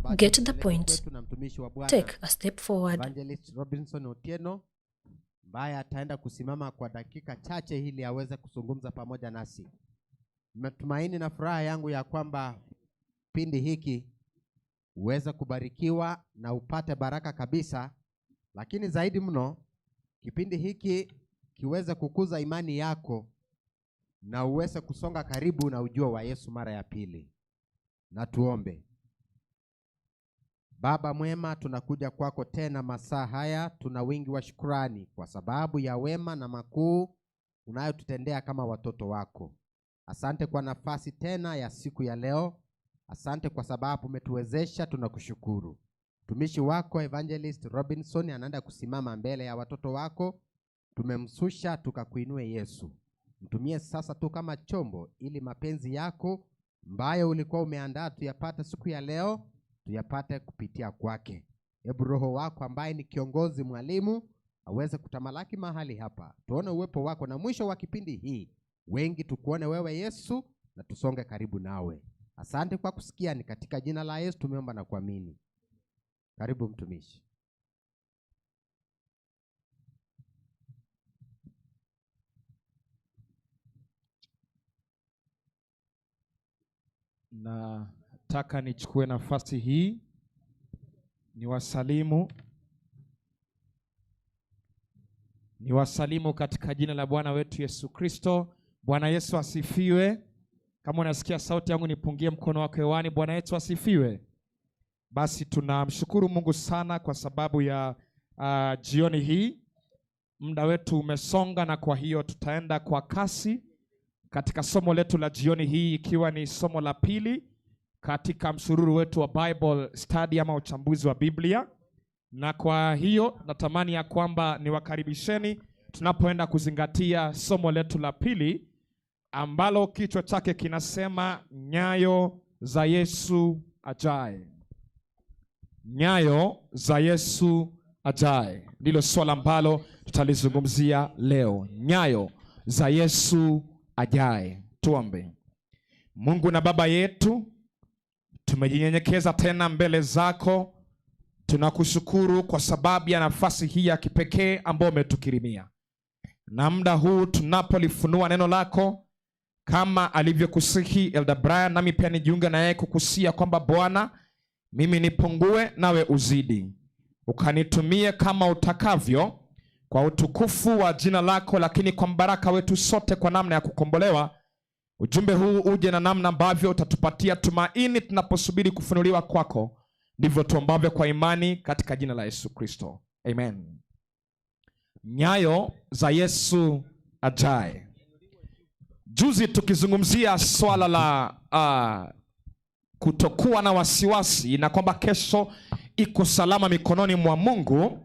ambacho Get the kimeletwa point. kwetu na mtumishi wa Bwana Take a step forward. Evangelist Robinson Otieno ambaye ataenda kusimama kwa dakika chache ili aweze kuzungumza pamoja nasi. Matumaini na furaha yangu ya kwamba kipindi hiki uweze kubarikiwa na upate baraka kabisa, lakini zaidi mno kipindi hiki kiweze kukuza imani yako na uweze kusonga karibu na ujio wa Yesu mara ya pili. Na tuombe. Baba mwema, tunakuja kwako tena masaa haya, tuna wingi wa shukrani kwa sababu ya wema na makuu unayotutendea kama watoto wako. Asante kwa nafasi tena ya siku ya leo. Asante kwa sababu umetuwezesha, tunakushukuru. Mtumishi wako Evangelist Robinson anaenda kusimama mbele ya watoto wako, tumemsusha tukakuinue Yesu. Mtumie sasa tu kama chombo, ili mapenzi yako ambayo ulikuwa umeandaa tuyapate siku ya leo, tuyapate kupitia kwake. Hebu Roho wako ambaye ni kiongozi mwalimu aweze kutamalaki mahali hapa, tuone uwepo wako, na mwisho wa kipindi hii wengi tukuone wewe Yesu na tusonge karibu nawe. Asante kwa kusikia, ni katika jina la Yesu tumeomba na kuamini. Karibu mtumishi. Nataka nichukue nafasi hii niwasalimu katika jina la Bwana wetu Yesu Kristo. Bwana Yesu asifiwe. Kama unasikia sauti yangu nipungie mkono wako hewani. Bwana Yesu asifiwe. Basi tunamshukuru Mungu sana kwa sababu ya jioni hii. Muda wetu umesonga na kwa hiyo tutaenda kwa kasi katika somo letu la jioni hii, ikiwa ni somo la pili katika msururu wetu wa Bible study ama uchambuzi wa Biblia. Na kwa hiyo natamani ya kwamba niwakaribisheni tunapoenda kuzingatia somo letu la pili ambalo kichwa chake kinasema nyayo za Yesu ajaye. Nyayo za Yesu ajaye ndilo swala ambalo tutalizungumzia leo. Nyayo za Yesu ajaye. Tuombe. Mungu na Baba yetu, tumejinyenyekeza tena mbele zako. Tunakushukuru kwa sababu ya nafasi hii ya kipekee ambayo umetukirimia, na muda huu tunapolifunua neno lako kama alivyokusihi Elder Brian, nami pia nijiunge na yeye kukusia kwamba Bwana, mimi nipungue nawe uzidi, ukanitumie kama utakavyo kwa utukufu wa jina lako, lakini kwa mbaraka wetu sote kwa namna ya kukombolewa. Ujumbe huu uje na namna ambavyo utatupatia tumaini tunaposubiri kufunuliwa kwako. Ndivyo tuombavyo kwa imani katika jina la Yesu Kristo, amen. Nyayo za Yesu ajaye. Juzi tukizungumzia swala la kutokuwa na wasiwasi na kwamba kesho iko salama mikononi mwa Mungu,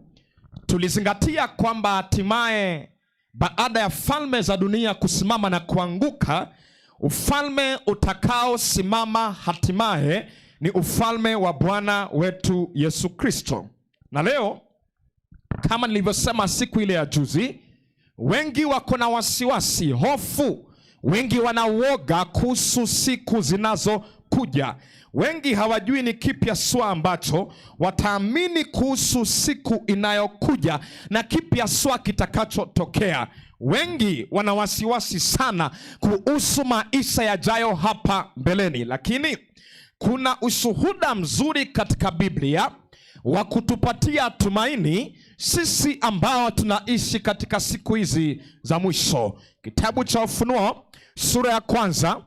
tulizingatia kwamba hatimaye baada ya falme za dunia kusimama na kuanguka, ufalme utakaosimama hatimaye ni ufalme wa Bwana wetu Yesu Kristo. Na leo kama nilivyosema siku ile ya juzi, wengi wako na wasiwasi, hofu, wengi wanauoga kuhusu siku zinazokuja. Wengi hawajui ni kipi haswa ambacho wataamini kuhusu siku inayokuja na kipi haswa kitakachotokea. Wengi wana wasiwasi sana kuhusu maisha yajayo hapa mbeleni, lakini kuna ushuhuda mzuri katika Biblia wa kutupatia tumaini sisi ambao tunaishi katika siku hizi za mwisho. Kitabu cha Ufunuo sura ya kwanza,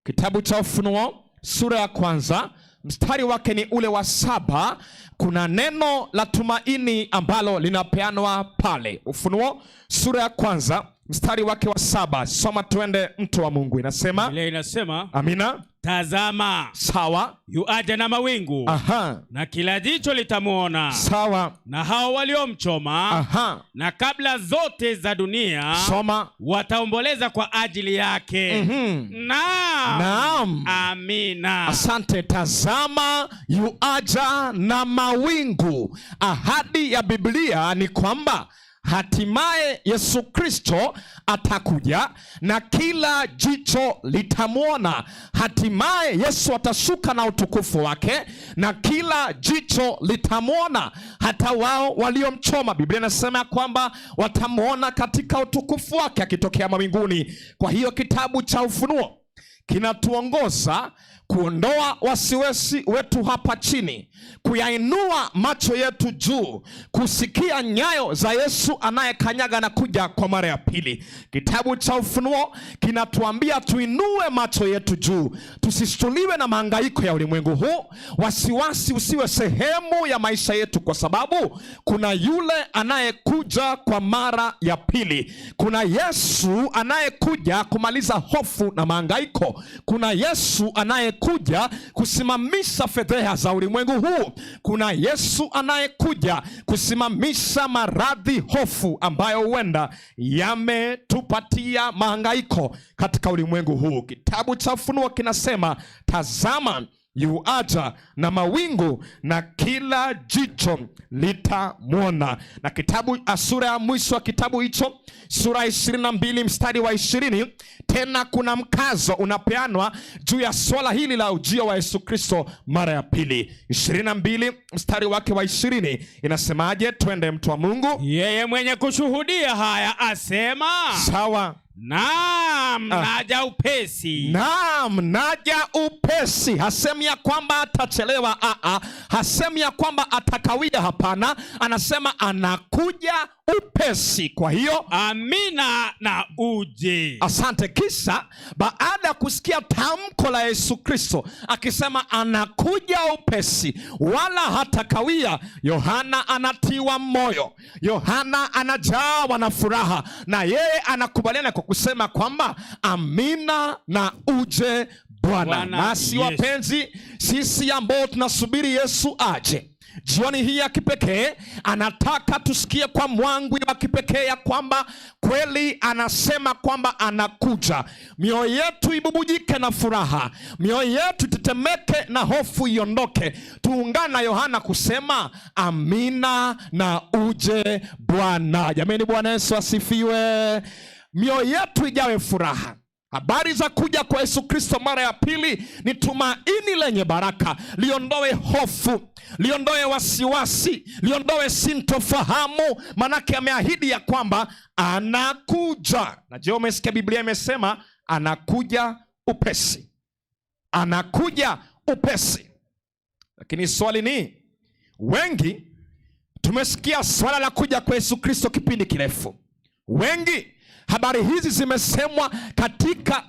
kitabu cha Ufunuo sura ya kwanza mstari wake ni ule wa 7. Kuna neno la tumaini ambalo linapeanwa pale. Ufunuo sura ya kwanza mstari wake wa 7. Soma tuende, mtu wa Mungu. Inasema, Biblia inasema, Amina. Tazama, Sawa. yuaja na mawingu. Aha. Na kila jicho litamuona. Sawa. Na hao waliomchoma. Aha. Na kabla zote za dunia. Soma. Wataomboleza kwa ajili yake. Naam. Naam. Amina. Asante. Tazama yuaja na mawingu. Ahadi ya Biblia ni kwamba Hatimaye Yesu Kristo atakuja na kila jicho litamwona. Hatimaye Yesu atashuka na utukufu wake na kila jicho litamwona, hata wao waliomchoma. Biblia inasema kwamba watamwona katika utukufu wake akitokea mawinguni. Kwa hiyo kitabu cha Ufunuo kinatuongoza kuondoa wasiwasi wetu hapa chini, kuyainua macho yetu juu, kusikia nyayo za Yesu anayekanyaga na kuja kwa mara ya pili. Kitabu cha Ufunuo kinatuambia tuinue macho yetu juu, tusishtuliwe na mahangaiko ya ulimwengu huu. Wasiwasi usiwe sehemu ya maisha yetu, kwa sababu kuna yule anayekuja kwa mara ya pili. Kuna Yesu anayekuja kumaliza hofu na mahangaiko. Kuna Yesu anayekuja kusimamisha fedheha za ulimwengu huu. Kuna Yesu anayekuja kusimamisha maradhi, hofu ambayo huenda yametupatia mahangaiko katika ulimwengu huu. Kitabu cha Ufunuo kinasema, tazama yuaja na mawingu na kila jicho litamwona. Na kitabu sura ya mwisho wa kitabu hicho, sura 22 mstari wa 20, tena kuna mkazo unapeanwa juu ya swala hili la ujio wa Yesu Kristo mara ya pili. 22 mstari wake wa 20 inasemaje? Twende mtu wa Mungu. Yeye mwenye kushuhudia haya asema, Sawa. Naam, naja upesi. Naam, naja upesi. Hasemi ya kwamba atachelewa, hasemi ya kwamba atakawia, hapana. Anasema anakuja upesi. Kwa hiyo amina na uje. Asante. Kisha baada ya kusikia tamko la Yesu Kristo akisema anakuja upesi wala hatakawia, Yohana anatiwa moyo, Yohana anajawa na furaha, na yeye anakubaliana kwa kusema kwamba amina na uje Bwana. Nasi wapenzi, sisi ambao tunasubiri Yesu aje jioni hii ya kipekee, anataka tusikie kwa mwangwi wa kipekee ya kwamba kweli anasema kwamba anakuja. Mioyo yetu ibubujike na furaha, mioyo yetu itetemeke na hofu iondoke. Tuungane na Yohana kusema amina na uje Bwana. Jamani, Bwana Yesu asifiwe. Mioyo yetu ijawe furaha. Habari za kuja kwa Yesu Kristo mara ya pili ni tumaini lenye baraka. Liondoe hofu, liondoe wasiwasi, liondoe sintofahamu, manake ameahidi ya kwamba anakuja. Na je, umesikia Biblia imesema anakuja upesi? Anakuja upesi. Lakini swali ni, wengi tumesikia swala la kuja kwa Yesu Kristo kipindi kirefu. Wengi habari hizi zimesemwa katika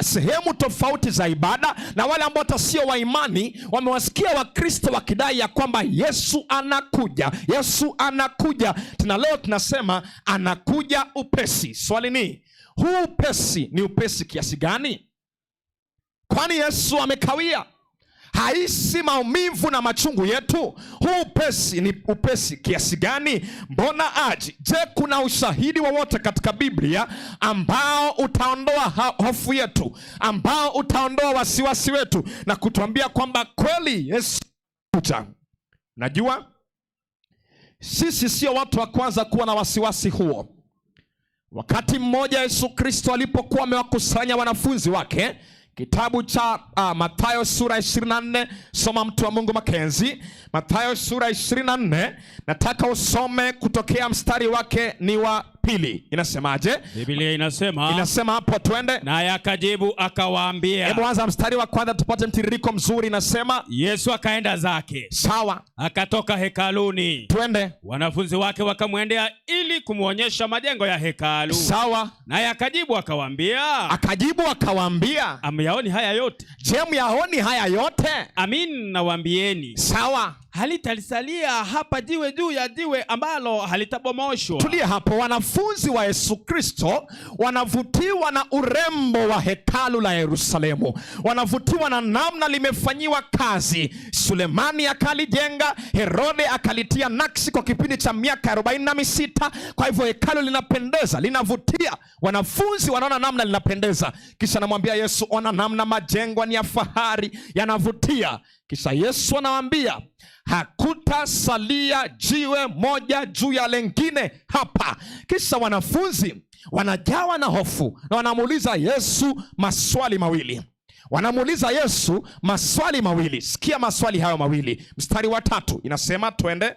sehemu tofauti za ibada, na wale ambao hata sio wa imani wamewasikia Wakristo wakidai ya kwamba Yesu anakuja, Yesu anakuja. Tena leo tunasema anakuja upesi. Swali ni, huu upesi ni upesi kiasi gani? Kwani Yesu amekawia? Haisi maumivu na machungu yetu? Huu upesi ni upesi kiasi gani? Mbona aji? Je, kuna ushahidi wowote katika Biblia ambao utaondoa hofu yetu, ambao utaondoa wasiwasi wetu na kutuambia kwamba kweli Yesu kuja? Najua sisi sio watu wa kwanza kuwa na wasiwasi huo. Wakati mmoja Yesu Kristo alipokuwa amewakusanya wanafunzi wake, kitabu cha Mathayo sura 24, soma mtu wa Mungu Makenzi. Mathayo sura 24, nataka usome kutokea mstari wake ni wa pili. Inasemaje? Biblia inasema, Inasema hapo, twende. Naye akajibu akawaambia. Hebu anza mstari wa kwanza tupate mtiririko mzuri. Inasema Yesu akaenda zake. Sawa. Akatoka hekaluni. Twende. Wanafunzi wake wakamwendea ili kumuonyesha majengo ya hekalu. Sawa. Naye akajibu akawaambia. Akajibu akawaambia. Amyaoni haya yote? Je, myaoni haya yote? Amin nawaambieni. Sawa. Halitalisalia hapa jiwe juu ya jiwe ambalo halitabomoshwa. Tulie hapo. Wanafunzi wa Yesu Kristo wanavutiwa na urembo wa hekalu la Yerusalemu, wanavutiwa na namna limefanyiwa kazi. Sulemani akalijenga, Herode akalitia nakshi kwa kipindi cha miaka 46. Kwa hivyo hekalu linapendeza, linavutia. Wanafunzi wanaona namna linapendeza, kisha anamwambia Yesu, ona namna majengo ni ya fahari, yanavutia. Kisha Yesu anawaambia hakutasalia jiwe moja juu ya lengine hapa. Kisha wanafunzi wanajawa na hofu na wanamuuliza Yesu maswali mawili. Wanamuuliza Yesu maswali mawili. Sikia maswali hayo mawili. Mstari wa 3 inasema, twende.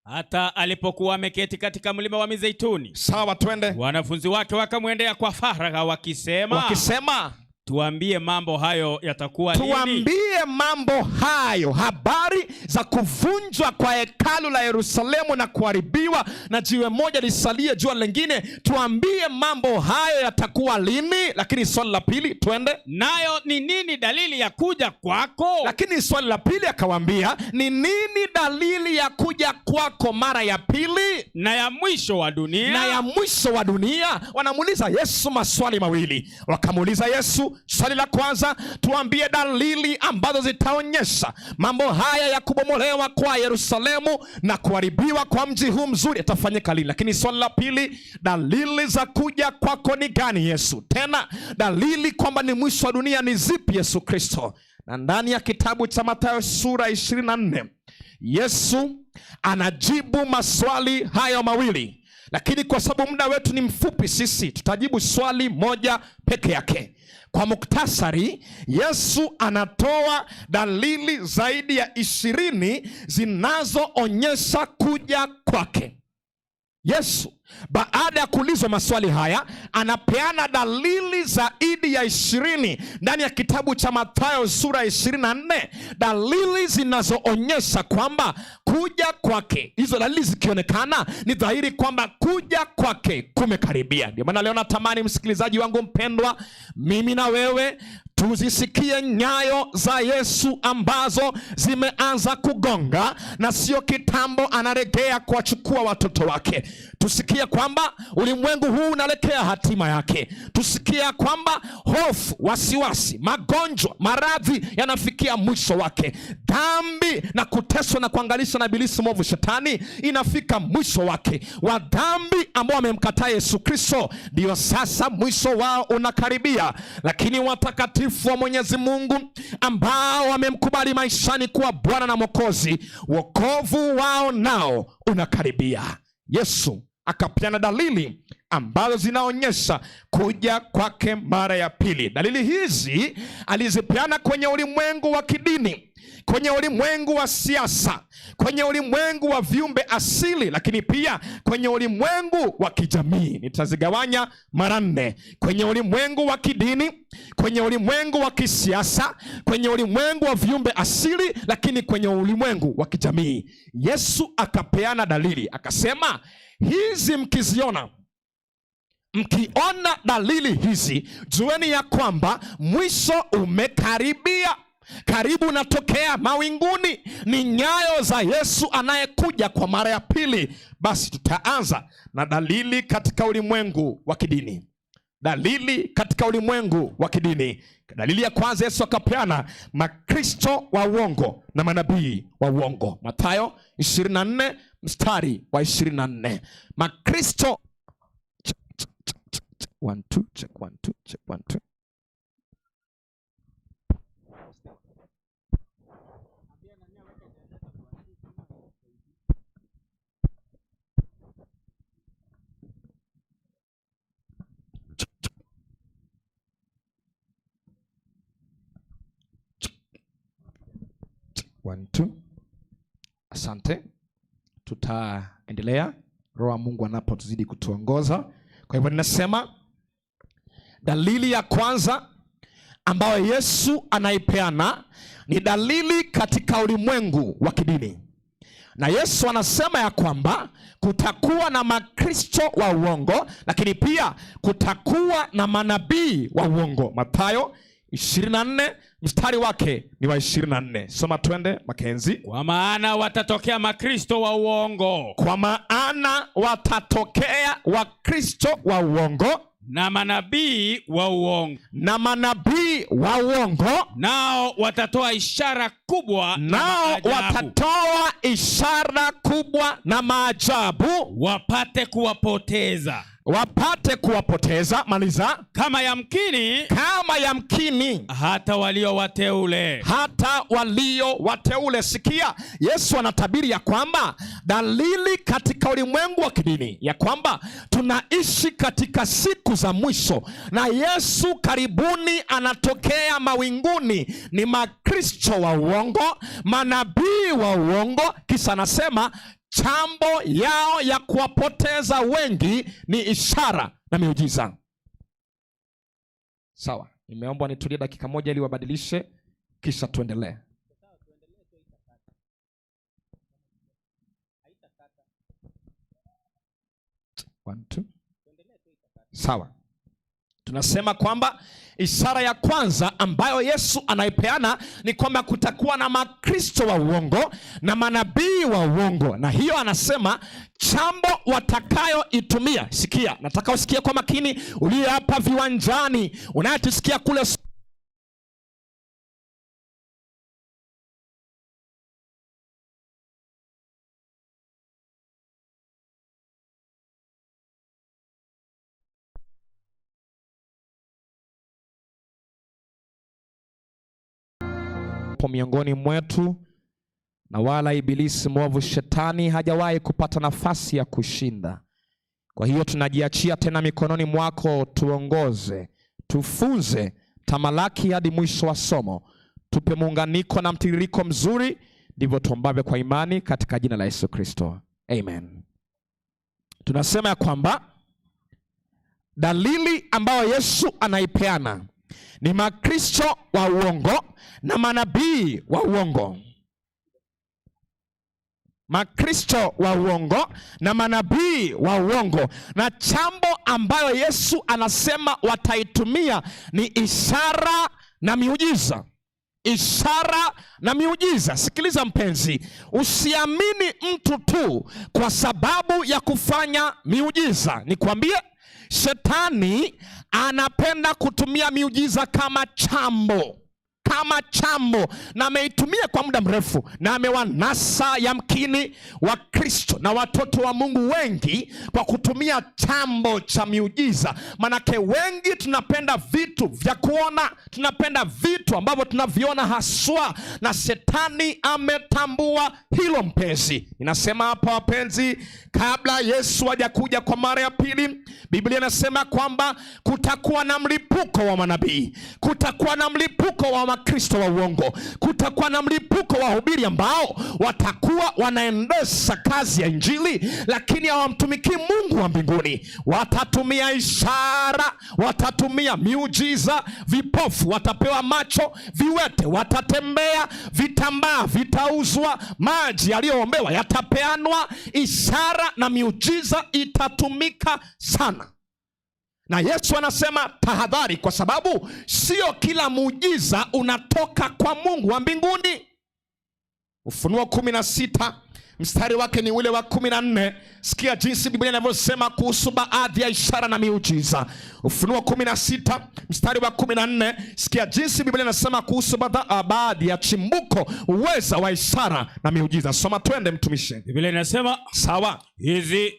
Hata alipokuwa ameketi katika mlima wa Mizeituni, Sawa, twende. wanafunzi wake wakamwendea kwa faragha wakisema, Wakisema, tuambie mambo hayo yatakuwa lini? Tuambie mambo hayo, habari za kuvunjwa kwa hekalu la Yerusalemu na kuharibiwa na jiwe moja lisalie jua lingine, tuambie mambo hayo yatakuwa lini? Lakini swali la pili, twende. Nayo ni nini dalili ya kuja kwako? Lakini swali la pili akawaambia, ni nini dalili ya kuja kwako mara ya pili na ya mwisho wa dunia? Na ya mwisho wa dunia. Wanamuuliza Yesu maswali mawili. Wakamuuliza Yesu swali la kwanza, tuambie dalili ambazo zitaonyesha mambo haya ya kubomolewa kwa Yerusalemu na kuharibiwa kwa mji huu mzuri yatafanyika lini. Lakini swali la pili, dalili za kuja kwako ni gani Yesu? Tena dalili kwamba ni mwisho wa dunia ni zipi Yesu Kristo? Na ndani ya kitabu cha Mathayo sura 24 Yesu anajibu maswali hayo mawili. Lakini kwa sababu muda wetu ni mfupi, sisi tutajibu swali moja peke yake. Kwa muktasari, Yesu anatoa dalili zaidi ya 20 zinazoonyesha kuja kwake. Yesu baada ya kuulizwa maswali haya anapeana dalili zaidi ya 20 ndani ya kitabu cha Mathayo sura 24, dalili zinazoonyesha kwamba kuja kwake, hizo dalili zikionekana ni dhahiri kwamba kuja kwake kumekaribia. Ndio maana leo natamani msikilizaji wangu mpendwa, mimi na wewe tuzisikie nyayo za Yesu ambazo zimeanza kugonga, na sio kitambo anaregea kuwachukua watoto wake. Tusikie kwamba ulimwengu huu unaelekea hatima yake. Tusikie kwamba hofu, wasiwasi, magonjwa, maradhi yanafikia mwisho wake. Dhambi na kuteswa na kuangalishwa na ibilisi mwovu shetani inafika mwisho wake. Wa dhambi ambao wamemkataa Yesu Kristo ndio sasa mwisho wao unakaribia. Lakini watakatifu wa Mwenyezi Mungu ambao wamemkubali maishani kuwa Bwana na Mwokozi, wokovu wao nao unakaribia. Yesu akapeana dalili ambazo zinaonyesha kuja kwake mara ya pili. Dalili hizi alizipeana kwenye ulimwengu wa kidini, kwenye ulimwengu wa siasa, kwenye ulimwengu wa viumbe asili, lakini pia kwenye ulimwengu wa kijamii. Nitazigawanya mara 4: kwenye ulimwengu wa kidini, kwenye ulimwengu wa kisiasa, kwenye ulimwengu wa viumbe asili, lakini kwenye ulimwengu wa kijamii. Yesu akapeana dalili, akasema hizi mkiziona, mkiona dalili hizi, jueni ya kwamba mwisho umekaribia. Karibu unatokea mawinguni, ni nyayo za Yesu anayekuja kwa mara ya pili. Basi tutaanza na dalili katika ulimwengu wa kidini. Dalili katika ulimwengu wa kidini. Dalili ya kwanza Yesu akapeana makristo wa uongo na manabii wa uongo. Mathayo 24 mstari wa 24. Makristo check, check, check, check. 1 2 check 1 2 check 1 2. 1 2. Asante. Tutaendelea Roho wa Mungu anapotuzidi kutuongoza. Kwa hivyo ninasema dalili ya kwanza ambayo Yesu anaipeana ni dalili katika ulimwengu wa kidini. Na Yesu anasema ya kwamba kutakuwa na makristo wa uongo, lakini pia kutakuwa na manabii wa uongo. Mathayo 24 mstari wake ni wa 24. Soma twende Makenzi. Kwa maana watatokea makristo wa uongo. Kwa maana watatokea wakristo wa uongo na manabii wa uongo. Na manabii wa uongo. Nao watatoa ishara kubwa na Nao maajabu. watatoa ishara kubwa na maajabu. Wapate kuwapoteza. Wapate kuwapoteza. Maliza. Kama yamkini, Kama yamkini hata walio wateule. Hata walio wateule. Sikia, Yesu anatabiri ya kwamba dalili katika ulimwengu wa kidini ya kwamba tunaishi katika siku za mwisho na Yesu karibuni anatokea mawinguni ni Makristo wa uongo, manabii wa uongo. Kisha anasema chambo yao ya kuwapoteza wengi ni ishara na miujiza. Sawa, nimeombwa nitulie dakika moja ili wabadilishe, kisha tuendelee. One, two. Sawa, tunasema kwamba ishara ya kwanza ambayo Yesu anaipeana ni kwamba kutakuwa na Makristo wa uongo na manabii wa uongo, na hiyo anasema chambo watakayoitumia. Sikia, nataka usikie kwa makini, uliye hapa viwanjani, unayetusikia kule miongoni mwetu, na wala ibilisi mwovu shetani hajawahi kupata nafasi ya kushinda. Kwa hiyo tunajiachia tena mikononi mwako, tuongoze, tufunze, tamalaki hadi mwisho wa somo, tupe muunganiko na mtiririko mzuri, ndivyo tuombavyo kwa imani katika jina la Yesu Kristo, amen. Tunasema ya kwamba dalili ambayo Yesu anaipeana ni Makristo wa uongo na manabii wa uongo. Makristo wa uongo na manabii wa uongo, na chambo ambayo Yesu anasema wataitumia ni ishara na miujiza. Ishara na miujiza. Sikiliza mpenzi, usiamini mtu tu kwa sababu ya kufanya miujiza. Nikwambie, shetani anapenda kutumia miujiza kama chambo, kama chambo, na ameitumia kwa muda mrefu, na amewanasa yamkini wa Kristo na watoto wa Mungu wengi kwa kutumia chambo cha miujiza. Manake wengi tunapenda vitu vya kuona, tunapenda vitu ambavyo tunaviona haswa, na shetani ametambua hilo mpenzi. Inasema hapa wapenzi, kabla Yesu hajakuja kwa mara ya pili, Biblia inasema kwamba kutakuwa na mlipuko wa manabii, kutakuwa na mlipuko wa Wakristo wa uongo, kutakuwa na mlipuko wa wahubiri ambao watakuwa wanaendesha kazi ya Injili lakini hawamtumikii Mungu wa mbinguni. Watatumia ishara, watatumia miujiza, vipofu watapewa macho, viwete watatembea, vitambaa vitauzwa, maji yaliyoombewa yatapeanwa. Ishara na miujiza itatumika sana. Na Yesu anasema tahadhari, kwa sababu sio kila muujiza unatoka kwa Mungu wa mbinguni. Ufunuo 16 mstari wake ni ule wa 14. Sikia jinsi Biblia inavyosema kuhusu baadhi ya ishara na miujiza. Ufunuo 16 mstari wa 14. Sikia jinsi Biblia inasema kuhusu baadhi ya chimbuko, uweza wa ishara na miujiza. Soma twende, mtumishi. Biblia inasema sawa,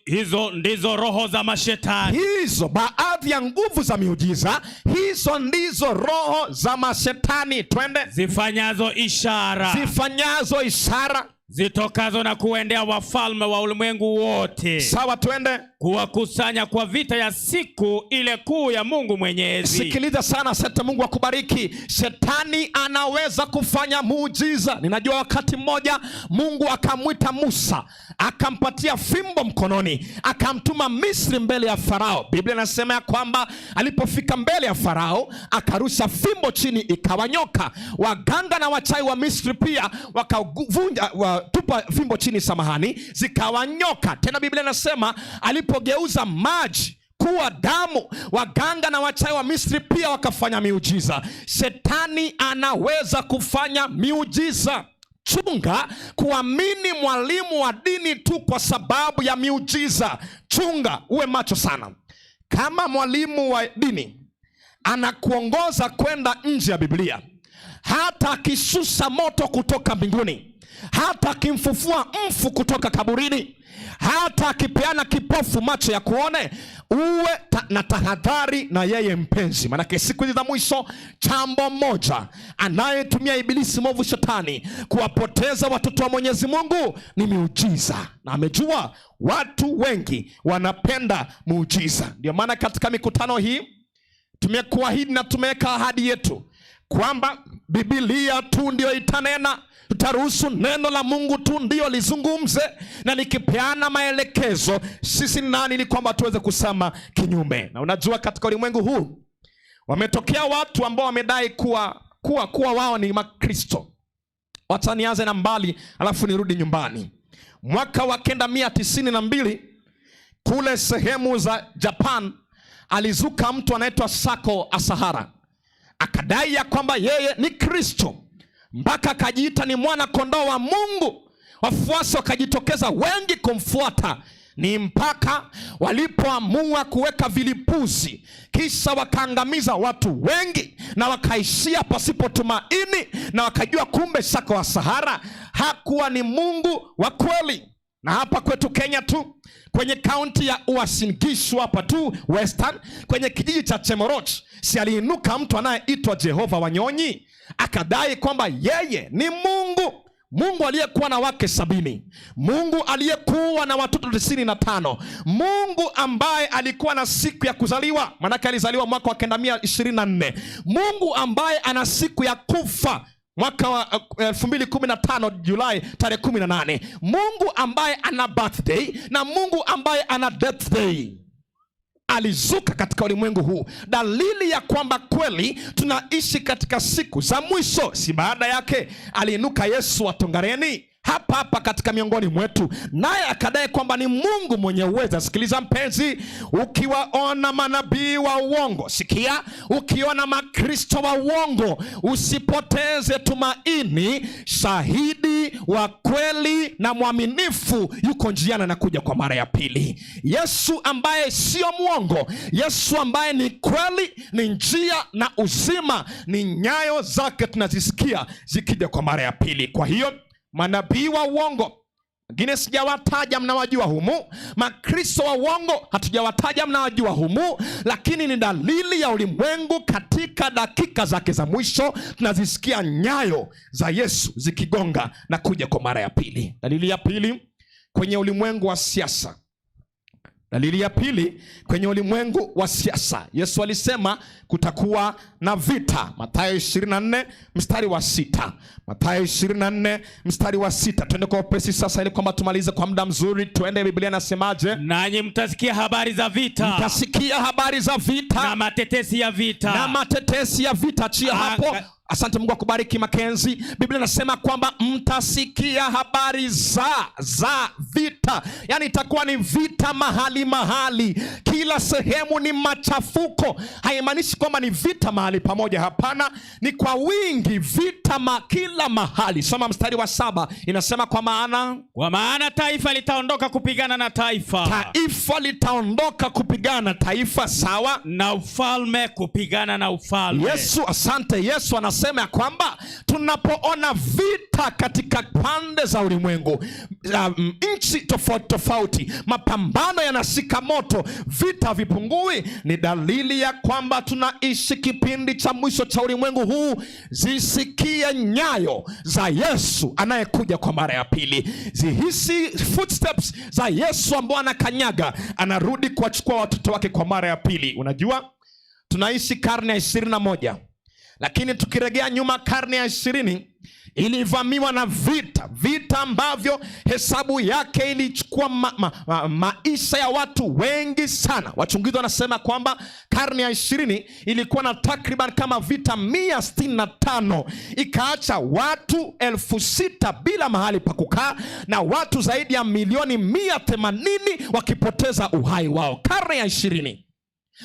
hizo ndizo roho za mashetani. Hizo baadhi ya nguvu za miujiza, hizo ndizo roho za mashetani. Twende. Zifanyazo ishara. Zifanyazo ishara. Zitokazo na kuendea wafalme wa ulimwengu wote. Sawa, twende. Kuwakusanya kwa vita ya siku ile kuu ya Mungu Mwenyezi. Sikiliza sana, asante Mungu akubariki. Shetani anaweza kufanya muujiza. Ninajua wakati mmoja Mungu akamwita Musa, akampatia fimbo mkononi, akamtuma Misri mbele ya Farao. Biblia inasema ya kwamba alipofika mbele ya Farao, akarusha fimbo chini ikawa nyoka. Waganga na wachawi wa Misri pia wakavunja, tupa fimbo chini, samahani, zikawa nyoka. Tena Biblia inasema alipogeuza maji kuwa damu, waganga na wachawi wa Misri pia wakafanya miujiza. Shetani anaweza kufanya miujiza. Chunga kuamini mwalimu wa dini tu kwa sababu ya miujiza. Chunga, uwe macho sana. Kama mwalimu wa dini anakuongoza kwenda nje ya Biblia, hata akishusha moto kutoka mbinguni, hata akimfufua mfu kutoka kaburini, hata akipeana kipofu macho ya kuone, uwe na tahadhari na yeye mpenzi. Maanake siku hizi za mwisho, chambo moja anayetumia ibilisi mwovu shetani kuwapoteza watoto wa Mwenyezi Mungu ni miujiza, na amejua watu wengi wanapenda muujiza. Ndio maana katika mikutano hii tumekuahidi na tumeweka ahadi yetu kwamba Biblia tu ndio itanena. Tutaruhusu neno la Mungu tu ndio lizungumze na likipeana maelekezo, sisi ni nani ili kwamba tuweze kusema kinyume? Na unajua katika ulimwengu huu wametokea watu ambao wamedai kuwa wao ni Makristo. Wacha nianze na mbali alafu nirudi nyumbani. Mwaka wa 992 kule sehemu za Japan alizuka mtu anaitwa Sako Asahara, akadai ya kwamba yeye ni Kristo, mpaka akajiita ni mwana kondoo wa Mungu. Wafuasi wakajitokeza wengi kumfuata, ni mpaka walipoamua kuweka vilipuzi, kisha wakaangamiza watu wengi na wakaishia pasipo tumaini, na wakajua kumbe Sako Asahara hakuwa ni Mungu wa kweli. Na hapa kwetu Kenya tu kwenye kaunti ya Uasin Gishu hapa tu Western, kwenye kijiji cha Chemoroch, si aliinuka mtu anayeitwa Jehova Wanyonyi akadai kwamba yeye ni Mungu, Mungu aliyekuwa na wake 70, Mungu aliyekuwa na watoto 95, Mungu ambaye alikuwa na siku ya kuzaliwa, maanake alizaliwa mwaka wa 924, Mungu ambaye ana siku ya kufa mwaka wa 2015 Julai tarehe 18, Mungu ambaye ana birthday na Mungu ambaye ana death day alizuka katika ulimwengu huu, dalili ya kwamba kweli tunaishi katika siku za mwisho. Si baada yake aliinuka Yesu wa Tongareni hapa hapa katika miongoni mwetu, naye akadai kwamba ni Mungu mwenye uweza. Sikiliza mpenzi, ukiwaona manabii wa uongo, sikia, ukiona makristo wa uongo, usipoteze tumaini. Shahidi wa kweli na mwaminifu yuko njiani anakuja kwa mara ya pili. Yesu ambaye sio mwongo, Yesu ambaye ni kweli, ni njia na uzima, ni nyayo zake tunazisikia zikija kwa mara ya pili. Kwa hiyo manabii wa uongo wengine sijawataja, mnawajua humu. Makristo wa uongo hatujawataja, mnawajua humu, lakini ni dalili ya ulimwengu katika dakika zake za mwisho. Tunazisikia nyayo za Yesu zikigonga na kuja kwa mara ya pili. Dalili ya pili kwenye ulimwengu wa siasa. Dalili ya pili kwenye ulimwengu wa siasa, Yesu alisema kutakuwa na vita. Mathayo 24 mstari wa 6. Mathayo 24 mstari wa 6. Twende kwa upesi sasa, ili kwamba tumalize kwa muda mzuri. Twende, Biblia inasemaje? Nanyi mtasikia habari za vita, Mtasikia habari za vita na matetesi ya vita, na matetesi ya vita. Achia hapo. Asante, Mungu akubariki Makenzi. Biblia inasema kwamba mtasikia habari za vita, yaani itakuwa ni vita mahali mahali, kila sehemu ni machafuko. Haimaanishi kwamba ni vita mahali pamoja, hapana, ni kwa wingi vita kila mahali. Soma mstari wa 7, inasema kwa maana, kwa maana taifa litaondoka kupigana na taifa, taifa litaondoka kupigana na taifa, sawa, na ufalme kupigana na ufalme. Yesu, asante. Yesu anasema ya kwamba tunapoona vita katika pande za ulimwengu, nchi tofauti tofauti, mapambano yanashika moto, vita vipungui, ni dalili ya kwamba tunaishi kipindi cha mwisho cha ulimwengu huu. Zisikie nyayo za Yesu anayekuja kwa mara ya pili, zihisi footsteps za Yesu ambao anakanyaga, anarudi kuwachukua watoto wake kwa mara ya pili. Unajua tunaishi karne ya 21, lakini tukiregea nyuma karne ya 20 ilivamiwa na vita, vita ambavyo hesabu yake ilichukua maisha ya watu wengi sana. Wachunguzi wanasema kwamba karne ya 20 ilikuwa na takriban kama vita 165, ikaacha watu 6,000 bila mahali pa kukaa na watu zaidi ya milioni 180 wakipoteza uhai wao. Karne ya 20.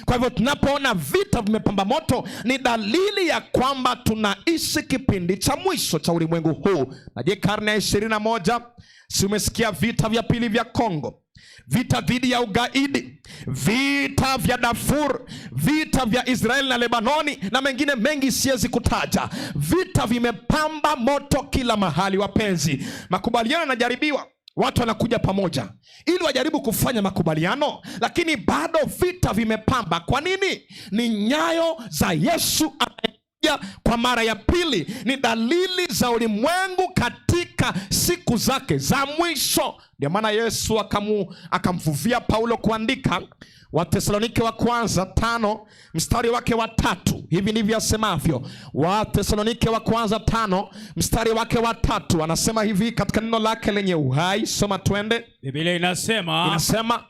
Kwa hivyo tunapoona vita vimepamba moto, ni dalili ya kwamba tunaishi kipindi cha mwisho cha ulimwengu huu. Na je, karne ya 21, si umesikia vita vya pili vya Kongo, vita dhidi ya ugaidi, vita vya Darfur, vita vya Israeli na Lebanoni na mengine mengi siwezi kutaja. Vita vimepamba moto kila mahali, wapenzi. Makubaliano yanajaribiwa, watu wanakuja pamoja ili wajaribu kufanya makubaliano, lakini bado vita vimepamba. Kwa nini? Ni nyayo za Yesu anayekuja kwa mara ya pili, ni dalili za ulimwengu katika siku zake za mwisho. Ndio maana Yesu akamvuvia Paulo kuandika Watesalonike wa kwanza 5 mstari wake wa 3. Hivi ndivyo asemavyo. Watesalonike wa kwanza 5 mstari wake wa 3 anasema hivi katika neno lake lenye uhai. Soma twende. Biblia inasema, Inasema,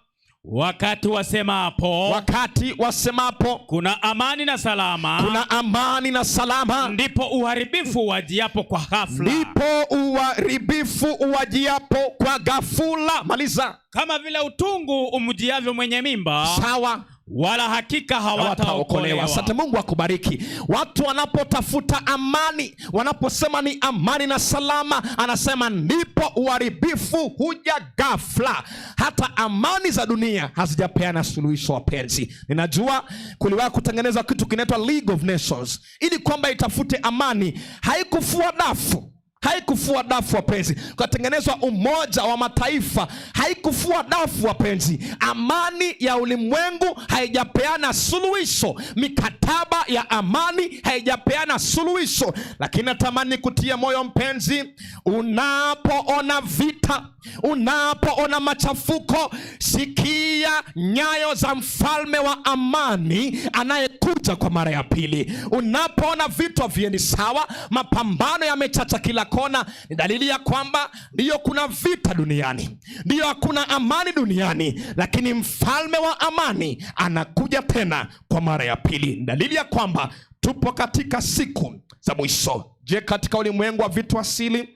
wakati wasemapo, wakati wasemapo kuna amani na salama, kuna amani na salama, ndipo uharibifu uwajiapo kwa ghafla, ndipo uharibifu uwajiapo kwa ghafula. Maliza. Kama vile utungu umjiavyo mwenye mimba, sawa, wala hakika hawataokolewa. Asante, Mungu akubariki. Watu wanapotafuta amani, wanaposema ni amani na salama, anasema ndipo uharibifu huja ghafla. Hata amani za dunia hazijapeana suluhisho, wapenzi. Ninajua kuliwahi kutengenezwa kitu kinaitwa League of Nations ili kwamba itafute amani. Haikufua dafu. Haikufua dafu, wapenzi. Kukatengenezwa Umoja wa Mataifa, haikufua dafu, wapenzi. Amani ya ulimwengu haijapeana suluhisho, mikataba ya amani haijapeana suluhisho. Lakini natamani kutia moyo mpenzi, unapoona vita, unapoona machafuko, sikia nyayo za mfalme wa amani anayekuja kwa mara ya pili. Unapoona vitu haviendi sawa, mapambano yamechacha kila kona, ni dalili ya kwamba ndiyo kuna vita duniani, ndiyo hakuna amani duniani, lakini mfalme wa amani anakuja tena kwa mara ya pili. Ni dalili ya kwamba tupo katika siku za mwisho. Je, katika ulimwengu wa vitu asili,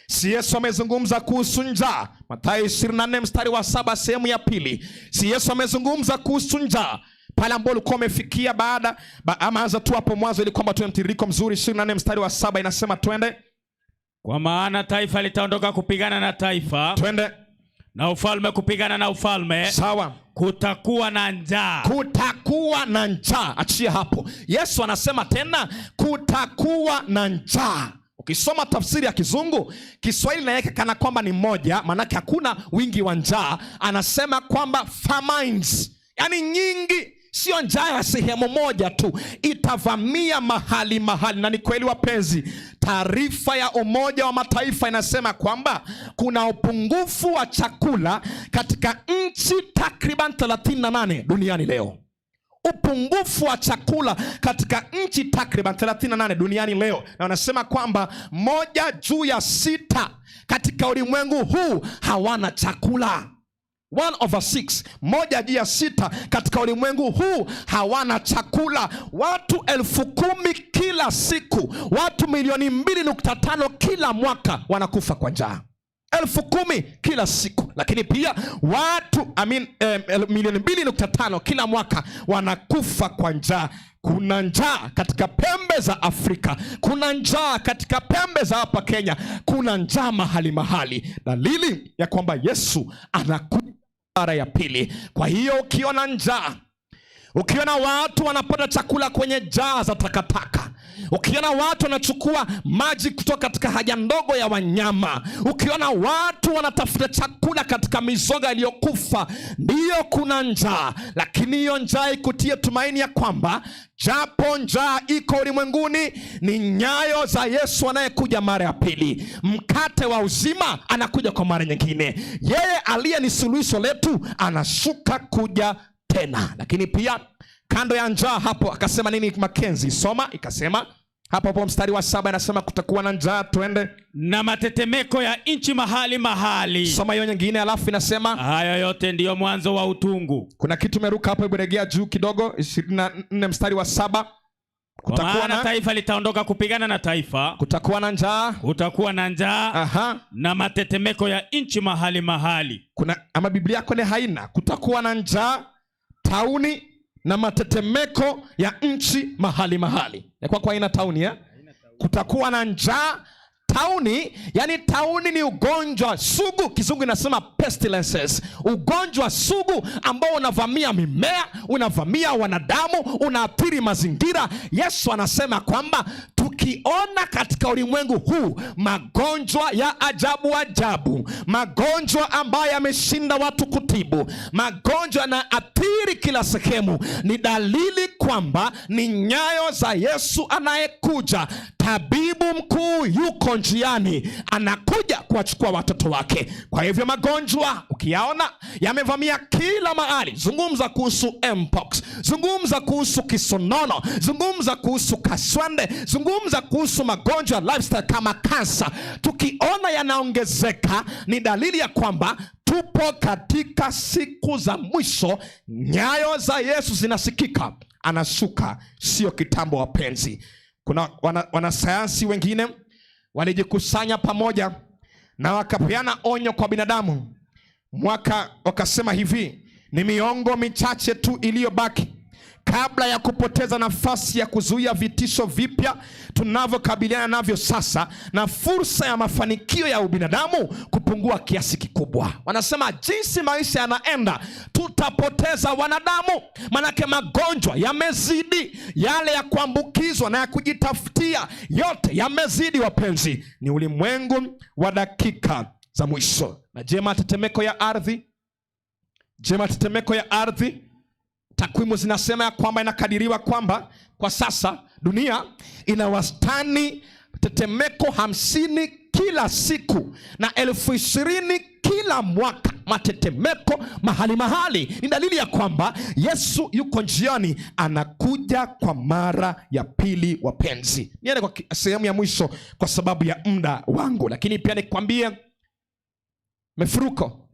si Yesu amezungumza kuhusu njaa? Mathayo 24 mstari wa 7 sehemu ya pili. Si Yesu amezungumza kuhusu njaa pale ambapo ulikuwa umefikia baada ama anza tu hapo mwanzo ili kwamba tuwe mtiririko mzuri. 24 mstari wa 7 inasema, twende. Kwa maana taifa litaondoka kupigana na taifa, twende, na ufalme kupigana na ufalme. Sawa. Kutakuwa na njaa. Kutakuwa na njaa. Achia hapo. Yesu anasema tena kutakuwa na njaa. Ukisoma tafsiri ya Kizungu, Kiswahili inaweka kana kwamba ni moja, maanake hakuna wingi wa njaa. Anasema kwamba famines, yani nyingi, sio njaa ya sehemu moja tu, itavamia mahali mahali. Na ni kweli wapenzi, taarifa ya Umoja wa Mataifa inasema kwamba kuna upungufu wa chakula katika nchi takriban 38 duniani leo. Upungufu wa chakula katika nchi takriban 38 duniani leo. Na wanasema kwamba 1 juu ya 6 katika ulimwengu huu hawana chakula. 1/6, 1 juu ya 6 katika ulimwengu huu hawana chakula. Watu 10,000 kila siku, watu milioni 2.5 kila mwaka wanakufa kwa njaa. 10,000 kila siku. Lakini pia watu, milioni 2.5 kila mwaka wanakufa kwa njaa. Kuna njaa katika pembe za Afrika, kuna njaa katika pembe za hapa Kenya, kuna njaa mahali mahali. Dalili ya kwamba Yesu anakuja mara ya pili. Kwa hiyo ukiona njaa, ukiona watu wanapata chakula kwenye jaa za takataka, ukiona watu wanachukua maji kutoka katika haja ndogo ya wanyama, ukiona watu wanatafuta chakula katika mizoga iliyokufa, ndiyo kuna njaa. Lakini hiyo njaa ikutie tumaini ya kwamba japo njaa iko ulimwenguni, ni nyayo za Yesu anayekuja mara ya pili. Mkate wa uzima anakuja kwa mara nyingine. Yeye aliye ni suluhisho letu anashuka kuja tena. Lakini pia kando ya njaa hapo akasema nini Makenzi? Soma, ikasema hapo hapo mstari wa 7 inasema kutakuwa na njaa, twende. Na matetemeko ya nchi mahali mahali. Soma hiyo nyingine alafu inasema hayo yote ndiyo mwanzo wa utungu. Kuna kitu umeruka hapo, hebu regea juu kidogo, 24 mstari wa 7. Kwa maana taifa litaondoka kupigana na taifa. Kutakuwa na njaa. Kutakuwa na njaa. Aha. Na matetemeko ya nchi mahali mahali. Kuna ama Biblia yako ni haina. Kutakuwa na njaa, tauni, na matetemeko ya nchi mahali mahali. Ya kwako haina tauni, eh? Kutakuwa na njaa. Tauni, yani tauni ni ugonjwa sugu, kizungu inasema pestilences, ugonjwa sugu ambao unavamia mimea, unavamia wanadamu, unaathiri mazingira. Yesu anasema kwamba tukiona katika ulimwengu huu magonjwa ya ajabu ajabu, magonjwa ambayo yameshinda watu kutibu, magonjwa yanaathiri kila sehemu, ni dalili kwamba ni nyayo za Yesu anayekuja. Tabibu mkuu yuko njiani, anakuja kuwachukua watoto wake. Kwa hivyo magonjwa ukiyaona yamevamia kila mahali, zungumza kuhusu mpox, zungumza kuhusu kisonono, zungumza kuhusu kaswende, zungumza kuhusu magonjwa ya lifestyle kama kansa. Tukiona yanaongezeka, ni dalili ya kwamba tupo katika siku za mwisho. Nyayo za Yesu zinasikika, anashuka, sio kitambo, wapenzi. Kuna wanasayansi wengine walijikusanya pamoja na wakapeana onyo kwa binadamu mwaka, wakasema hivi: ni miongo michache tu iliyobaki kabla ya kupoteza nafasi ya kuzuia vitisho vipya tunavyokabiliana navyo sasa na fursa ya mafanikio ya ubinadamu kupungua kiasi kikubwa. Wanasema jinsi maisha yanaenda, tutapoteza wanadamu, manake magonjwa yamezidi, yale ya kuambukizwa na ya kujitafutia yote yamezidi. Wapenzi, ni ulimwengu wa dakika za mwisho. Na je, matetemeko ya ardhi? Je, matetemeko ya ardhi? Takwimu zinasema ya kwamba inakadiriwa kwamba kwa sasa dunia ina wastani tetemeko 50 kila siku na 20,000 kila mwaka. Matetemeko mahali mahali ni dalili ya kwamba Yesu yuko njiani, anakuja kwa mara ya pili. Wapenzi, niende kwa sehemu ya mwisho kwa sababu ya muda wangu, lakini pia nikwambie mifuruko,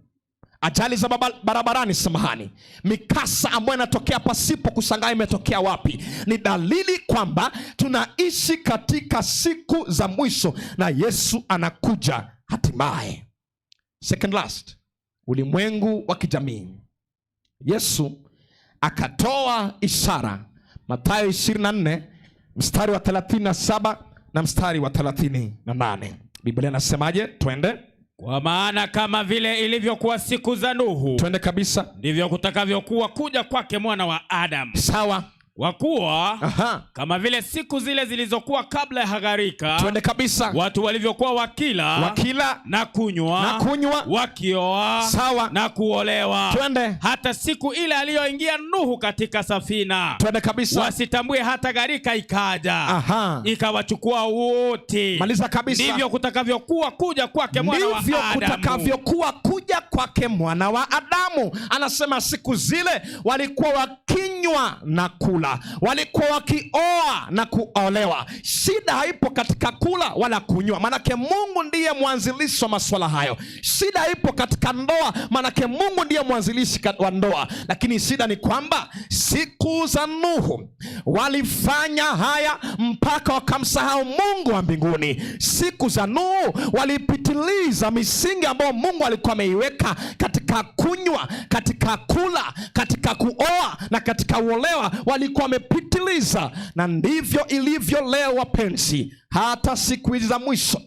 ajali za barabarani, samahani, mikasa ambayo inatokea pasipo kushangaa imetokea wapi, ni dalili kwamba tunaishi katika siku za mwisho na Yesu anakuja hatimaye. Second last, ulimwengu wa kijamii. Yesu akatoa ishara, Mathayo 24 mstari wa 37 na mstari wa 38. Biblia inasemaje? Twende. Kwa maana kama vile ilivyokuwa siku za Nuhu, Twende kabisa. ndivyo kutakavyokuwa kuja kwake Mwana wa Adamu. Sawa. Kwa kuwa kama vile siku zile zilizokuwa kabla ya gharika, Twende kabisa. watu walivyokuwa wakila, Wakila na kunywa, na kunywa, wakioa na kuolewa, Twende. hata siku ile aliyoingia Nuhu katika safina, Twende kabisa. wasitambue hata gharika ikaja, ikawachukua wote. Maliza kabisa. Ndivyo kutakavyokuwa kuja kwake Mwana wa Ndivyo Adamu. kutakavyokuwa kuja kwake Mwana wa Adamu. Anasema siku zile walikuwa wakinywa na kula, walikuwa wakioa na kuolewa. Shida haipo katika kula wala kunywa, manake Mungu ndiye mwanzilishi wa masuala hayo. Shida haipo katika ndoa, manake Mungu ndiye mwanzilishi wa ndoa. Lakini shida ni kwamba siku za Nuhu walifanya haya mpaka wakamsahau Mungu wa mbinguni. Siku za Nuhu walipitiliza misingi ambayo Mungu alikuwa ameiweka katika kunywa, katika kula, katika kuoa na katika uolewa, walikuwa wamepitiliza. Na ndivyo ilivyo leo wapenzi, hata siku hizi za mwisho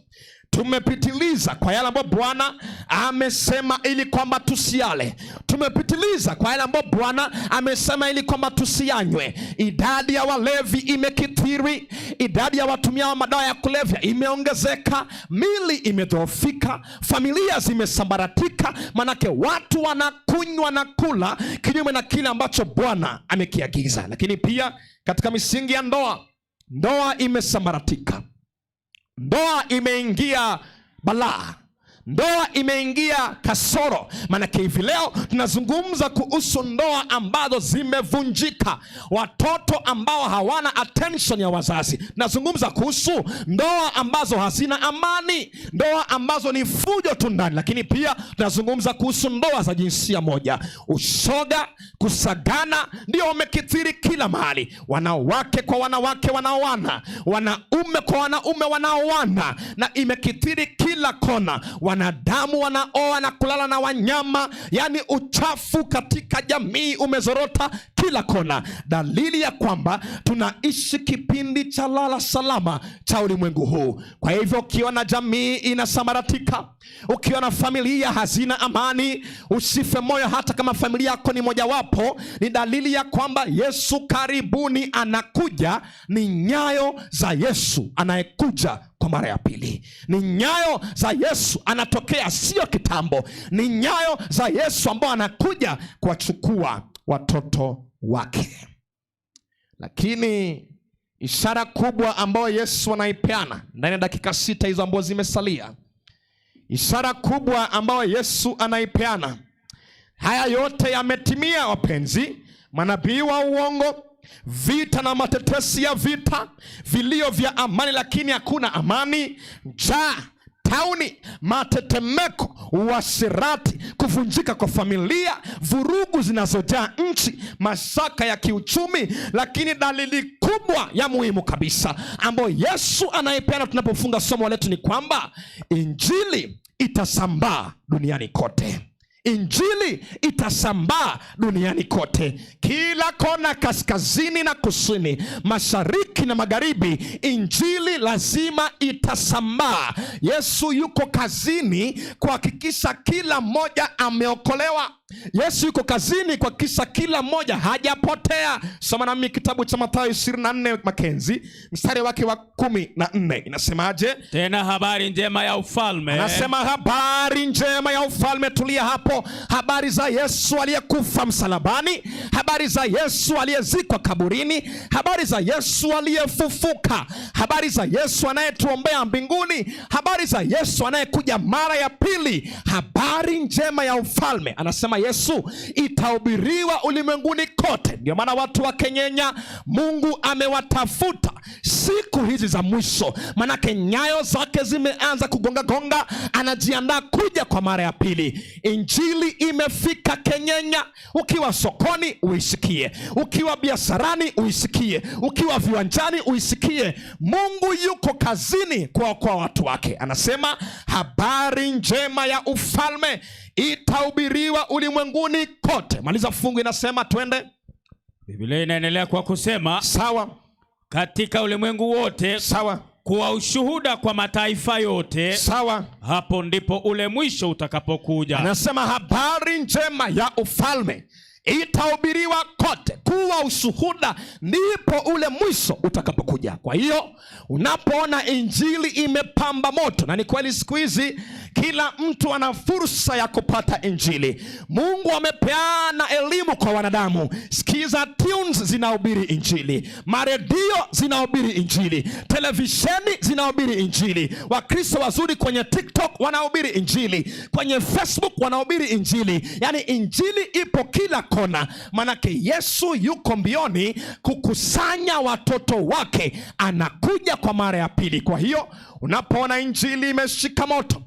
tumepitiliza kwa yale ambayo Bwana amesema ili kwamba tusiale. Tumepitiliza kwa yale ambayo Bwana amesema ili kwamba tusianywe. Idadi ya walevi imekithiri, idadi ya watumiao madawa ya kulevya imeongezeka, mili imedhoofika, familia zimesambaratika, manake watu wanakunywa na kula kinyume na kile ambacho Bwana amekiagiza. Lakini pia katika misingi ya ndoa, ndoa imesambaratika, ndoa imeingia balaa, ndoa imeingia kasoro. Maanake hivi leo tunazungumza kuhusu ndoa ambazo zimevunjika, watoto ambao hawana attention ya wazazi. Tunazungumza kuhusu ndoa ambazo hazina amani, ndoa ambazo ni fujo tu ndani. Lakini pia tunazungumza kuhusu ndoa za jinsia moja, ushoga, kusagana ndio wamekithiri kila mahali, wanawake kwa wanawake wanaoana, wanaume kwa wanaume wanaoana, na imekithiri kila kona. Wanadamu wanaoa na kulala na wanyama, yaani uchafu katika jamii umezorota kila kona, dalili ya kwamba tunaishi kipindi cha lala salama cha ulimwengu huu. Kwa hivyo ukiona jamii inasambaratika, ukiona familia hazina amani, usife moyo, hata kama familia yako ni mojawapo, ni dalili ya kwamba Yesu karibuni anakuja. Ni nyayo za Yesu anayekuja kwa mara ya pili, ni nyayo za Yesu anatokea, sio kitambo, ni nyayo za Yesu ambao anakuja kuwachukua watoto wake. Lakini ishara kubwa ambayo Yesu anaipeana ndani ya dakika 6 hizo ambazo zimesalia, ishara kubwa ambayo Yesu anaipeana, haya yote yametimia wapenzi. Manabii wa uongo, vita na matetesi ya vita, vilio vya amani lakini hakuna amani, njaa, tauni, matetemeko, uasherati, kuvunjika kwa familia, vurugu zinazojaa nchi, mashaka ya kiuchumi. Lakini dalili kubwa ya muhimu kabisa ambayo Yesu anaipeana tunapofunga somo letu ni kwamba injili itasambaa duniani kote. Injili itasambaa duniani kote, kila kona, kaskazini na kusini, mashariki na magharibi, injili lazima itasambaa. Yesu yuko kazini kuhakikisha kila mmoja ameokolewa. Yesu yuko kazini kuhakikisha kila mmoja hajapotea. Soma nami kitabu cha Mathayo 24 Makenzi, mstari wake wa 14 inasemaje? Tena habari njema ya ufalme. Anasema habari njema ya ufalme. Tulia hapo. Habari za Yesu aliyekufa msalabani, habari za Yesu aliyezikwa kaburini, habari za Yesu aliyefufuka, habari za Yesu anayetuombea mbinguni, habari za Yesu anayekuja mara ya pili, habari njema ya ufalme. Anasema Yesu itahubiriwa ulimwenguni kote. Ndio maana watu wa Kenyenya, Mungu amewatafuta siku hizi za mwisho, manake nyayo zake zimeanza kugonga gonga, anajiandaa kuja kwa mara ya pili. Injili imefika Kenyenya. Ukiwa sokoni uisikie, ukiwa biasharani uisikie, ukiwa viwanjani uisikie. Mungu yuko kazini kuwaokoa watu wake. Anasema habari njema ya ufalme itahubiriwa ulimwenguni kote. Maliza fungu, inasema twende. Biblia inaendelea kwa kusema sawa, katika ulimwengu wote, sawa, kuwa ushuhuda kwa mataifa yote, sawa, hapo ndipo ule mwisho utakapokuja. Anasema habari njema ya ufalme itahubiriwa kote kuwa ushuhuda, ndipo ule mwisho utakapokuja. Kwa hiyo unapoona injili imepamba moto, na ni kweli siku hizi kila mtu ana fursa ya kupata injili. Mungu amepeana elimu kwa wanadamu. Sikiza, tunes zinahubiri injili, maredio zinahubiri injili, televisheni zinahubiri injili, Wakristo wazuri kwenye TikTok wanahubiri injili, kwenye Facebook wanahubiri injili. Yaani injili ipo kila kona, manake Yesu yuko mbioni kukusanya watoto wake, anakuja kwa mara ya pili. Kwa hiyo unapoona injili imeshika moto,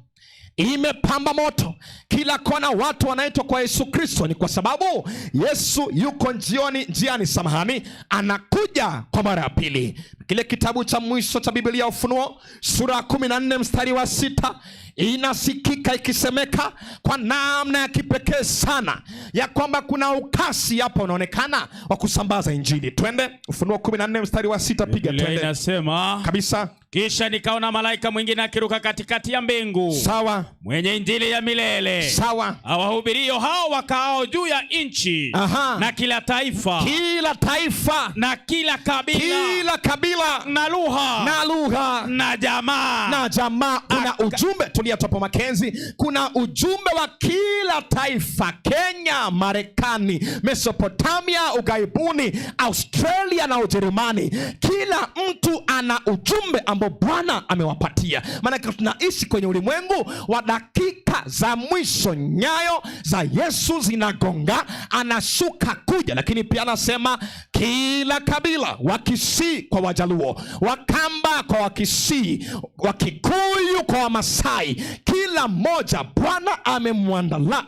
imepamba moto kila kona, watu wanaitwa kwa Yesu Kristo, ni kwa sababu Yesu yuko njiani, samahani, anakuja kwa mara ya pili. Kile kitabu cha mwisho cha Biblia, Ufunuo sura ya 14 mstari wa 6, inasikika ikisemeka kwa namna ya kipekee sana ya kwamba kuna ukasi hapa unaonekana wa kusambaza injili. Twende Ufunuo 14 mstari wa 6, piga Biblia twende inasema kabisa. Kisha nikaona malaika mwingine akiruka katikati ya mbingu, sawa, mwenye injili ya milele, sawa, awahubirio hao wakaao juu ya nchi, aha, na kila taifa, kila taifa, na kila kabila, kila kabila, na lugha, na lugha, na jamaa, na jamaa. Kuna ujumbe, tulia topo Makenzi, kuna ujumbe wa kila taifa, Kenya, Marekani, Mesopotamia, ughaibuni, Australia na Ujerumani. Kila mtu ana ujumbe ambao Bwana amewapatia. Maanake tunaishi kwenye ulimwengu wa dakika za mwisho, nyayo za Yesu zinagonga, anashuka kuja. Lakini pia anasema kila kabila, Wakisii kwa Wajaluo, Wakamba kwa Wakisii, Wakikuyu kwa Wamasai, kila mmoja Bwana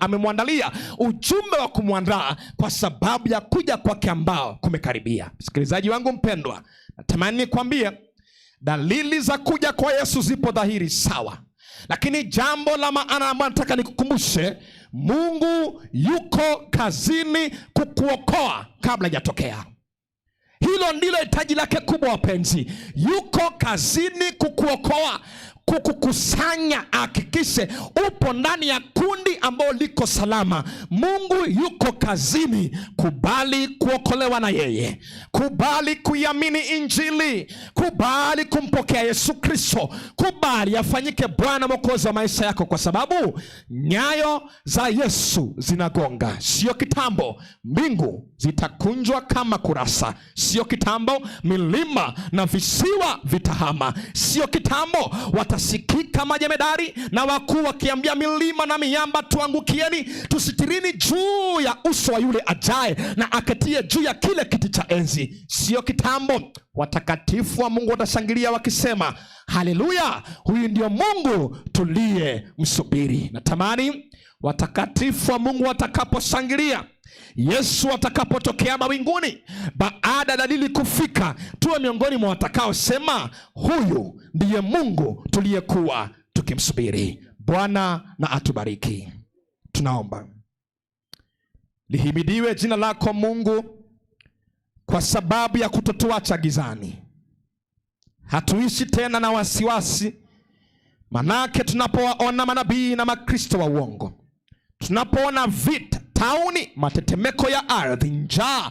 amemwandalia ujumbe wa kumwandaa kwa sababu ya kuja kwake ambao kumekaribia. Msikilizaji wangu mpendwa, natamani nikwambie dalili za kuja kwa Yesu zipo dhahiri, sawa. Lakini jambo la maana ambalo nataka nikukumbushe, Mungu yuko kazini kukuokoa kabla hajatokea. Hilo ndilo hitaji lake kubwa, wapenzi. Yuko kazini kukuokoa, kukukusanya, ahakikishe upo ndani ya kundi ambalo liko salama. Mungu yuko kazini. Kubali kuokolewa na yeye, kubali kuiamini Injili, kubali kumpokea Yesu Kristo, kubali afanyike Bwana Mwokozi wa maisha yako, kwa sababu nyayo za Yesu zinagonga. Sio kitambo mbingu zitakunjwa kama kurasa, sio kitambo milima na visiwa vitahama, sio kitambo watasikika majemedari na wakuu wakiambia milima na miamba, tuangukieni, tusitirini juu ya uso wa yule ajaye na aketie juu ya kile kiti cha enzi. Sio kitambo watakatifu wa Mungu watashangilia wakisema, haleluya, huyu ndio Mungu tuliye msubiri. Natamani watakatifu wa Mungu watakaposhangilia Yesu atakapotokea mawinguni baada ya dalili kufika, tuwe miongoni mwa watakaosema huyu ndiye Mungu tuliyekuwa tukimsubiri. Bwana na atubariki. Tunaomba. Lihimidiwe jina lako Mungu kwa sababu ya kutotuacha gizani. Hatuishi tena na wasiwasi, manake tunapowaona manabii na makristo wa uongo, tunapoona vita, tauni, matetemeko ya ardhi, njaa,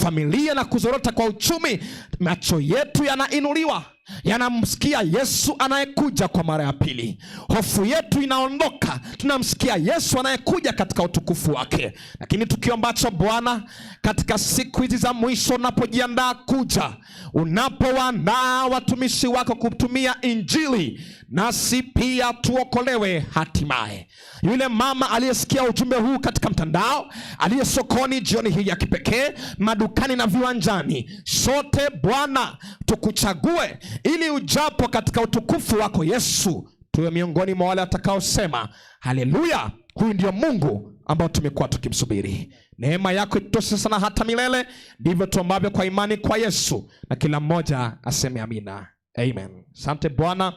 familia na kuzorota kwa uchumi, macho yetu yanainuliwa, yanamsikia Yesu anayekuja kwa mara ya pili. Hofu yetu inaondoka, tunamsikia Yesu anayekuja katika utukufu wake. Lakini tukiombacho Bwana, katika siku hizi za mwisho, unapojiandaa kuja, unapowaandaa watumishi wako kutumia Injili, nasi pia tuokolewe hatimaye. Yule mama aliyesikia ujumbe huu katika mtandao, aliye sokoni jioni hii ya kipekee, madukani na viwanjani, sote Bwana tukuchague, ili ujapo katika utukufu wako Yesu, tuwe miongoni mwa wale watakaosema haleluya, huyu ndio Mungu ambao tumekuwa tukimsubiri. Neema yako itoshe sana hata milele. Ndivyo tuombavyo kwa imani kwa Yesu, na kila mmoja aseme amina. Amen. Asante Bwana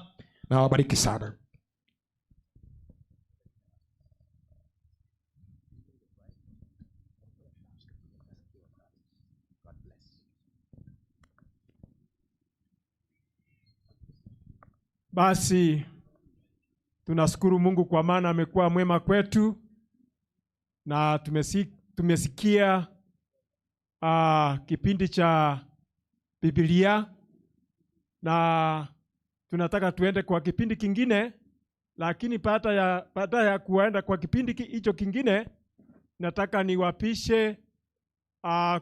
na wabariki sana. Basi tunashukuru Mungu kwa maana amekuwa mwema kwetu, na tumesikia kipindi cha Biblia, na tunataka tuende kwa kipindi kingine, lakini baada ya kuenda kwa kipindi hicho kingine, nataka niwapishe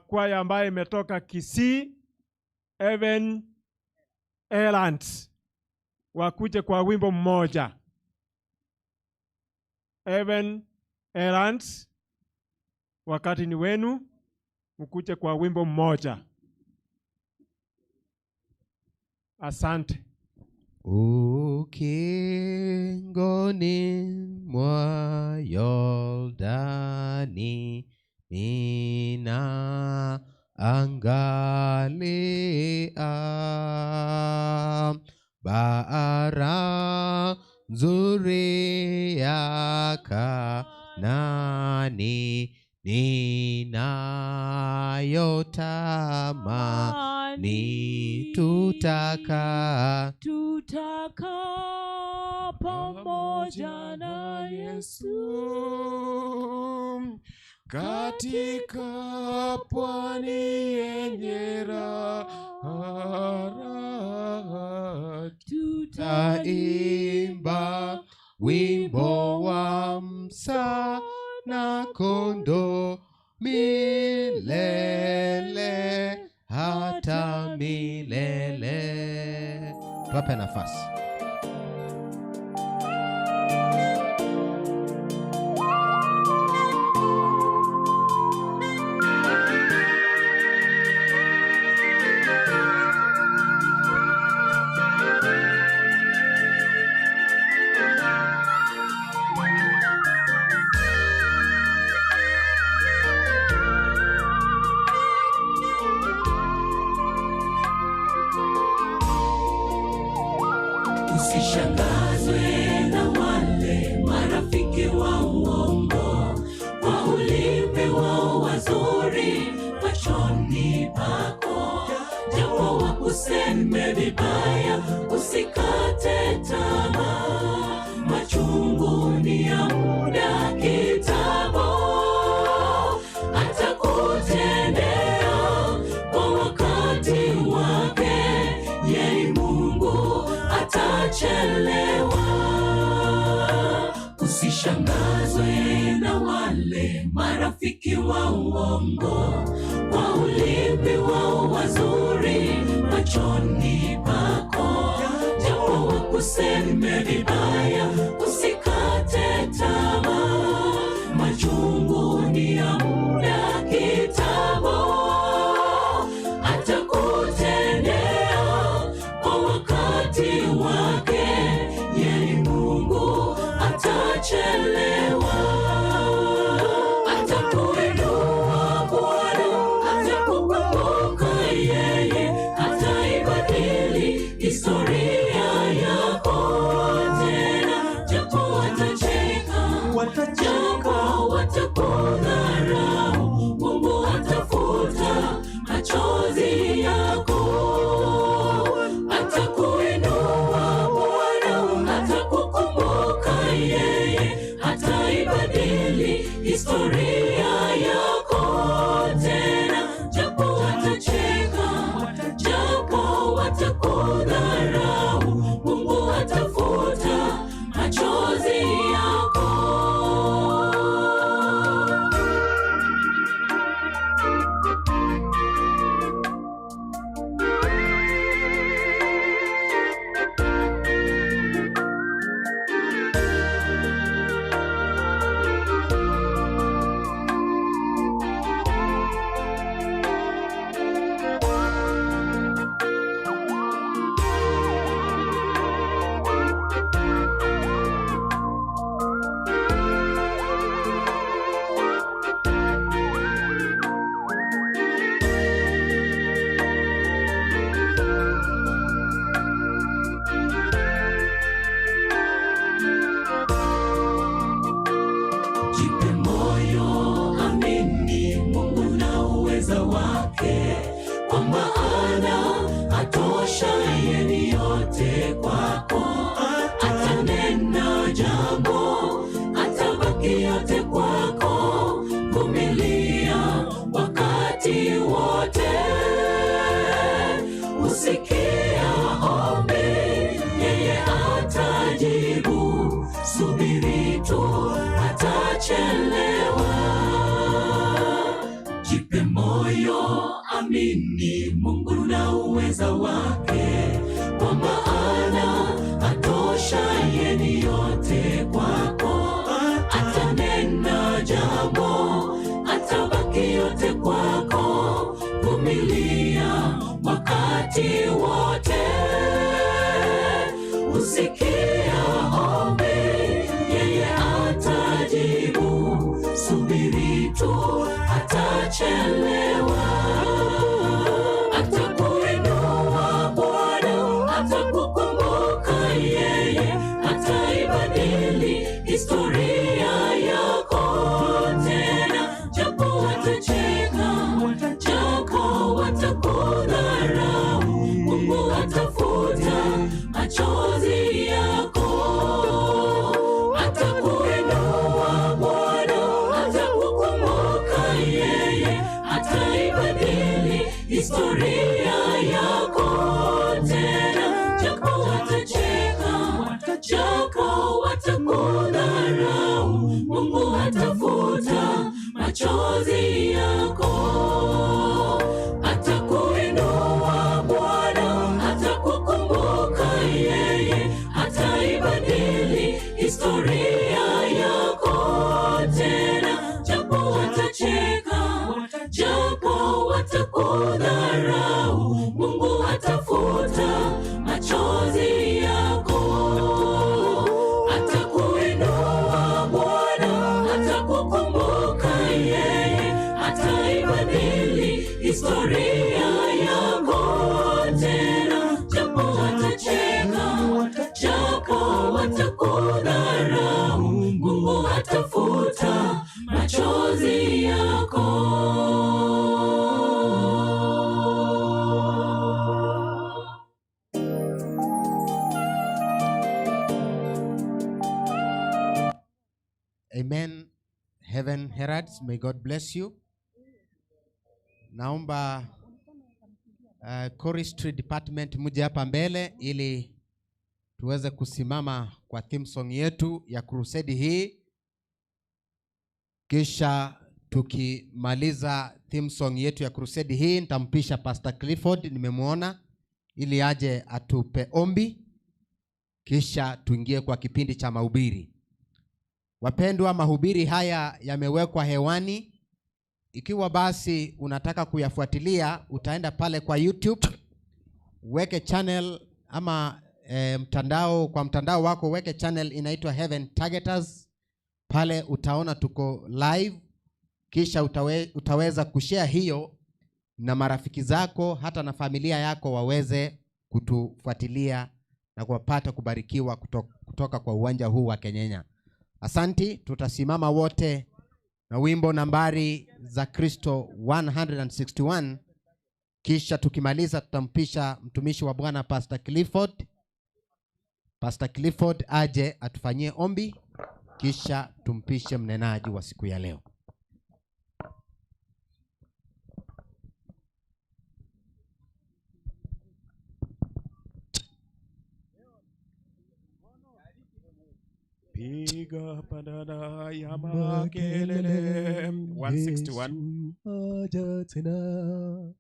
kwaya ambayo imetoka Kisii, Even Errands, wakuje kwa wimbo mmoja. Even Errands, wakati ni wenu, mkuje kwa wimbo mmoja. Asante. Ukingoni mwa Yordani nina angalia bara nzuri ya Kanaani ninayotamani, tutakaa Tutakaa pamoja na Yesu katika pwani yenye raha, tutaimba wimbo wa Musa na kondoo milele hata milele. Tuwape nafasi. Usishangazwe na machoni pako, japo wakuseme vibaya, usikate tamaa. Machungu ni ya muda kitambo, atakutendea kwa wakati wake. Yeye Mungu atachelewa. Usishangazwe na wale marafiki wa uongo, kwa ulimi wao wazuri machoni pako, japo wakuseme vibaya, usikate tamaa. Machungu ni ya muda kitambo, atakutendea kwa wakati wake. Yeye Mungu atachelewa. Atakuinua Bwana, atakukumbuka yeye, ataibadili historia yako tena, japo watacheka, japo watakudharau, Mungu atafuta machozi yako. Atakuinua Bwana, atakukumbuka yeye, ataibadili historia yako tena, japo watacheka, japo watakudharau, Mungu atafuta machozi yako. Jipe moyo, amini Mungu na uweza wake, kwa maana atosha yeye yote kwako. Atanena jambo, atabaki yote kwako. Vumilia wakati wote, usikia ombi, yeye atajibu. Subiri tu, atachelewa. Jipe moyo, amini Mungu na uweza wake, kwa maana atosha yeye yote kwako. Atanena jambo, atabaki yote kwako. Vumilia wakati wote, usikia ombi, yeye atajibu. Subiri tu, atachelewa. Atakuinua Bwana, atakukumbuka yeye, ataibadili historia yako tena, japo watacheka, japo watakudharau, Mungu atafuta machozi yako. Atakuinua Bwana, atakukumbuka yeye, ataibadili historia yako tena, japo watacheka, japo watakudharau, Mungu atafuta machozi yako. Atakuinua Bwana, atakukumbuka yeye, ataibadili historia yako tena, japo watacheka, japo watakudharau, Mungu atafuta machozi yako. Atakuinua Bwana, atakukumbuka yeye, ataibadili historia yako tena, japo watacheka, japo watakudharau. Amen. Heaven Heralds, may God bless you. Naomba choristry department muje hapa mbele ili tuweze kusimama kwa theme song yetu ya crusade hii. Kisha tukimaliza theme song yetu ya crusade hii, nitampisha Pastor Clifford, nimemwona, ili aje atupe ombi, kisha tuingie kwa kipindi cha mahubiri. Wapendwa, mahubiri haya yamewekwa hewani. Ikiwa basi unataka kuyafuatilia, utaenda pale kwa YouTube, weke channel ama mtandao, kwa mtandao wako weke channel inaitwa Heaven Targeters. Pale utaona tuko live, kisha utaweza kushare hiyo na marafiki zako, hata na familia yako waweze kutufuatilia na kuwapata kubarikiwa kutoka kwa uwanja huu wa Kenyenya. Asanti, tutasimama wote na wimbo nambari za Kristo 161. Kisha tukimaliza tutampisha mtumishi wa Bwana Pastor Clifford. Pastor Clifford aje atufanyie ombi, kisha tumpishe mnenaji wa siku ya leo. Piga pandana ya makelele. 161. Aja tena.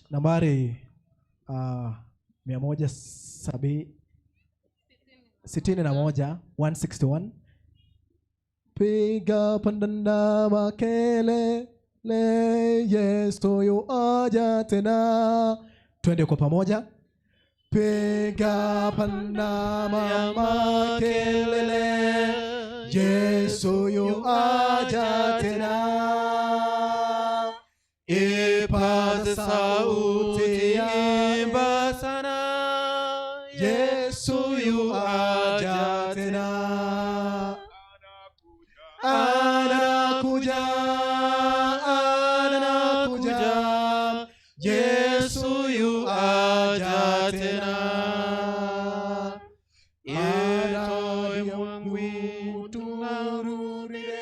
Nambari 161, 161. Piga pandana makelele, Yesu yu aja tena. Twende kwa pamoja. Piga pandana makelele, Yesu yu aja tena. Ipaze sauti, imba sana, Yesu yu aja tena. Anakuja, anakuja, Yesu yu aja tena. Itoe mwangwi Tururire,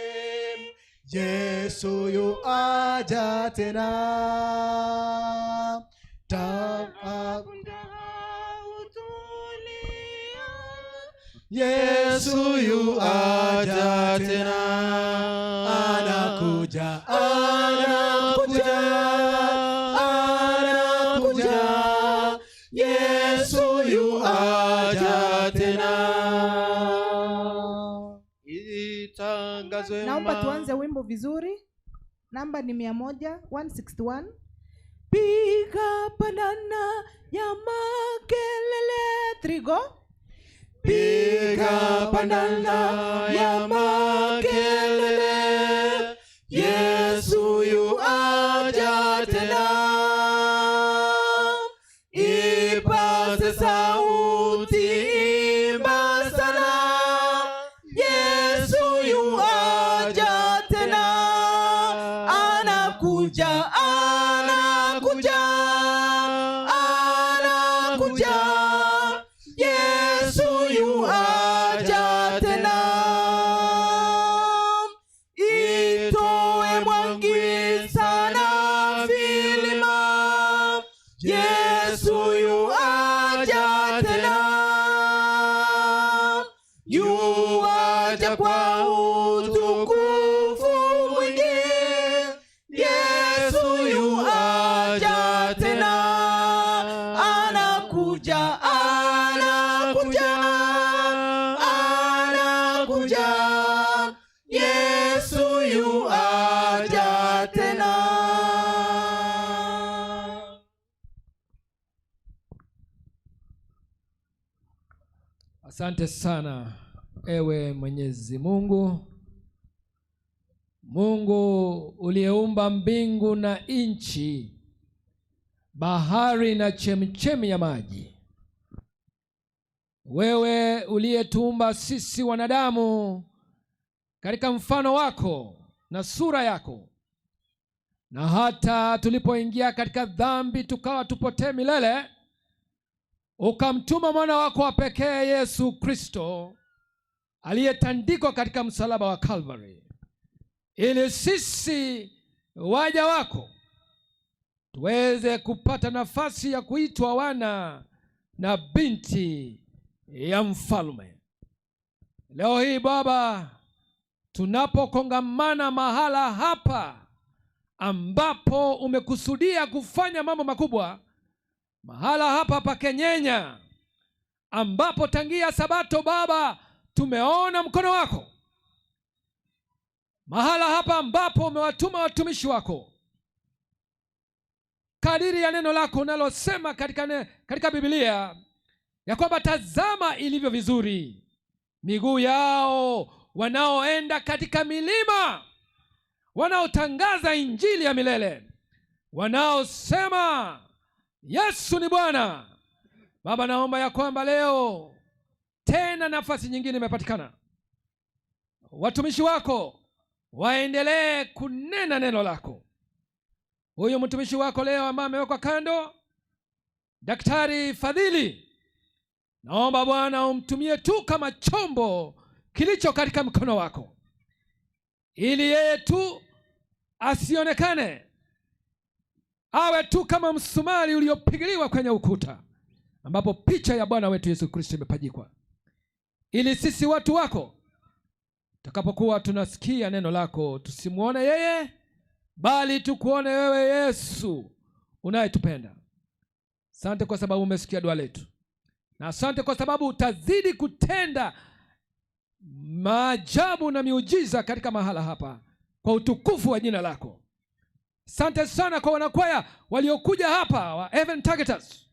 Yesu yu aja tena. Ta Yesu yu aja tena. Anakuja, anakuja, anakuja, Yesu yu aja tena. Itangazwe. Naomba tuanze wimbo vizuri. Namba ni 100, 161. Piga pandana ya makelele. Trigo. Piga pandana ya makelele, Yesu yu aja tena. Ipaze sauti, imba sana, Yesu yu aja tena. Anakuja, anakuja, anakuja, Yesu yu aja tena. Itoe mwangi sana vilima, Yesu yu aja tena. Yu aja kwa utukufu mwingi, Yesu yu aja tena. Anakuja, anakuja, anakuja, Yesu yu aja tena. Asante sana ewe Mwenyezi Mungu, Mungu uliyeumba mbingu na nchi, bahari na chemchemi ya maji. Wewe uliyetuumba sisi wanadamu katika mfano wako na sura yako. Na hata tulipoingia katika dhambi tukawa tupotee milele, ukamtuma mwana wako wa pekee Yesu Kristo aliyetandikwa katika msalaba wa Calvary, ili sisi waja wako tuweze kupata nafasi ya kuitwa wana na binti ya mfalme. Leo hii Baba, tunapokongamana mahala hapa ambapo umekusudia kufanya mambo makubwa, mahala hapa pa Kenyenya, ambapo tangia Sabato Baba tumeona mkono wako, mahala hapa ambapo umewatuma watumishi wako kadiri ya neno lako unalosema katika Biblia ya kwamba tazama ilivyo vizuri miguu yao wanaoenda katika milima, wanaotangaza injili ya milele, wanaosema Yesu ni Bwana. Baba, naomba ya kwamba leo tena nafasi nyingine imepatikana, watumishi wako waendelee kunena neno lako. Huyu mtumishi wako leo ambaye amewekwa kando, Daktari Fadhili, naomba Bwana umtumie tu kama chombo kilicho katika mkono wako, ili yeye tu asionekane, awe tu kama msumari uliopigiliwa kwenye ukuta ambapo picha ya Bwana wetu Yesu Kristo imepajikwa, ili sisi watu wako tutakapokuwa tunasikia neno lako tusimuone yeye, bali tukuone wewe Yesu unayetupenda. Asante kwa sababu umesikia dua letu, na asante kwa sababu utazidi kutenda maajabu na miujiza katika mahala hapa kwa utukufu wa jina lako. Asante sana kwa wanakwaya waliokuja hapa wa Heaven Targeters.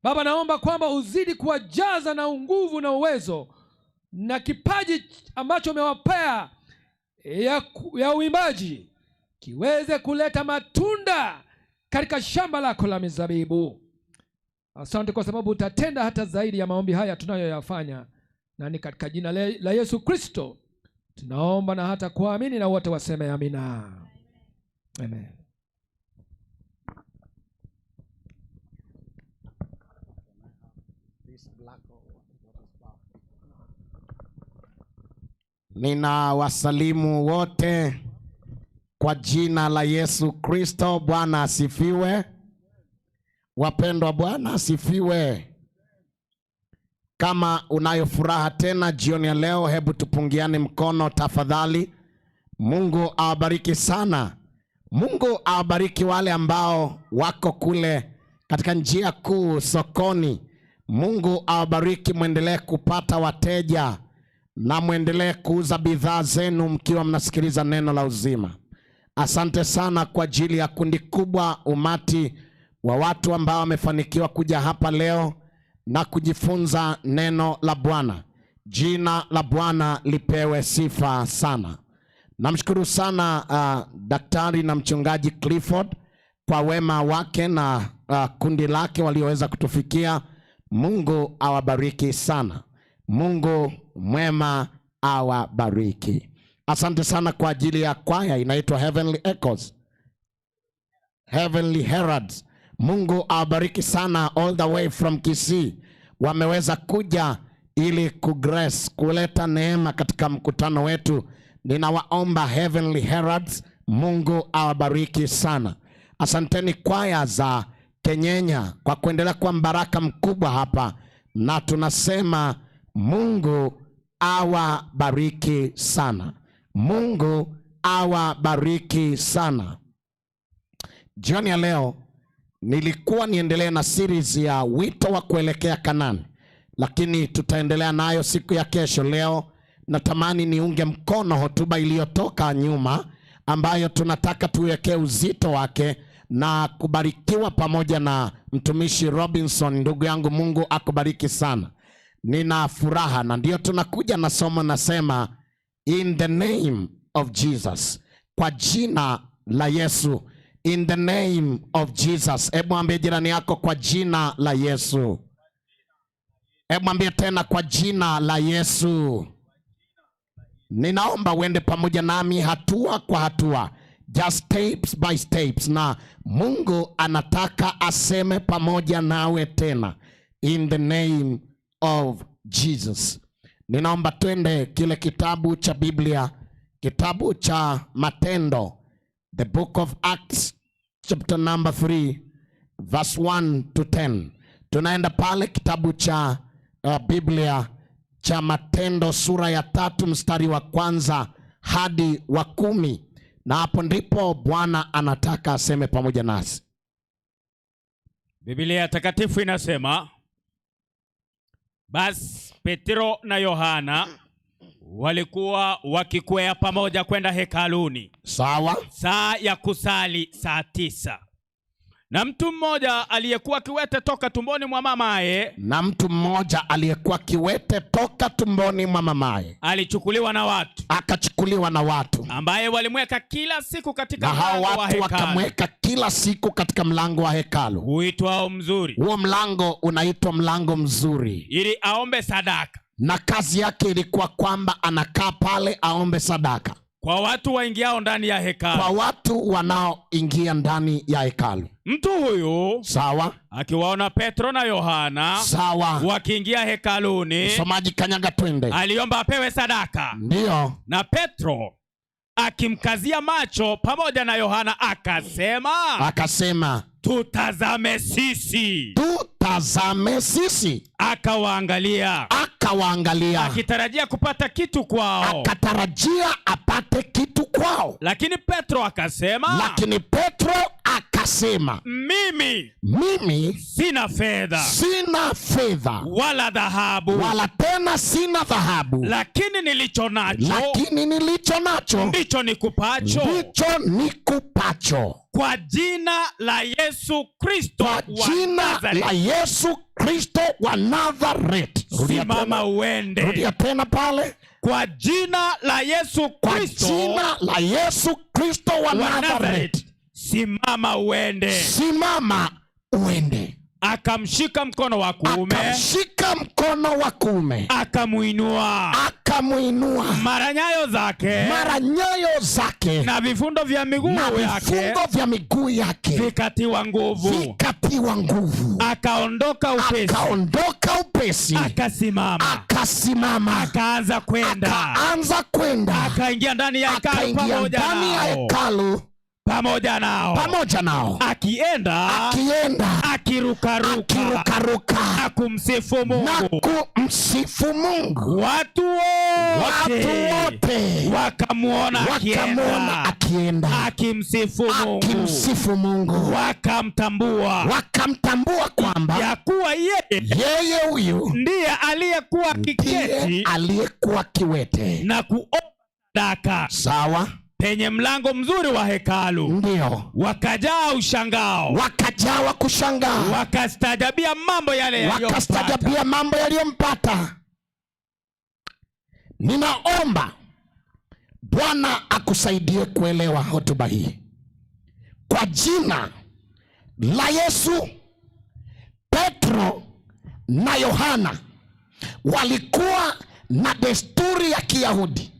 Baba, naomba kwamba uzidi kuwajaza na nguvu na uwezo na kipaji ambacho umewapea ya uimbaji kiweze kuleta matunda katika shamba lako la mizabibu. Asante kwa sababu utatenda hata zaidi ya maombi haya tunayoyafanya, na ni katika jina la Yesu Kristo tunaomba na hata kuamini, na wote waseme amina. Amen. Ninawasalimu wote kwa jina la Yesu Kristo. Bwana asifiwe. Wapendwa, Bwana asifiwe. Kama unayo furaha tena jioni ya leo, hebu tupungiane mkono tafadhali. Mungu awabariki sana. Mungu awabariki wale ambao wako kule katika njia kuu sokoni. Mungu awabariki, mwendelee kupata wateja na mwendelee kuuza bidhaa zenu mkiwa mnasikiliza neno la uzima. Asante sana kwa ajili ya kundi kubwa, umati wa watu ambao wamefanikiwa kuja hapa leo na kujifunza neno la Bwana. Jina la Bwana lipewe sifa sana. Namshukuru sana daktari na mchungaji Clifford kwa wema wake na kundi lake walioweza kutufikia. Mungu awabariki sana. Mungu mwema awabariki. Asante sana kwa ajili ya kwaya inaitwa Heavenly Echoes, Heavenly Heralds. Mungu awabariki sana, all the way from Kisii. Wameweza kuja ili kugrace, kuleta neema katika mkutano wetu. Ninawaomba Heavenly Heralds, Mungu awabariki sana. Asanteni kwaya za Kenyenya kwa kuendelea kuwa mbaraka mkubwa hapa, na tunasema Mungu awabariki sana. Mungu awabariki sana. Jioni ya leo nilikuwa niendelee na series ya wito wa kuelekea Kanani, lakini tutaendelea nayo siku ya kesho. Leo natamani niunge mkono hotuba iliyotoka nyuma ambayo tunataka tuwekee uzito wake na kubarikiwa pamoja na mtumishi Robinson. Ndugu yangu, Mungu akubariki sana. Nina furaha na ndio tunakuja na somo nasema, in the name of Jesus, kwa jina la Yesu. In the name of Jesus. Hebu ambie jirani yako, kwa jina la Yesu. Hebu ambie tena, kwa jina la Yesu. Ninaomba uende pamoja nami hatua kwa hatua. just steps by steps, na Mungu anataka aseme pamoja nawe tena, in the name of Jesus. Ninaomba twende kile kitabu cha Biblia, kitabu cha Matendo, the book of Acts chapter number 3 verse 1 to 10. Tunaenda pale kitabu cha Biblia cha Matendo sura ya 3 mstari wa 1 hadi wa 10, na hapo ndipo Bwana anataka aseme pamoja nasi. Biblia takatifu inasema, basi Petro na Yohana walikuwa wakikwea pamoja kwenda hekaluni. Sawa. Saa ya kusali saa 9. Na mtu mmoja aliyekuwa kiwete toka tumboni mwa mamaye, na mtu mmoja aliyekuwa kiwete toka tumboni mwa mamaye, alichukuliwa na watu, akachukuliwa na watu, ambaye walimweka kila siku katika na hao mlango wa watu hekalu, wakamweka kila siku katika mlango wa hekalu uitwao Mzuri,. Huo mlango unaitwa mlango mzuri, ili aombe sadaka na kazi yake ilikuwa kwamba anakaa pale aombe sadaka kwa watu waingiao ndani ya hekalu, kwa watu wanaoingia ndani ya hekalu. Mtu huyu sawa, akiwaona Petro na Yohana sawa, wakiingia hekaluni, msomaji kanyaga twende, aliomba apewe sadaka. Ndio. Na Petro akimkazia macho pamoja na Yohana akasema, akasema, tutazame sisi, tutazame sisi. Akawaangalia, akawaangalia, akitarajia kupata kitu kwao, akatarajia apate kitu kwao. Lakini Petro akasema, lakini Petro akasema, mimi sina fedha, sina fedha wala dhahabu, wala tena sina dhahabu, lakini nilicho nacho, lakini nilicho nacho ndicho nikupacho, ndicho nikupacho, kwa jina la Yesu Kristo, kwa jina la Yesu Kristo wa Nazareth. Simama uende. Rudia tena pale. Kwa jina la Yesu Kristo, kwa jina la Yesu Kristo wa Nazareth, simama uende, simama uende. Akamshika mkono wa kuume, akamshika mkono wa kuume, akamuinua, akamuinua. Mara nyayo zake, mara nyayo zake, na vifundo vya miguu yake, vifundo vya miguu yake vikatiwa nguvu, vikatiwa nguvu. Akaondoka upesi, akaondoka upesi, akasimama, akasimama, akaanza kwenda, akaanza kwenda, akaingia ndani ya hekalu, pamoja nao, pamoja nao, pamoja nao, akienda, akienda, akirukaruka, akirukaruka, na kumsifu Mungu, na kumsifu Mungu. Watu wote wakamuona akienda, akimsifu Mungu, akimsifu Mungu, wakamtambua, wakamtambua kwamba ya kuwa yeye huyu ndiye aliyekuwa kiketi, aliyekuwa kiwete na kuomba sadaka. Sawa. Penye mlango mzuri wa hekalu. Ndio. Wakajaa ushangao, wakajawa kushangaa, wakastajabia mambo yale yaliyompata, wakastajabia mambo yaliyompata. Ninaomba Bwana akusaidie kuelewa hotuba hii. Kwa jina la Yesu, Petro na Yohana walikuwa na desturi ya Kiyahudi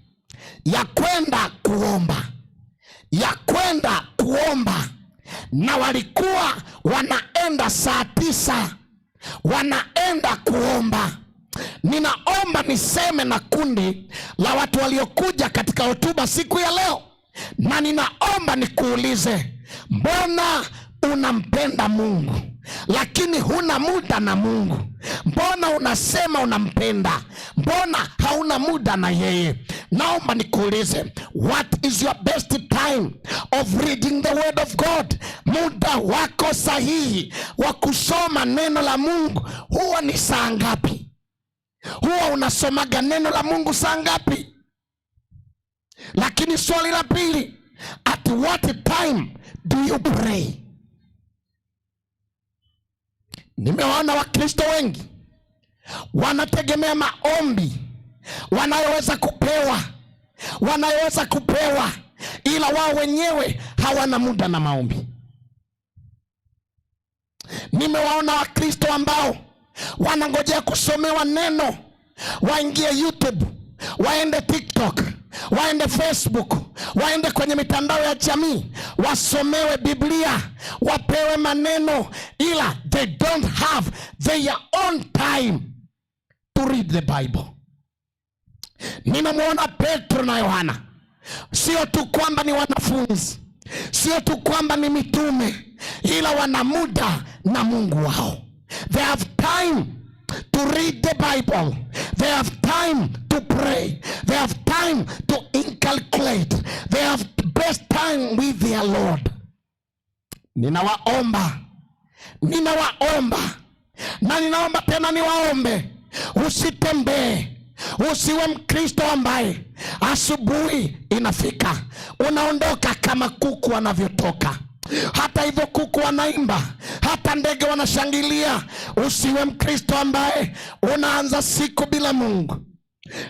ya kwenda kuomba, ya kwenda kuomba, na walikuwa wanaenda saa 9 wanaenda kuomba. Ninaomba niseme na kundi la watu waliokuja katika hotuba siku ya leo, na ninaomba nikuulize, mbona unampenda Mungu lakini huna muda na Mungu? Mbona unasema unampenda, mbona hauna muda na yeye? Naomba nikuulize, what is your best time of reading the word of God? Muda wako sahihi wa kusoma neno la Mungu huwa ni saa ngapi? Huwa unasomaga neno la Mungu saa ngapi? Lakini swali la pili, at what time do you pray? Nimewaona Wakristo wengi wanategemea maombi wanayoweza kupewa, wanayoweza kupewa, ila wao wenyewe hawana muda na maombi. Nimewaona Wakristo ambao wanangojea kusomewa neno, waingie YouTube, waende TikTok, Waende Facebook, waende kwenye mitandao ya jamii, wasomewe Biblia, wapewe maneno, ila they don't have their own time to read the Bible. Ninamwona Petro na Yohana, sio tu kwamba ni wanafunzi, sio tu kwamba ni mitume, ila wana muda na Mungu wao. They have time to read the Bible. They have time to pray. They have time to inculcate. They have best time with their Lord. Ninawaomba, ninawaomba na ninaomba tena niwaombe, usitembee, usiwe Mkristo ambaye asubuhi inafika unaondoka kama kuku wanavyotoka. Hata hivyo kuku wanaimba, hata ndege wanashangilia. Usiwe Mkristo ambaye unaanza siku bila Mungu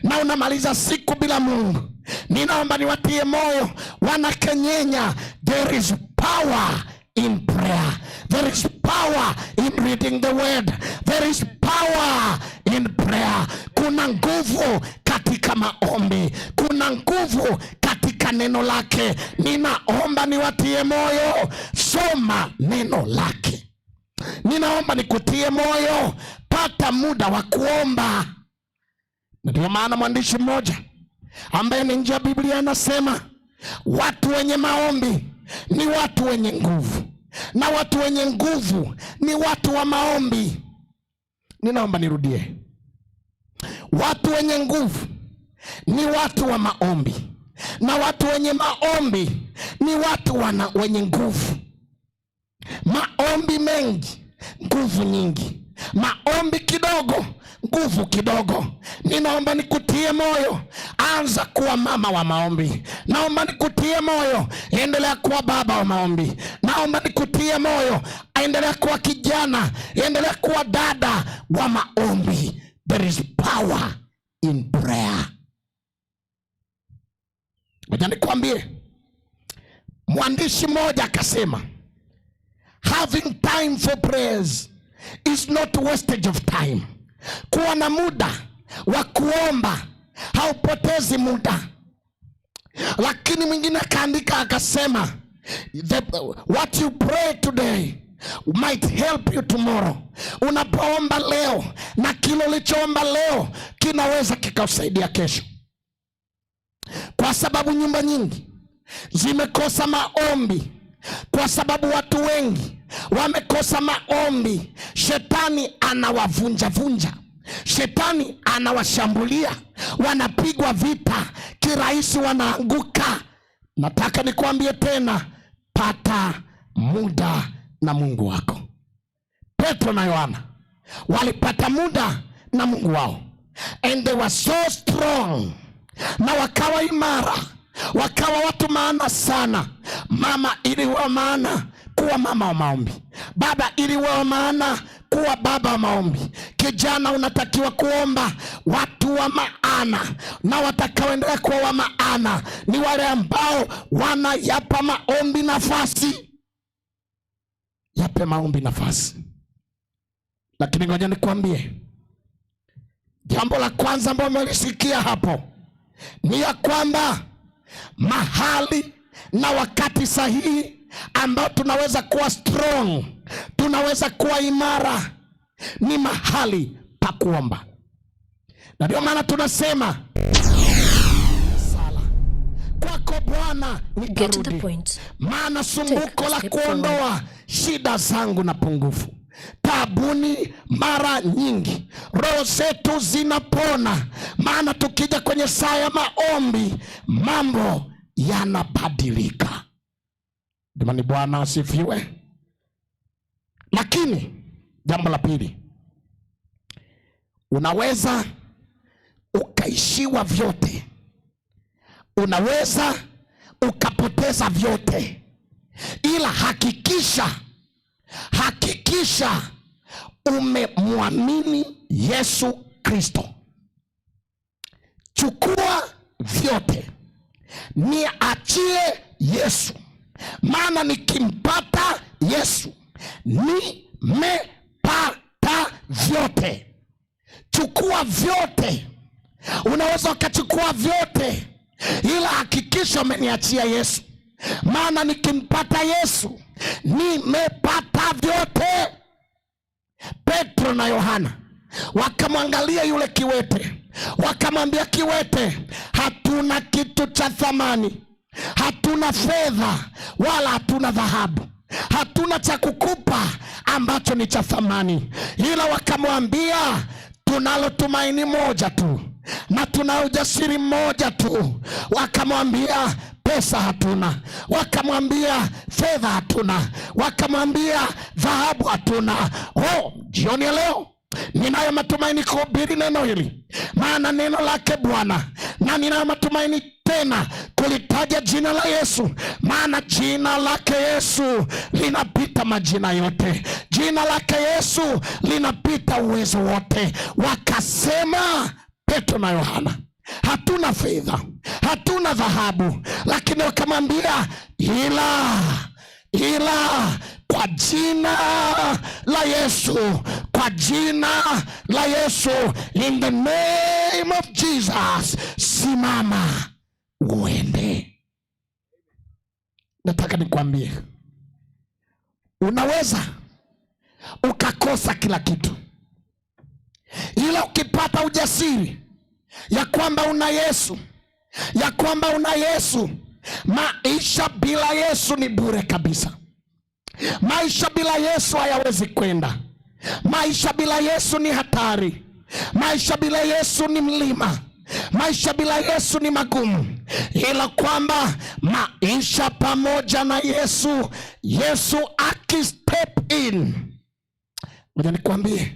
na unamaliza siku bila Mungu. Ninaomba niwatie moyo wanakenyenya, there is power in prayer, there is power in reading the word, there is power in prayer. Kuna nguvu katika maombi, kuna nguvu katika neno lake. Ninaomba niwatie moyo, soma neno lake. Ninaomba nikutie moyo, pata muda wa kuomba. Na ndio maana mwandishi mmoja ambaye ni nje ya Biblia anasema watu wenye maombi ni watu wenye nguvu, na watu wenye nguvu ni watu wa maombi. Ninaomba nirudie, watu wenye nguvu ni watu wa maombi, na watu wenye maombi ni watu wenye nguvu. Maombi mengi, nguvu nyingi. Maombi kidogo, nguvu kidogo. Ninaomba nikutie moyo, anza kuwa mama wa maombi. Naomba nikutie moyo, endelea kuwa baba wa maombi. Naomba nikutie moyo, endelea kuwa kijana, endelea kuwa dada wa maombi. There is power in prayer. Ngoja nikwambie, mwandishi mmoja akasema, having time for prayers is not wastage of time. Kuwa na muda wa kuomba haupotezi muda. Lakini mwingine akaandika akasema, what you pray today might help you tomorrow. Unapoomba leo na kile ulichoomba leo kinaweza kikakusaidia kesho, kwa sababu nyumba nyingi zimekosa maombi, kwa sababu watu wengi wamekosa maombi. Shetani anawavunja vunja, shetani anawashambulia, wanapigwa vita kirahisi, wanaanguka. Nataka nikwambie tena, pata muda na Mungu wako. Petro na Yohana walipata muda na Mungu wao, and they were so strong, na wakawa imara, wakawa watu maana sana. Mama ili uwe maana kuwa mama wa maombi, baba ili uwe maana kuwa baba wa maombi. Kijana unatakiwa kuomba. Watu wa maana na watakaoendelea kuwa wa maana ni wale ambao wanayapa maombi nafasi. Yape maombi nafasi. Lakini ngoja nikwambie, jambo la kwanza ambalo umelisikia hapo ni ya kwamba mahali na wakati sahihi ambao tunaweza kuwa strong, tunaweza kuwa imara ni mahali pa kuomba, na ndio maana tunasema sala kwako Bwana Get to the nitarudi, point. Maana sumbuko Take a la step kuondoa shida zangu na pungufu taabuni mara nyingi, roho zetu zinapona, maana tukija kwenye saa ya maombi mambo yanabadilika. Jamani, Bwana asifiwe. Lakini jambo la pili, unaweza ukaishiwa vyote, unaweza ukapoteza vyote, ila hakikisha, hakikisha umemwamini Yesu Kristo. Chukua vyote, niachie Yesu, maana nikimpata Yesu nimepata vyote. Chukua vyote, unaweza ukachukua vyote. ila hakikisha umeniachia Yesu, maana nikimpata Yesu nimepata vyote. Petro na Yohana wakamwangalia yule kiwete, wakamwambia, kiwete, hatuna kitu cha thamani, hatuna fedha wala hatuna dhahabu, hatuna cha kukupa ambacho ni cha thamani, ila wakamwambia tunalo tumaini moja tu na tuna ujasiri mmoja tu. Wakamwambia pesa hatuna, wakamwambia fedha hatuna, wakamwambia dhahabu hatuna. Oh, jioni ya leo ninayo matumaini kuhubiri neno hili, maana neno lake Bwana, na ninayo matumaini tena kulitaja jina la Yesu, maana jina lake Yesu linapita majina yote, jina lake Yesu linapita uwezo wote. Wakasema Petro na Yohana, hatuna fedha, hatuna dhahabu, lakini wakamwambia ila kwa jina la Yesu, kwa jina la Yesu, in the name of Jesus, simama uende. Nataka nikwambie, unaweza ukakosa kila kitu, ila ukipata ujasiri ya kwamba una Yesu, ya kwamba una Yesu, maisha bila Yesu ni bure kabisa. Maisha bila Yesu hayawezi kwenda. Maisha bila Yesu ni hatari. Maisha bila Yesu ni mlima. Maisha bila Yesu ni magumu, ila kwamba maisha pamoja na Yesu, Yesu akistep in. Ngoja nikwambie,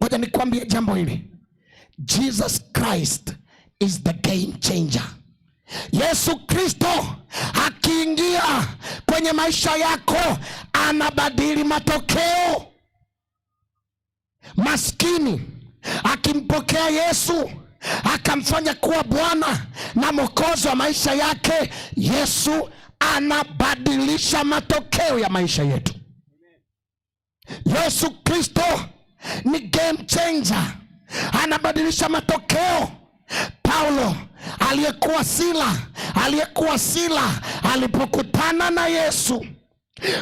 ngoja nikwambie jambo hili. Jesus Christ is the game changer. Yesu Kristo akiingia kwenye maisha yako anabadili matokeo. Maskini akimpokea Yesu akamfanya kuwa Bwana na Mwokozi wa maisha yake, Yesu anabadilisha matokeo ya maisha yetu. Yesu Kristo ni game changer, anabadilisha matokeo. Paulo aliyekuwa Sila alipokutana na Yesu,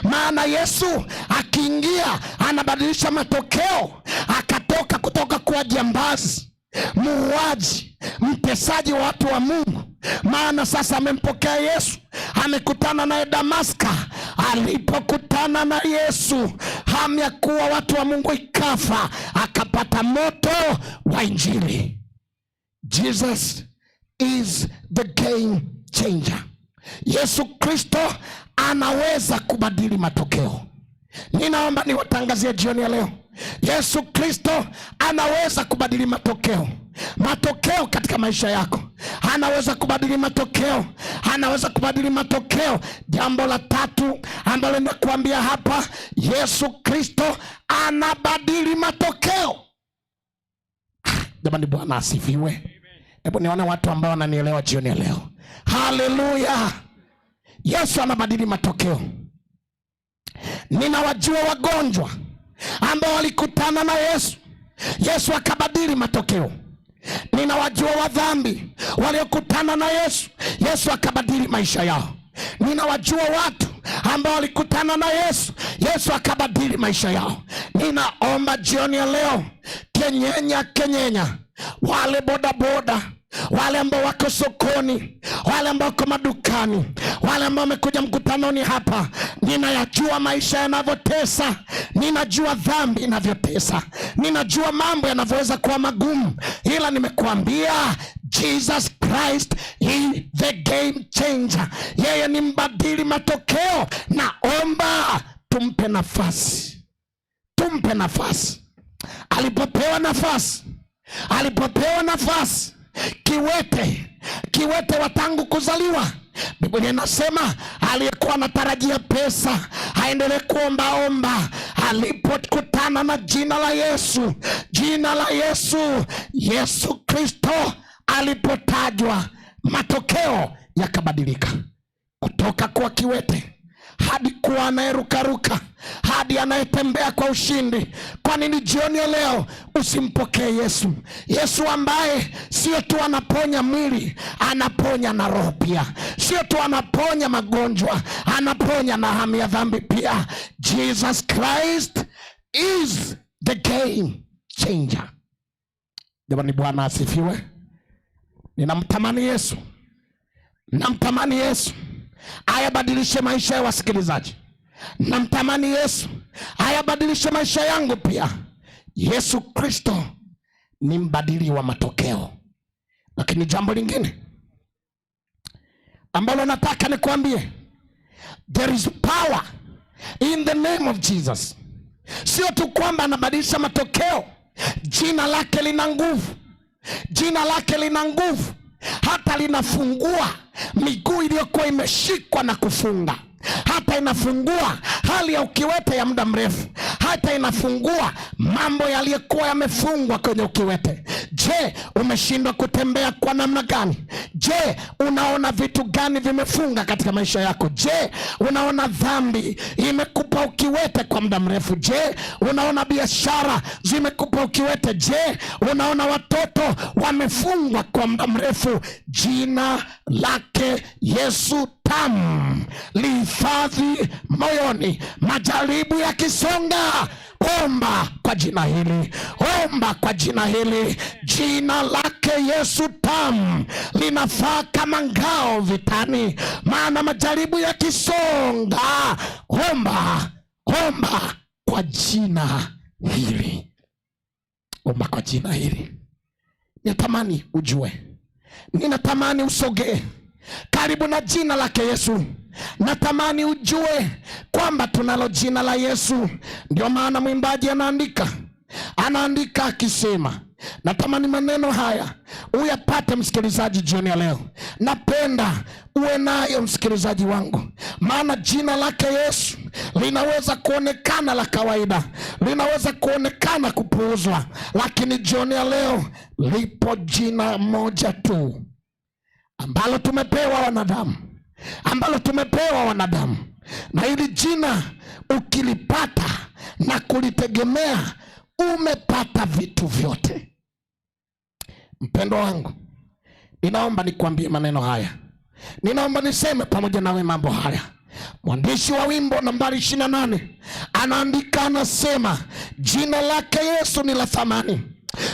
maana Yesu akiingia anabadilisha matokeo, akatoka kutoka kuwa jambazi, muuaji, mtesaji wa watu wa Mungu, maana sasa amempokea Yesu, amekutana naye Damaska. Alipokutana na Yesu, hamu ya kuwa watu wa Mungu ikafa, akapata moto wa Injili. Jesus is the game changer. Yesu Kristo anaweza kubadili matokeo. Ninaomba niwatangazie jioni ya leo, Yesu Kristo anaweza kubadili matokeo, matokeo katika maisha yako. Anaweza kubadili matokeo, anaweza kubadili matokeo. Jambo la tatu ambalo ninakuambia hapa, Yesu Kristo anabadili matokeo. Jamani, Bwana asifiwe. Hebu nione watu ambao wananielewa jioni ya leo. Haleluya! Yesu anabadili matokeo. Ninawajua wagonjwa ambao walikutana na Yesu, Yesu akabadili matokeo. Ninawajua wadhambi waliokutana na Yesu, Yesu akabadili maisha yao. Ninawajua watu ambao walikutana na Yesu, Yesu akabadili maisha yao. Ninaomba jioni ya leo, Kenyenya, Kenyenya, wale bodaboda, wale ambao wako sokoni, wale ambao wako madukani, wale ambao wamekuja mkutanoni hapa, ninayajua maisha yanavyotesa, ninajua dhambi inavyotesa, ninajua mambo yanavyoweza kuwa magumu, ila nimekuambia Jesus Christ is the game changer. Yeye ni mbadili matokeo. Naomba tumpe nafasi, tumpe nafasi. Alipopewa nafasi, kiwete, kiwete wa tangu kuzaliwa, Biblia inasema aliyekuwa anatarajia pesa aendelee kuombaomba, alipokutana na jina la Yesu, jina la Yesu, Yesu Kristo alipotajwa, matokeo yakabadilika kutoka kuwa kiwete. hadi kuwa anayerukaruka, hadi anayetembea kwa ushindi. Kwa nini jioni ya leo usimpokee Yesu? Yesu ambaye sio tu anaponya mwili, anaponya na roho pia. Sio tu anaponya magonjwa, anaponya na hamu ya dhambi pia. Jesus Christ is the game changer. Jamani, Bwana asifiwe. Ninamtamani Yesu, namtamani Yesu ayabadilishe maisha ya wasikilizaji. Namtamani Yesu ayabadilishe maisha yangu pia. Yesu Kristo ni mbadili wa matokeo. Lakini jambo lingine ambalo nataka nikuambie, there is power in the name of Jesus. Sio tu kwamba anabadilisha matokeo, jina lake lina nguvu, jina lake lina nguvu, hata linafungua miguu iliyokuwa imeshikwa na kufunga, hata inafungua hali ya ukiwete ya muda mrefu, hata inafungua mambo yaliyokuwa yamefungwa kwenye ukiwete. Je, umeshindwa kutembea kwa namna gani? Je, unaona vitu gani vimefunga katika maisha yako? Je, unaona dhambi imekupa ukiwete kwa muda mrefu? Je, unaona biashara zimekupa ukiwete? Je, unaona watoto wamefungwa kwa muda mrefu? Jina lake Yesu tamu lihifadhi moyoni. Majaribu yakisonga, omba kwa jina hili, omba kwa jina hili. Jina lake Yesu tamu linafaa kama ngao vitani, maana majaribu yakisonga, omba, omba kwa jina hili, omba kwa jina hili. Ninatamani ujue, ninatamani usogee karibu na jina lake Yesu. Natamani ujue kwamba tunalo jina la Yesu. Ndio maana mwimbaji anaandika akisema, natamani maneno haya uyapate msikilizaji jioni ya leo. Napenda uwe nayo msikilizaji wangu, maana jina lake Yesu linaweza kuonekana la kawaida, linaweza kuonekana kupuuzwa, lakini jioni ya leo lipo jina moja tu ambalo tumepewa wanadamu, ambalo tumepewa wanadamu, na hili jina ukilipata na kulitegemea, umepata vitu vyote. Mpendo wangu, ninaomba nikuambie maneno haya, ninaomba niseme pamoja nawe mambo haya. Mwandishi wa wimbo nambari 28 anaandika, anasema, jina lake Yesu ni la thamani,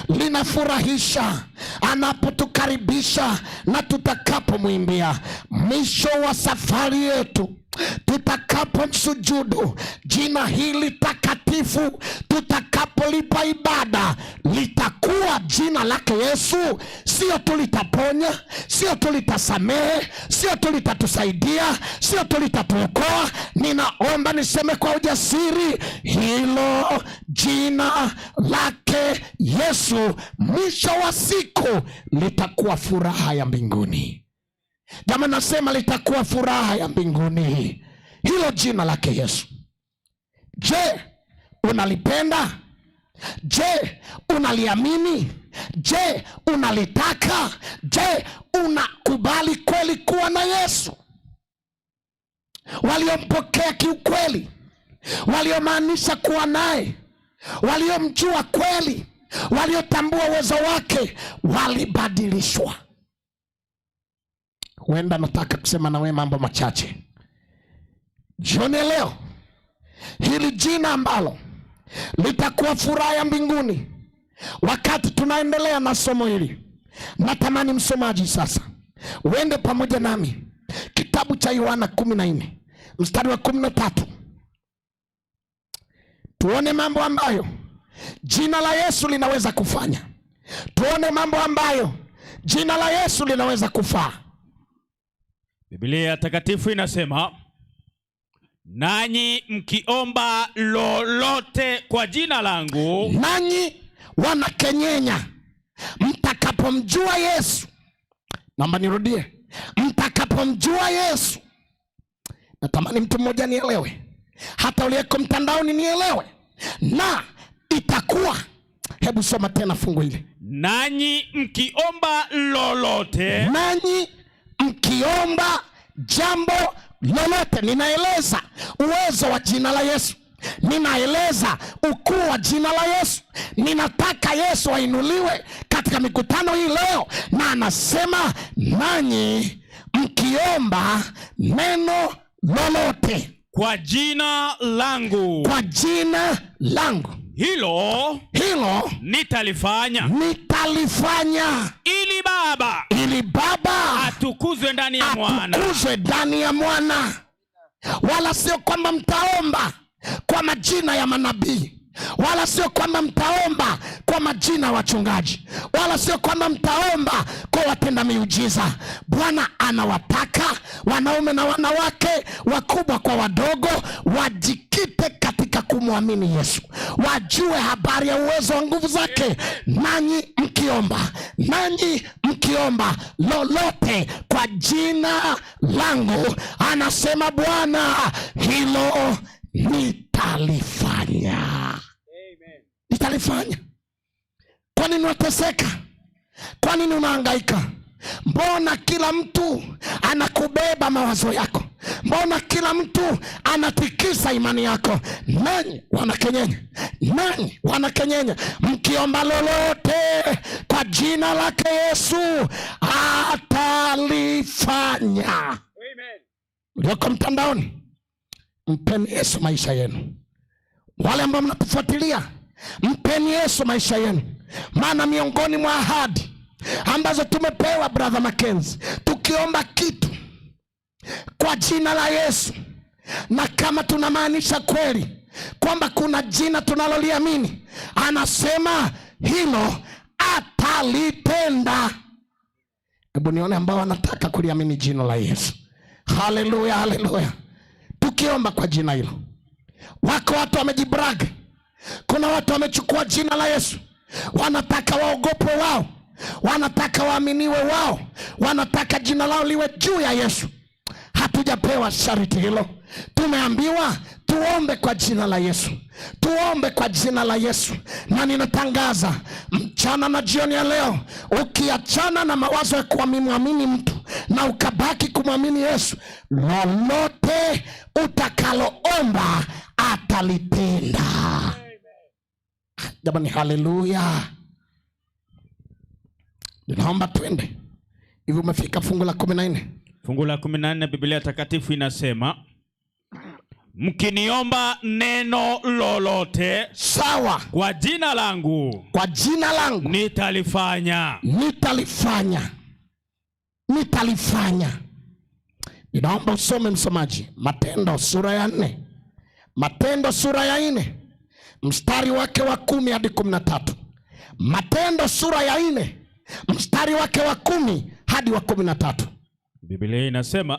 linafurahisha anapotukaribisha na tutakapomwimbia. Mwisho wa safari yetu tutakapomsujudu jina hili takatifu, tutakapolipa ibada, litakuwa jina lake Yesu. Sio tu litaponya, sio tu litasamehe, sio tu litatusaidia, sio tu litatuokoa. Ninaomba niseme kwa ujasiri, hilo jina lake Yesu mwisho wa siku litakuwa furaha ya mbinguni. Jamani, nasema litakuwa furaha ya mbinguni, hilo jina lake Yesu. Je, unalipenda? Je, unaliamini? Je, unalitaka? Je, unakubali kweli kuwa na Yesu? Waliompokea kiukweli, waliomaanisha kuwa naye, waliomjua kweli, waliotambua uwezo wake, walibadilishwa. Huenda nataka kusema na wewe mambo machache jioni ya leo. Hili jina ambalo litakuwa furaha ya mbinguni, wakati tunaendelea na somo hili, natamani msomaji sasa uende pamoja nami kitabu cha Yohana 14 mstari wa 13, tuone mambo ambayo jina la Yesu linaweza kufanya, tuone mambo ambayo jina la Yesu linaweza kufaa. Biblia takatifu inasema, nanyi mkiomba lolote kwa jina langu, nanyi wanakenyenya mtakapomjua Yesu, naomba nirudie, mtakapomjua Yesu. Natamani mtu mmoja nielewe, hata uliyeko mtandaoni nielewe, na itakuwa. Hebu soma tena fungu hili. Nanyi mkiomba lolote, nanyi mkiomba jambo lolote. Ninaeleza uwezo wa jina la Yesu, ninaeleza ukuu wa jina la Yesu. Ninataka Yesu ainuliwe katika mikutano hii leo, na anasema nanyi mkiomba neno lolote kwa jina langu, kwa jina langu, hilo hilo nitalifanya, nitalifanya, ili Baba, ili Baba atukuzwe ndani ya Mwana, atukuzwe ndani ya Mwana. Wala sio kwamba mtaomba kwa majina ya manabii, wala sio kwamba mtaomba kwa majina ya wachungaji, wala sio kwamba mtaomba kwa watenda miujiza. Bwana anawataka wanaume na wanawake, wakubwa kwa wadogo, wajikite katika kumwamini Yesu, wajue habari ya uwezo wa nguvu zake. Nanyi mkiomba, nanyi mkiomba lolote kwa jina langu, anasema Bwana, hilo nitalifanya. Nitalifanya. Kwa nini unateseka? Kwa nini unahangaika? Mbona kila mtu anakubeba mawazo yako? Mbona kila mtu anatikisa imani yako? Nanyi wanakenyenye, nanyi wanakenyenye, mkiomba lolote kwa jina lake Yesu atalifanya. Mlioko mtandaoni, mpeni Yesu maisha yenu. Wale ambao mnatufuatilia, mpeni Yesu maisha yenu, maana miongoni mwa ahadi ambazo tumepewa, Brother Mackenzie, tukiomba kitu kwa jina la Yesu, na kama tunamaanisha kweli kwamba kuna jina tunaloliamini, anasema hilo atalitenda. Hebu nione ambao wanataka kuliamini jina la Yesu. Haleluya, haleluya. Tukiomba kwa jina hilo, wako watu wamejibrag. Kuna watu wamechukua jina la Yesu, wanataka waogopwe wao, wanataka waaminiwe wao, wanataka jina lao liwe juu ya Yesu. Hatujapewa sharti hilo, tumeambiwa tuombe kwa jina la Yesu, tuombe kwa jina la Yesu. Na ninatangaza mchana na jioni ya leo, ukiachana na mawazo ya kuamini mtu na ukabaki kumwamini Yesu, lolote utakaloomba atalitenda. Jamani, haleluya! Ninaomba twende hivi. Umefika fungu la 14. Fungu la 14, Biblia Takatifu inasema, mkiniomba neno lolote sawa kwa jina langu, kwa jina langu nitalifanya, nitalifanya, nitalifanya. Ninaomba usome msomaji, Matendo sura ya 4, Matendo sura ya 4 mstari wake wa 10 hadi 13. Matendo sura ya 4 mstari wake wa 10 hadi wa 13. Biblia inasema,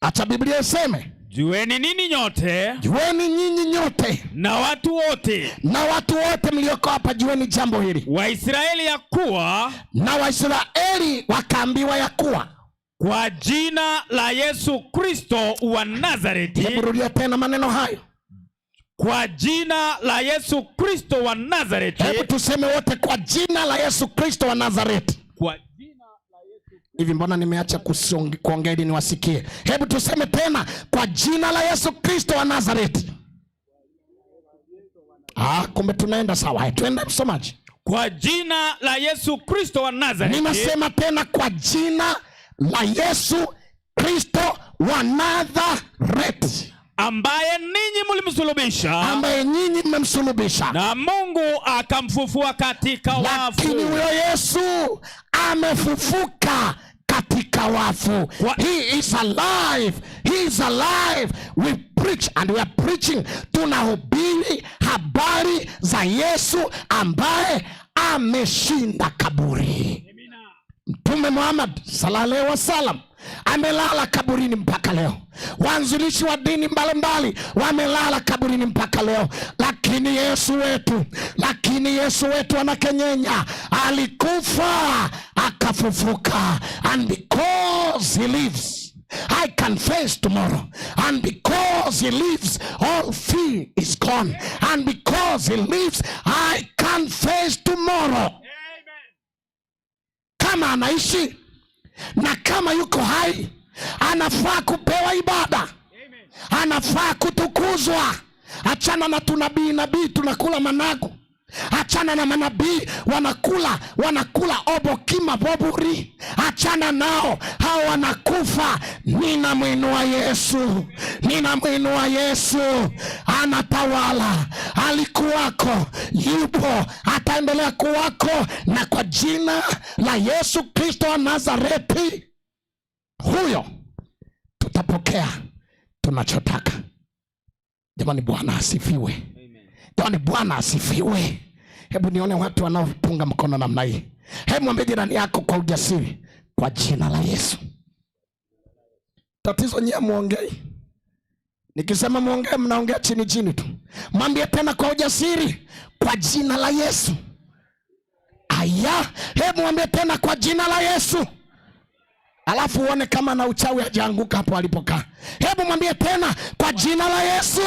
acha Biblia iseme, jueni ninyi nyote, jueni nyinyi nyote, na watu wote, na watu wote mlioko hapa, jueni jambo hili, Waisraeli ya kuwa, na Waisraeli wakaambiwa ya kuwa, kwa jina la Yesu Kristo wa Nazareti. Hebu rudia tena maneno hayo. Kwa jina la Yesu Kristo wa Nazareti. Hebu tuseme wote, kwa jina la Yesu Kristo wa Nazareti. Kwa jina la Yesu. Hivi mbona nimeacha kuongea ili niwasikie? Hebu tuseme tena, kwa jina la Yesu Kristo wa Nazareti. Kumbe tunaenda sawa. Twende msomaji. Kwa jina la Yesu Kristo wa Nazareti. Ninasema tena, kwa jina la Yesu Kristo wa Nazareti, ambaye ninyi mlimsulubisha, ambaye nyinyi mmemsulubisha, na Mungu akamfufua katika wafu. Lakini huyo Yesu amefufuka katika wafu. He is alive. He is alive. We preach and we are preaching. Tunahubiri habari za Yesu ambaye ameshinda kaburi. Mtume Muhammad sallallahu alaihi wasallam amelala kaburini mpaka leo. Waanzilishi wa dini mbalimbali wamelala kaburini mpaka leo. Lakini Yesu wetu, lakini Yesu wetu anakenyenya, alikufa akafufuka. And because he lives, I can face tomorrow. And because he lives, all fear is gone. And because he lives, I can face tomorrow. Kama anaishi na kama yuko hai Anafaa kupewa ibada, anafaa kutukuzwa. Achana na tunabii nabii tunakula managu, achana na manabii wanakula obokima boburi, achana nao, hao wanakufa. Ninamwinua Yesu, ninamwinua Yesu, anatawala, alikuwako, yupo, ataendelea kuwako, na kwa jina la Yesu Kristo wa Nazareti, huyo tutapokea tunachotaka. Jamani, Bwana asifiwe! Jamani, Bwana asifiwe! Hebu nione watu wanaopunga mkono namna hii. Hebu mwambie jirani yako kwa ujasiri, kwa jina la Yesu. Tatizo nyie muongei, nikisema muongee mnaongea chini chini tu. Mwambie tena kwa ujasiri, kwa jina la Yesu. Aya, hebu mwambie tena kwa jina la Yesu, alafu uone kama na uchawi hajaanguka hapo alipokaa. Hebu mwambie tena kwa jina la Yesu.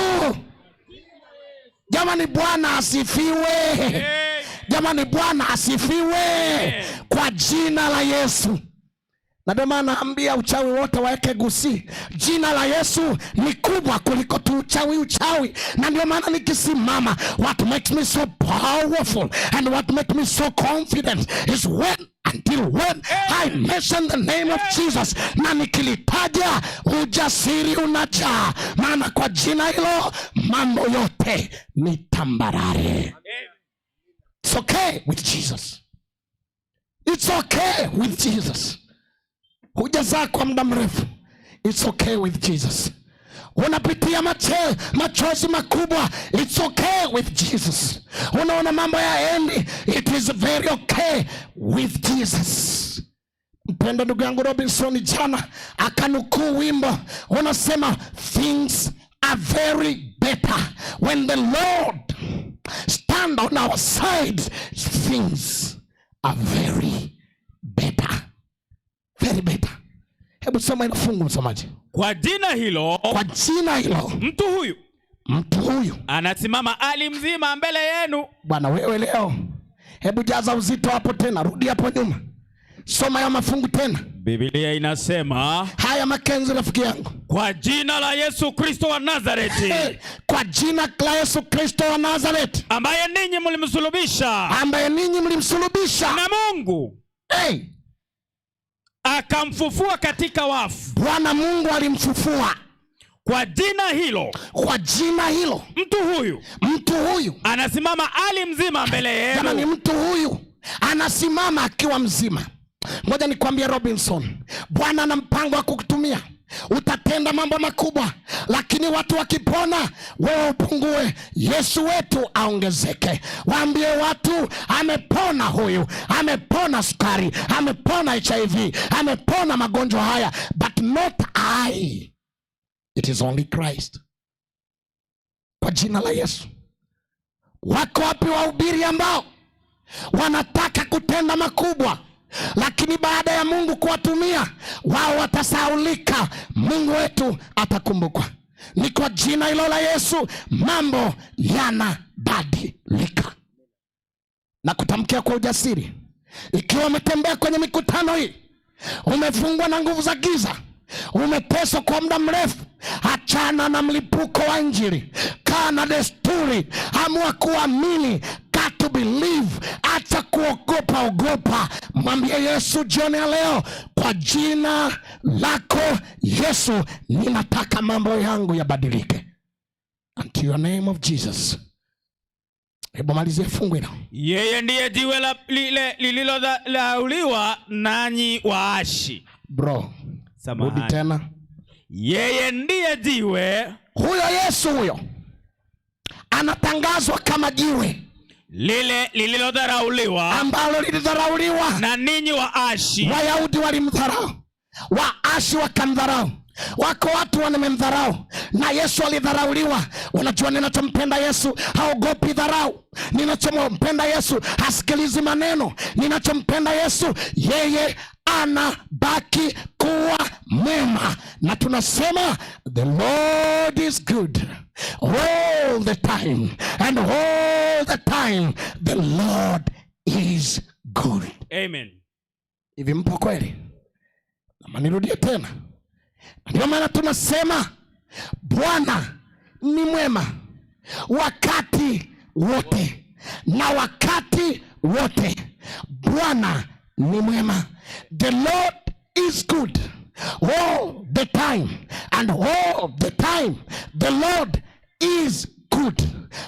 Jamani, Bwana asifiwe! Jamani, Bwana asifiwe! Kwa jina la Yesu. Na ndio maana naambia uchawi wote waeke gusi. Jina la Yesu ni kubwa kuliko tu uchawi uchawi, na ndio maana nikisimama, what makes me so powerful and what makes me so confident is when until when I mention the name of Jesus, na nikilitaja ujasiri unajaa, maana kwa jina hilo mambo yote ni tambarare. It's okay with Jesus. It's okay with Jesus. Hujazaa kwa muda mrefu, it's okay with Jesus. Unapitia machozi makubwa, it's okay with Jesus. Unaona mambo yaendi, it is very okay with Jesus. Mpendo ndugu yangu Robinson jana akanukuu wimbo unasema, "Things are very better when the Lord stand on our side. Things are very better, very better." Hebu soma ilo fungu, msomaji. Kwa jina hilo, Kwa jina hilo, mtu huyu mtu huyu anasimama ali mzima mbele yenu. Bwana wewe leo, hebu jaza uzito hapo tena, rudi hapo nyuma, soma ya mafungu tena. Biblia inasema, Haya, Makenzi rafiki yangu, kwa jina la Yesu Kristo wa Nazareti, hey, kwa jina la Yesu Kristo wa Nazareti, ambaye ninyi mlimsulubisha ambaye ninyi mlimsulubisha na Mungu hey, akamfufua katika wafu. Bwana Mungu alimfufua. Kwa jina hilo, Kwa jina hilo, mtu huyu mtu huyu anasimama ali mzima mbele Jamani, yenu. mtu huyu anasimama akiwa mzima. Ngoja nikwambie Robinson, Bwana ana mpango wa kukutumia. Utatenda mambo makubwa, lakini watu wakipona, wewe upungue, Yesu wetu aongezeke. Waambie watu amepona huyu, amepona sukari, amepona HIV, amepona magonjwa haya, but not I. It is only Christ. Kwa jina la Yesu. Wako wapi wahubiri ambao wanataka kutenda makubwa, lakini baada ya Mungu kuwatumia wao watasahaulika, Mungu wetu atakumbukwa? Ni kwa jina hilo la Yesu mambo yanabadilika. Na kutamkia kwa ujasiri, ikiwa umetembea kwenye mikutano hii, umefungwa na nguvu za giza, umeteswa kwa muda mrefu, achana na mlipuko wa Injili, kaa na desturi, amua kuamini, got to believe, acha kuogopa ogopa. Mwambie Yesu jioni ya leo, kwa jina lako Yesu, ninataka mambo yangu yabadilike. Unto your name of Jesus. Hebu malizie fungu hilo. Yeye ndiye jiwe la, lile lililodharauliwa nanyi waashi. Bro, rudi Samahani. Tena. Yeye ndiye jiwe Huyo Yesu huyo anatangazwa kama jiwe lile lililodharauliwa ambalo lilidharauliwa na ninyi waashi. Wayahudi walimdharau, waashi wakamdharau, wako watu wamemdharau, na Yesu alidharauliwa. Unajua, ninachompenda Yesu haogopi dharau. Ninachompenda Yesu hasikilizi maneno. Ninachompenda Yesu, yeye anabaki kuwa mwema, na tunasema the Lord is good all the time and all the time the Lord is good. Amen. Hivi mpo kweli? Ama nirudie tena? Ndio maana tunasema Bwana ni mwema wakati wote, na wakati wote Bwana ni mwema. The Lord is good all the time and all the time the Lord is good.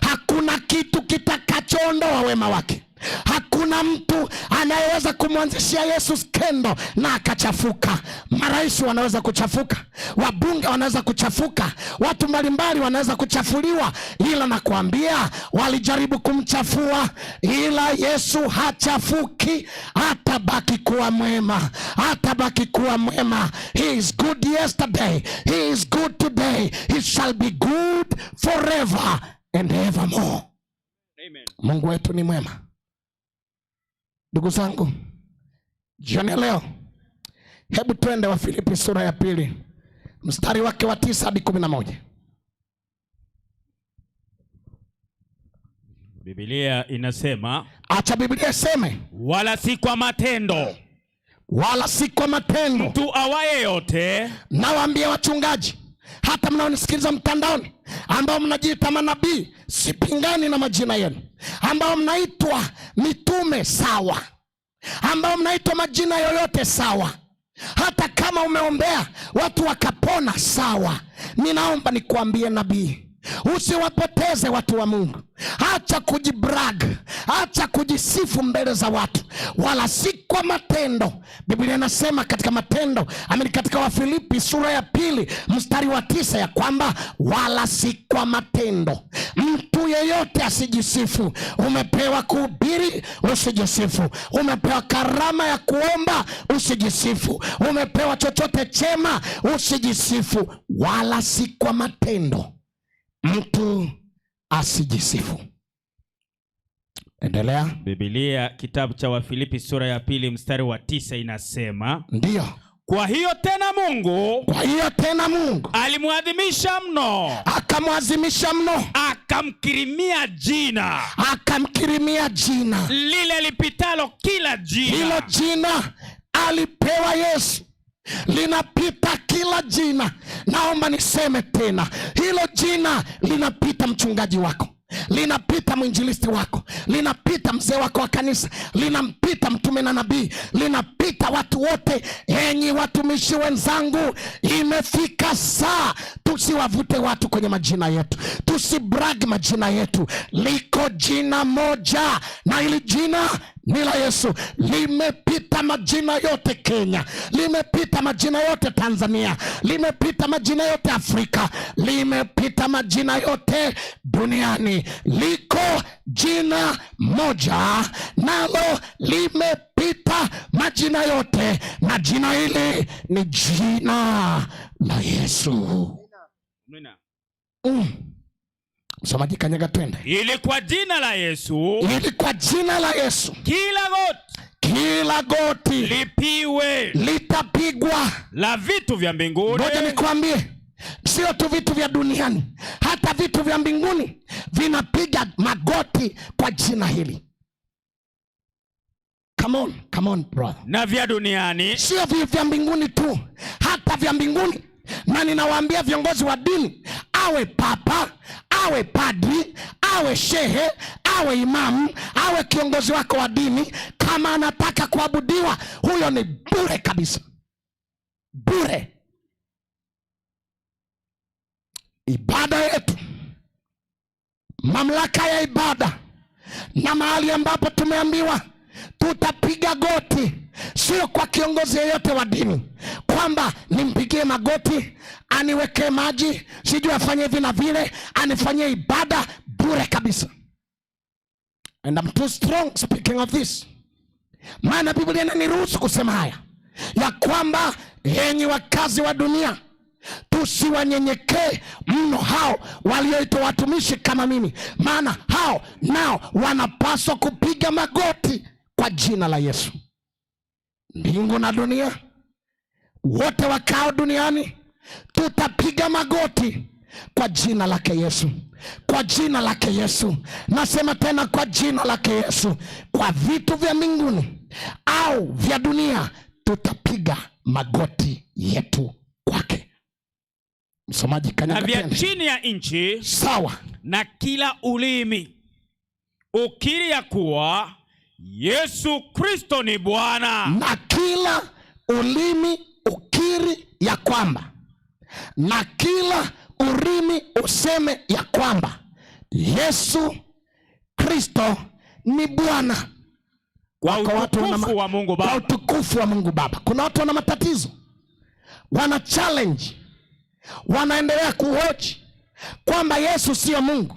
Hakuna kitu kitakachoondoa wema wake. Hakuna mtu anayeweza kumwanzishia Yesu skendo na akachafuka. Marais wanaweza kuchafuka, wabunge wanaweza kuchafuka, watu mbalimbali wanaweza kuchafuliwa, ila nakwambia walijaribu kumchafua, ila Yesu hachafuki, atabaki kuwa mwema, atabaki kuwa mwema. He is good yesterday, he is good today, he shall be good forever and evermore. Amen. Mungu wetu ni mwema. Ndugu zangu, jioni ya leo, hebu twende Wafilipi sura ya 2 mstari wake wa 9 hadi 11. Biblia inasema, acha Biblia iseme, wala si kwa matendo, wala si kwa matendo, mtu awaye yote. Nawaambia wachungaji, hata mnaonisikiliza mtandaoni, ambao mnajiita manabii, sipingani na majina yenu, ambao mnaitwa mitume sawa, ambao mnaitwa majina yoyote sawa, hata kama umeombea watu wakapona sawa, ninaomba nikuambie nabii, usiwapoteze watu wa Mungu. Acha kujibrag, acha kujisifu mbele za watu, wala si kwa matendo. Biblia inasema katika matendo, amini katika Wafilipi sura ya 2 mstari wa 9 ya kwamba wala si kwa matendo, mtu yeyote asijisifu. Umepewa kuhubiri, usijisifu. Umepewa karama ya kuomba, usijisifu. Umepewa chochote chema, usijisifu. Wala si kwa matendo, mtu asijisifu. Endelea. Biblia kitabu cha Wafilipi sura ya 2 mstari wa 9 inasema, Ndiyo. Kwa hiyo tena Mungu, kwa hiyo tena Mungu alimwadhimisha mno, akamwadhimisha mno, akamkirimia jina, akamkirimia jina lile lipitalo kila jina. Hilo jina alipewa Yesu linapita kila jina. Naomba niseme tena, hilo jina linapita mchungaji wako, linapita mwinjilisti wako, linapita mzee wako wa kanisa, linampita mtume na nabii, linapita watu wote. Enyi watumishi wenzangu, imefika saa tusiwavute watu kwenye majina yetu, tusibrag majina yetu. Liko jina moja, na hili jina ni la Yesu. Limepita majina yote Kenya, limepita majina yote Tanzania, limepita majina yote Afrika, limepita majina yote duniani. Liko jina moja, nalo limepita majina yote, na jina hili ni jina la Yesu. Amina. Msomaji kanyaga twende. Ili kwa jina la Yesu, ili kwa jina la Yesu, kila goti, kila goti lipiwe, litapigwa, la vitu vya mbinguni. Ngoja nikwambie, sio tu vitu vya duniani, hata vitu vya mbinguni vinapiga magoti kwa jina hili. Come on, come on brother. Na vya duniani, sio vya mbinguni tu, hata vya mbinguni. Na ninawaambia viongozi wa dini, awe papa, awe padri, awe shehe, awe imamu, awe kiongozi wako wa dini, kama anataka kuabudiwa, huyo ni bure kabisa. Bure. Ibada yetu, mamlaka ya ibada, na mahali ambapo tumeambiwa tutapiga goti, sio kwa kiongozi yeyote wa dini kwamba nimpigie magoti, aniwekee maji, sijui afanye hivi na vile, anifanyie ibada, bure kabisa. And I'm too strong speaking of this, maana Biblia inaniruhusu kusema haya ya kwamba enyi wakazi wa dunia, tusiwanyenyekee mno hao walioitwa watumishi kama mimi, maana hao nao wanapaswa kupiga magoti kwa jina la Yesu. Mbingu na dunia, wote wakao duniani, tutapiga magoti kwa jina lake Yesu. Kwa jina lake Yesu. Nasema tena, kwa jina lake Yesu. Kwa vitu vya mbinguni au vya dunia, tutapiga magoti yetu kwake. Msomaji, na kanyaga vya tena. chini ya nchi, Sawa. na kila ulimi ukiri ya kuwa Yesu Kristo ni Bwana. Na kila ulimi ukiri ya kwamba, na kila ulimi useme ya kwamba Yesu Kristo ni Bwana. Kwa Wako watu wana utukufu wa Mungu Kwa Baba. utukufu wa Mungu Baba. Kuna watu wana matatizo, wana challenge, wanaendelea kuhoji kwamba Yesu sio Mungu,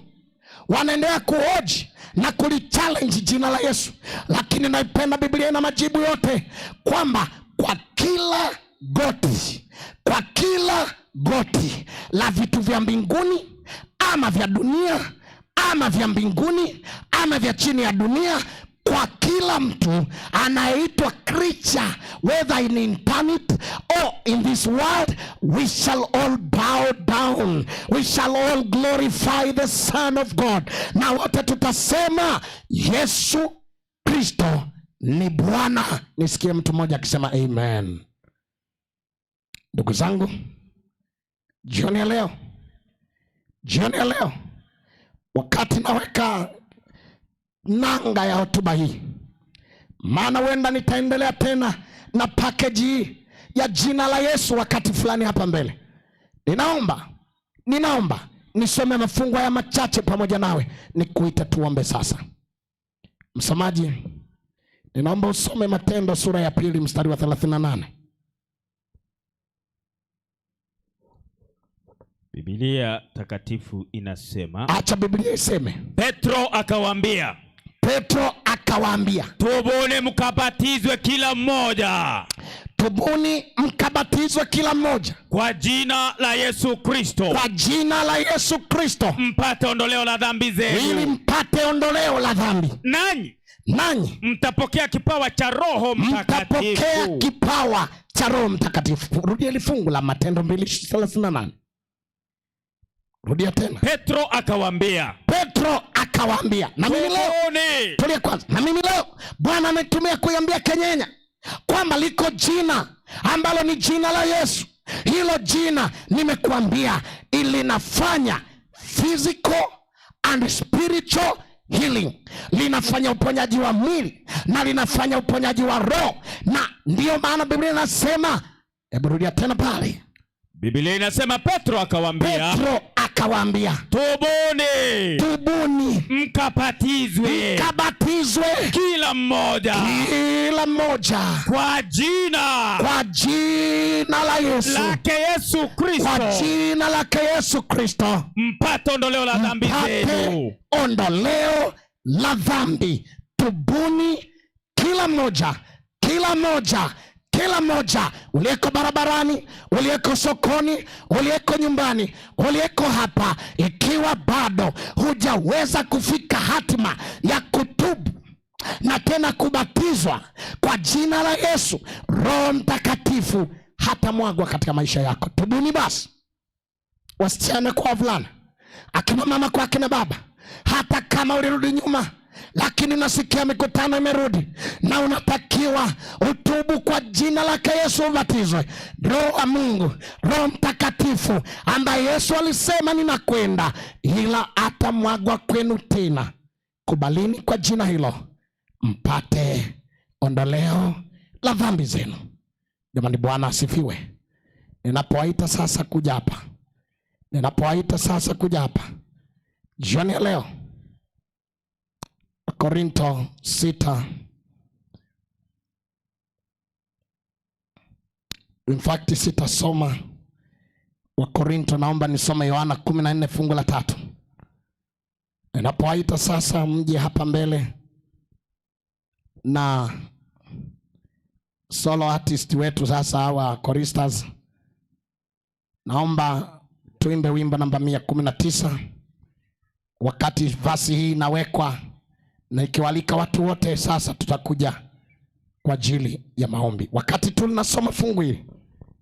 wanaendelea kuhoji na kulichallenge jina la Yesu. Lakini naipenda Biblia ina majibu yote kwamba kwa kila goti, kwa kila goti la vitu vya mbinguni ama vya dunia ama vya mbinguni ama vya chini ya dunia, kwa kila mtu anayeitwa creature, whether in internet or in this world, we shall all bow down, we shall all glorify the Son of God, na wote tutasema Yesu Kristo ni Bwana. Nisikie mtu mmoja akisema amen. Ndugu zangu, jioni ya leo, jioni ya leo, wakati naweka nanga ya hotuba hii, maana huenda nitaendelea tena na package hii ya jina la Yesu wakati fulani hapa mbele, ninaomba nisome mafungu haya machache pamoja nawe, nikuite tuombe sasa. Msomaji, ninaomba usome Matendo sura ya 2 mstari wa 38. Biblia takatifu inasema, Acha Biblia iseme. Petro akawaambia, Petro akawaambia, tubuni mkabatizwe kila mmoja, tubuni mkabatizwe kila mmoja kwa jina la Yesu Kristo, kwa jina la Yesu Kristo, mpate ondoleo la dhambi ili zenu, mpate ondoleo la dhambi, nanyi nanyi mtapokea kipawa cha Roho mtapokea Mtakatifu. kipawa cha Roho Mtakatifu. Rudia ile fungu la Matendo 2:38. Rudia tena. Petro akawaambia, Petro akawaambia, na mimi leo, tubuni tulia kwanza. Na mimi leo Bwana ametumia kuiambia Kenyenya kwamba liko jina ambalo ni jina la Yesu. Hilo jina nimekuambia linafanya physical and spiritual healing, linafanya uponyaji wa mwili na linafanya uponyaji wa roho, na ndiyo maana Biblia inasema, hebu rudia tena pale. Biblia inasema Petro akawaambia, Petro akawaambia, tubuni tubuni mkabatizwe mkabatizwe kila mmoja kila mmoja kwa jina kwa jina la Yesu, lake Yesu kwa Kristo, jina lake Yesu Kristo, mpate ondoleo la dhambi mpate zenu. ondoleo la dhambi. Tubuni kila mmoja, kila mmoja, kila mmoja, uliyeko barabarani, uliyeko sokoni, uliyeko nyumbani, uliyeko hapa, ikiwa bado hujaweza kufika hatima ya kutubu na tena kubatizwa kwa jina la Yesu, Roho Mtakatifu hatamwagwa katika maisha yako. Tubuni basi, wasichana kwa wavulana, akina mama kwa akina baba, hata kama ulirudi nyuma lakini unasikia mikutano imerudi na unatakiwa utubu kwa jina lake Yesu ubatizwe. Roho wa Mungu, Roho Mtakatifu ambaye Yesu alisema ninakwenda, ila atamwagwa kwenu tena. Kubalini kwa jina hilo mpate ondoleo la dhambi zenu. Jamani, Bwana asifiwe. Ninapowaita sasa kuja hapa, ninapowaita sasa kuja hapa jioni ya leo, Korinto 6, in fact sitasoma Wakorinto, naomba nisome Yohana 14 fungu la 3. Ninapowaita sasa mje hapa mbele na solo artist wetu sasa hawa choristas, naomba tuimbe wimbo namba 119 wakati vasi hii inawekwa, na ikiwalika watu wote sasa tutakuja kwa ajili ya maombi. Wakati tunasoma fungu hili,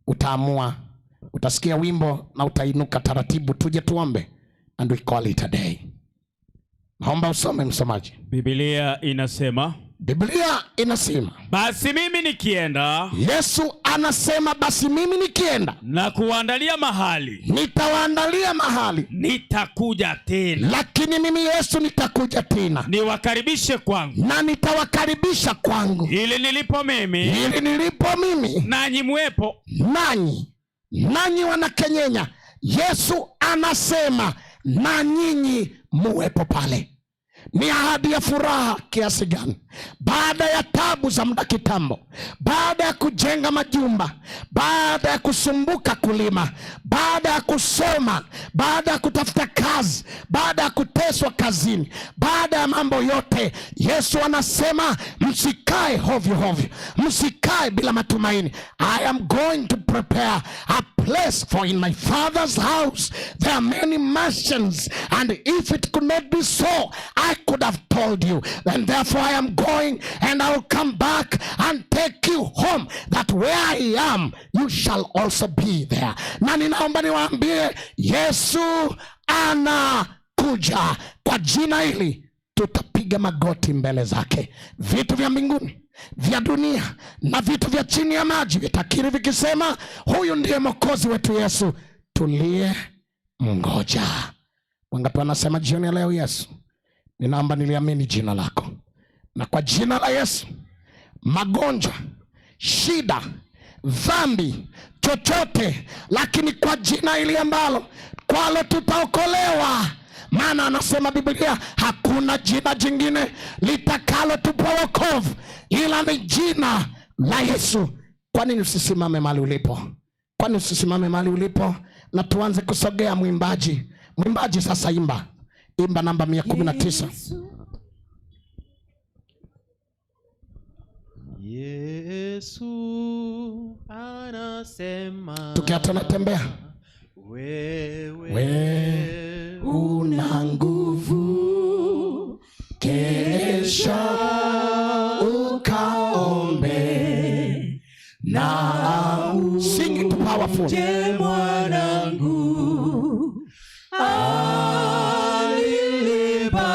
utaamua, utasikia wimbo na utainuka taratibu, tuje tuombe and we call it a day. Naomba usome msomaji. Biblia inasema, Biblia inasema, basi mimi nikienda, Yesu anasema basi mimi nikienda na kuwaandalia mahali, nitawaandalia mahali, nitakuja tena, lakini mimi Yesu nitakuja tena, niwakaribishe kwangu, na nitawakaribisha kwangu, ili nilipo mimi, ili nilipo mimi nanyi mwepo. Nanyi wanakenyenya. Yesu anasema na nyinyi muwepo pale. Ni ahadi ya furaha kiasi gani! Baada ya tabu za muda kitambo, baada ya kujenga majumba, baada ya kusumbuka kulima, baada ya kusoma, baada ya kutafuta kazi, baada ya kuteswa kazini, baada ya mambo yote, Yesu anasema msikae hovyo hovyo, msikae bila matumaini. I am going to prepare a place, for in my Father's house there are many mansions, and if it could not be so, I could have told you. And therefore I am going, and I will come back and take you home, that where I am you shall also be there. Na ninaomba niwaambie, Yesu anakuja. Kwa jina hili tutapiga magoti mbele zake. Vitu vya mbinguni, vya dunia na vitu vya chini ya maji vitakiri vikisema, huyu ndiye Mwokozi wetu Yesu tuliye mngoja. Wangapi wanasema jioni ya leo, Yesu, ninaomba niliamini jina lako, na kwa jina la Yesu magonjwa, shida, dhambi, chochote, lakini kwa jina hili ambalo kwalo tutaokolewa. Maana anasema Biblia, hakuna jina jingine litakalo tupa wokovu ila ni jina la Yesu. Kwa nini usisimame mahali ulipo? Kwa nini usisimame mahali ulipo na tuanze kusogea? Mwimbaji, mwimbaji sasa imba, imba namba 119. Yesu anasema, Tukiwa tunatembea, wewe we una nguvu, kesha ukaombe na sing it powerful. Mwanangu,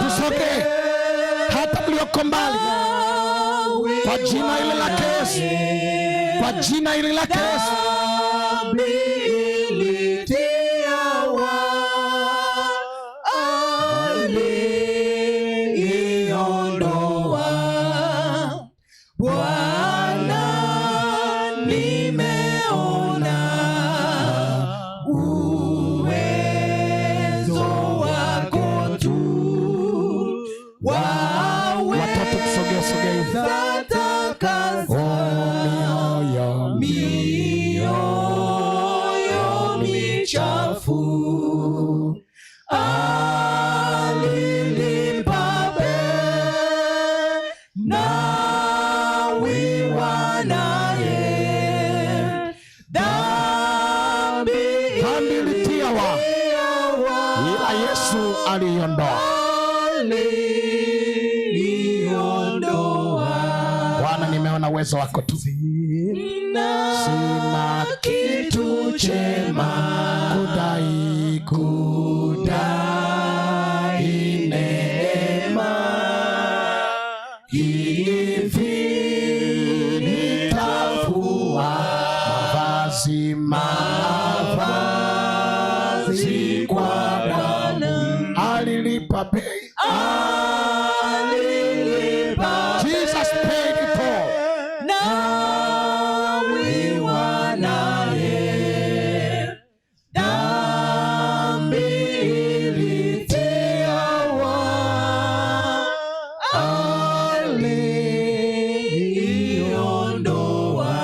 Tusogee hata mlioko mbali, kwa jina hili lake Yesu, kwa jina hili lake Yesu. Aliondoa Bwana, nimeona uwezo wako tu, Watoto tusogee, sogee hivi. waweza takasa Oh, mioyo mioyo michafu, alilipa bei na wiwa naye dhambi Dhambi ilitia wa, ila Yesu aliiondoa. aliondoa. Bwana, nimeona uwezo wako tu. Sina kitu chema kudai, kudai neema hivi nitafua mavazi, mavazi kwa damu. Alilipa bei, Alilipa Jesus paid it all. na wiwa naye dhambi ilitia wa aliondoa.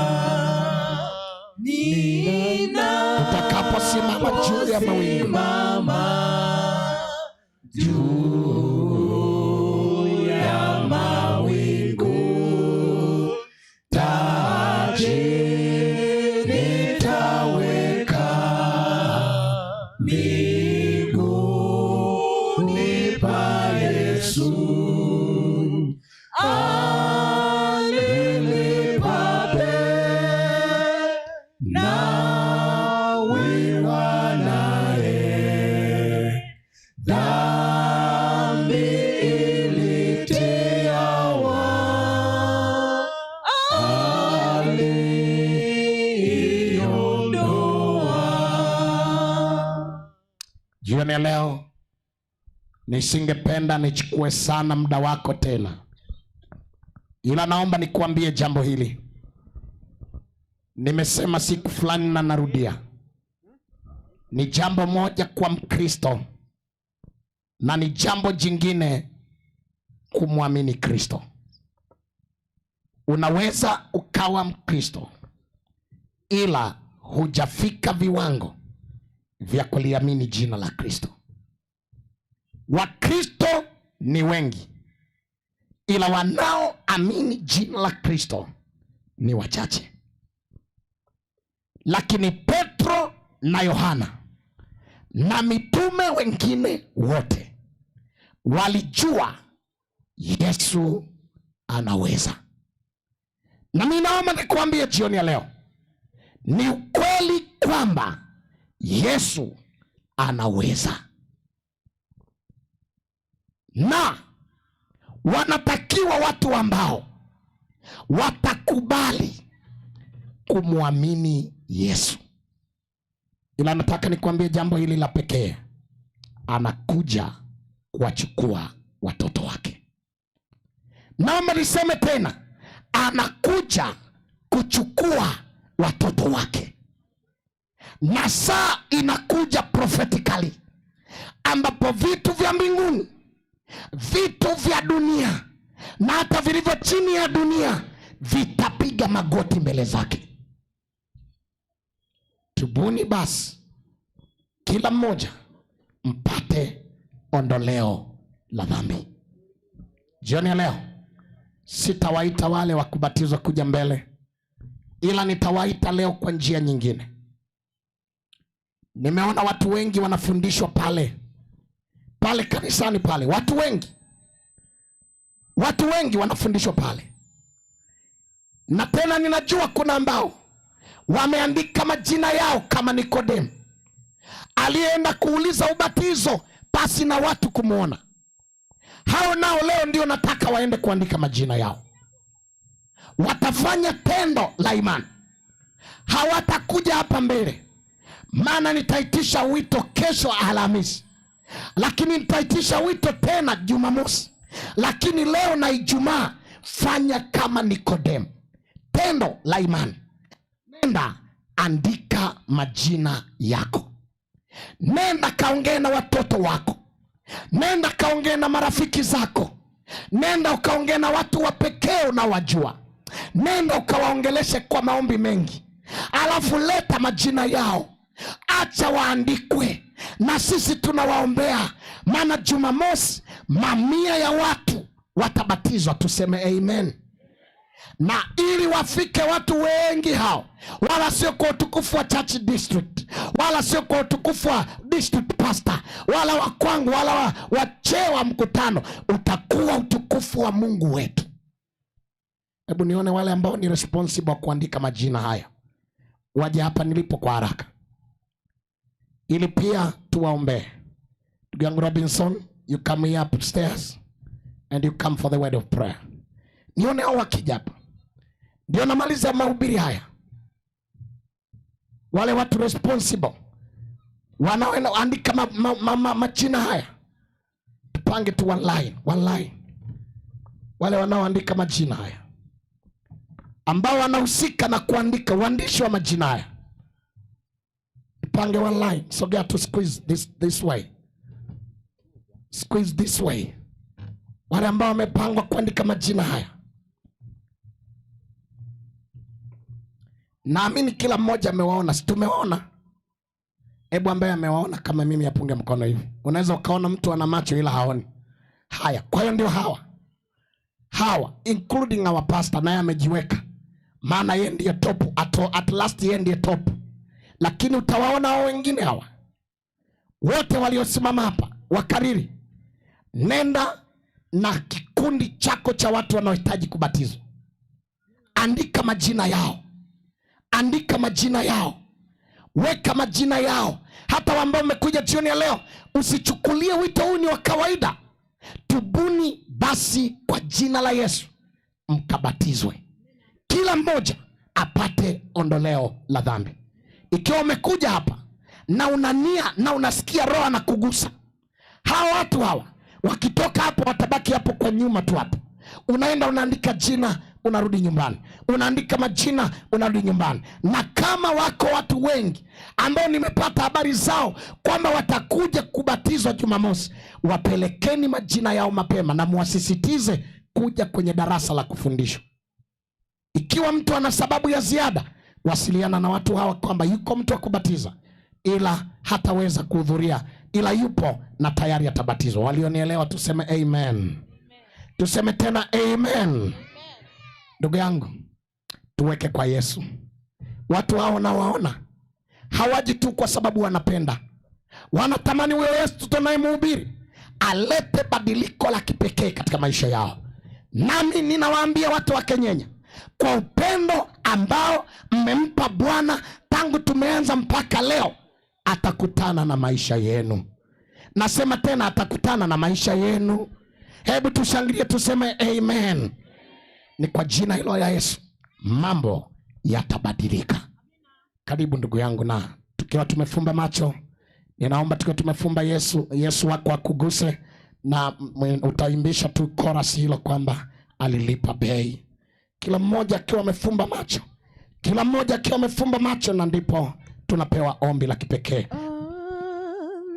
Tutakaposimama juu ya mawingu, Ninaposimama juu ya mawingu, taji nitaweka miguuni pa Yesu, alilipa bei na wiwa naye. Jioni ya leo nisingependa nichukue sana muda wako tena, ila naomba nikuambie jambo hili. Nimesema siku fulani na narudia, ni jambo moja kwa Mkristo na ni jambo jingine kumwamini Kristo. Unaweza ukawa Mkristo ila hujafika viwango vya kuliamini jina la Kristo. Wakristo ni wengi, ila wanaoamini jina la Kristo ni wachache. Lakini Petro na Yohana na mitume wengine wote walijua Yesu anaweza. Na mimi naomba nikuambie jioni ya leo, ni ukweli kwamba Yesu anaweza, na wanatakiwa watu ambao watakubali kumwamini Yesu. Ila nataka nikuambie jambo hili la pekee, anakuja kuwachukua watoto wake. Naomba niseme tena, anakuja kuchukua watoto wake, na saa inakuja prophetically, ambapo vitu vya mbinguni, vitu vya dunia na hata vilivyo chini ya dunia vitapiga magoti mbele zake. Tubuni basi kila mmoja mpate ondoleo la dhambi. Jioni ya leo sitawaita wale wa kubatizwa kuja mbele, ila nitawaita leo kwa njia nyingine. Nimeona watu wengi wanafundishwa pale pale kanisani pale, watu wengi wanafundishwa pale, na tena ninajua kuna ambao wameandika majina yao kama Nikodemu aliyeenda kuuliza ubatizo pasi na watu kumwona. Hao nao leo ndio nataka waende kuandika majina yao. Watafanya tendo la imani, hawatakuja hapa mbele, maana nitaitisha wito kesho Alhamisi, lakini nitaitisha wito tena Jumamosi, lakini leo na Ijumaa, fanya kama Nikodemu, tendo la imani. Nenda andika majina yako, nenda kaongee na watoto wako, nenda kaongee na marafiki zako, nenda ukaongee na watu wa pekee unaowajua, nenda ukawaongeleshe kwa maombi mengi, alafu leta majina yao, acha waandikwe, na sisi tunawaombea, maana Jumamosi mamia ya watu watabatizwa. Tuseme amen. Na ili wafike watu wengi hao, wala sio kwa utukufu wa church district, wala sio kwa utukufu wa district pastor, wala wa kwangu, wala wa cheo wa mkutano, utakuwa utukufu wa Mungu wetu. Hebu nione wale ambao ni responsible wa kuandika majina haya waje hapa nilipo kwa haraka, ili pia tuwaombee. Ndugu yangu Robinson, you come here upstairs and you come for the word of prayer. Nione hao wakija hapa, ndio namaliza mahubiri haya. Wale watu responsible wanaoenda andika majina haya, tupange tu one line, one line. Wale wanaoandika majina haya ambao wanahusika na kuandika uandishi wa majina haya, tupange one line. Sogea tu, squeeze this way, squeeze this way. Wale ambao wamepangwa kuandika majina haya, naamini kila mmoja amewaona, si tumewaona? Hebu ambaye amewaona kama mimi apunge mkono hivi. Unaweza ukaona mtu ana macho ila haoni. Haya, kwa hiyo ndio hawa including our pastor, naye amejiweka, maana yeye ndiye top, at last yeye ndiye top. Lakini utawaona hao wengine hawa wote waliosimama hapa wakariri, nenda na kikundi chako cha watu wanaohitaji kubatizwa, andika majina yao, andika majina yao, weka majina yao. Hata ambao mmekuja jioni ya leo, usichukulie wito huu ni wa kawaida. Tubuni basi kwa jina la Yesu mkabatizwe, kila mmoja apate ondoleo la dhambi. Ikiwa umekuja hapa na una nia na unasikia Roho anakugusa, hawa watu hawa wakitoka hapo watabaki hapo kwa nyuma tu hapo. Unaenda unaandika jina, unarudi nyumbani, unaandika majina, unarudi nyumbani. Na kama wako watu wengi ambao nimepata habari zao kwamba watakuja kubatizwa Jumamosi, wapelekeni majina yao mapema na muwasisitize kuja kwenye darasa la kufundishwa. Ikiwa mtu ana sababu ya ziada, wasiliana na watu hawa kwamba yuko mtu wa kubatiza, ila hataweza kuhudhuria, ila yupo na tayari atabatizwa. Walionielewa tuseme amen. Tuseme tena amen. Ndugu yangu, tuweke kwa Yesu. Watu hao nawaona hawaji tu kwa sababu wanapenda, wanatamani huyo Yesu tunayemhubiri alete badiliko la kipekee katika maisha yao. Nami ninawaambia watu wa Kenyenya, kwa upendo ambao mmempa Bwana tangu tumeanza mpaka leo, atakutana na maisha yenu. Nasema tena, atakutana na maisha yenu. Hebu tushangilie tuseme amen. Ni kwa jina hilo la Yesu mambo yatabadilika. Karibu ndugu yangu, na tukiwa tumefumba macho, ninaomba tukiwa tumefumba, Yesu, Yesu wako akuguse, na utaimbisha tu chorus hilo kwamba alilipa bei. Kila mmoja akiwa amefumba macho, kila mmoja akiwa amefumba macho, na ndipo tunapewa ombi la kipekee.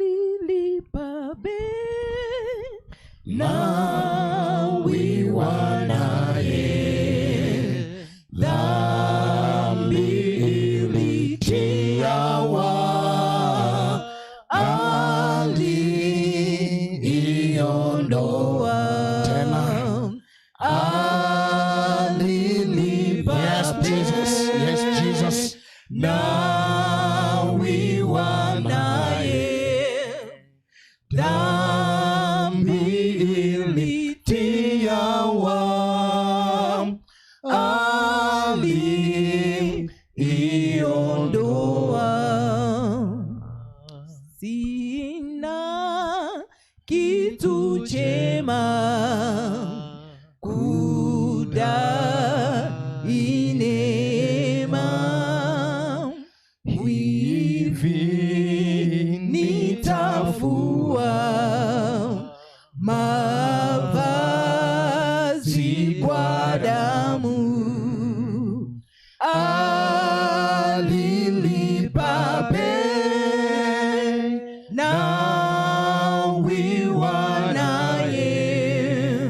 Alilipa bei nawiwa naye dhambi ilitiawa aliondoa Tena. Alilipa Yes, Jesus. Yes, Jesus. nawiwa naye dhambi ilitiawa aliondoa. Sina kitu chema kudai neema hivi nitafua mavazi kwa damu alilipa bei nawiwa naye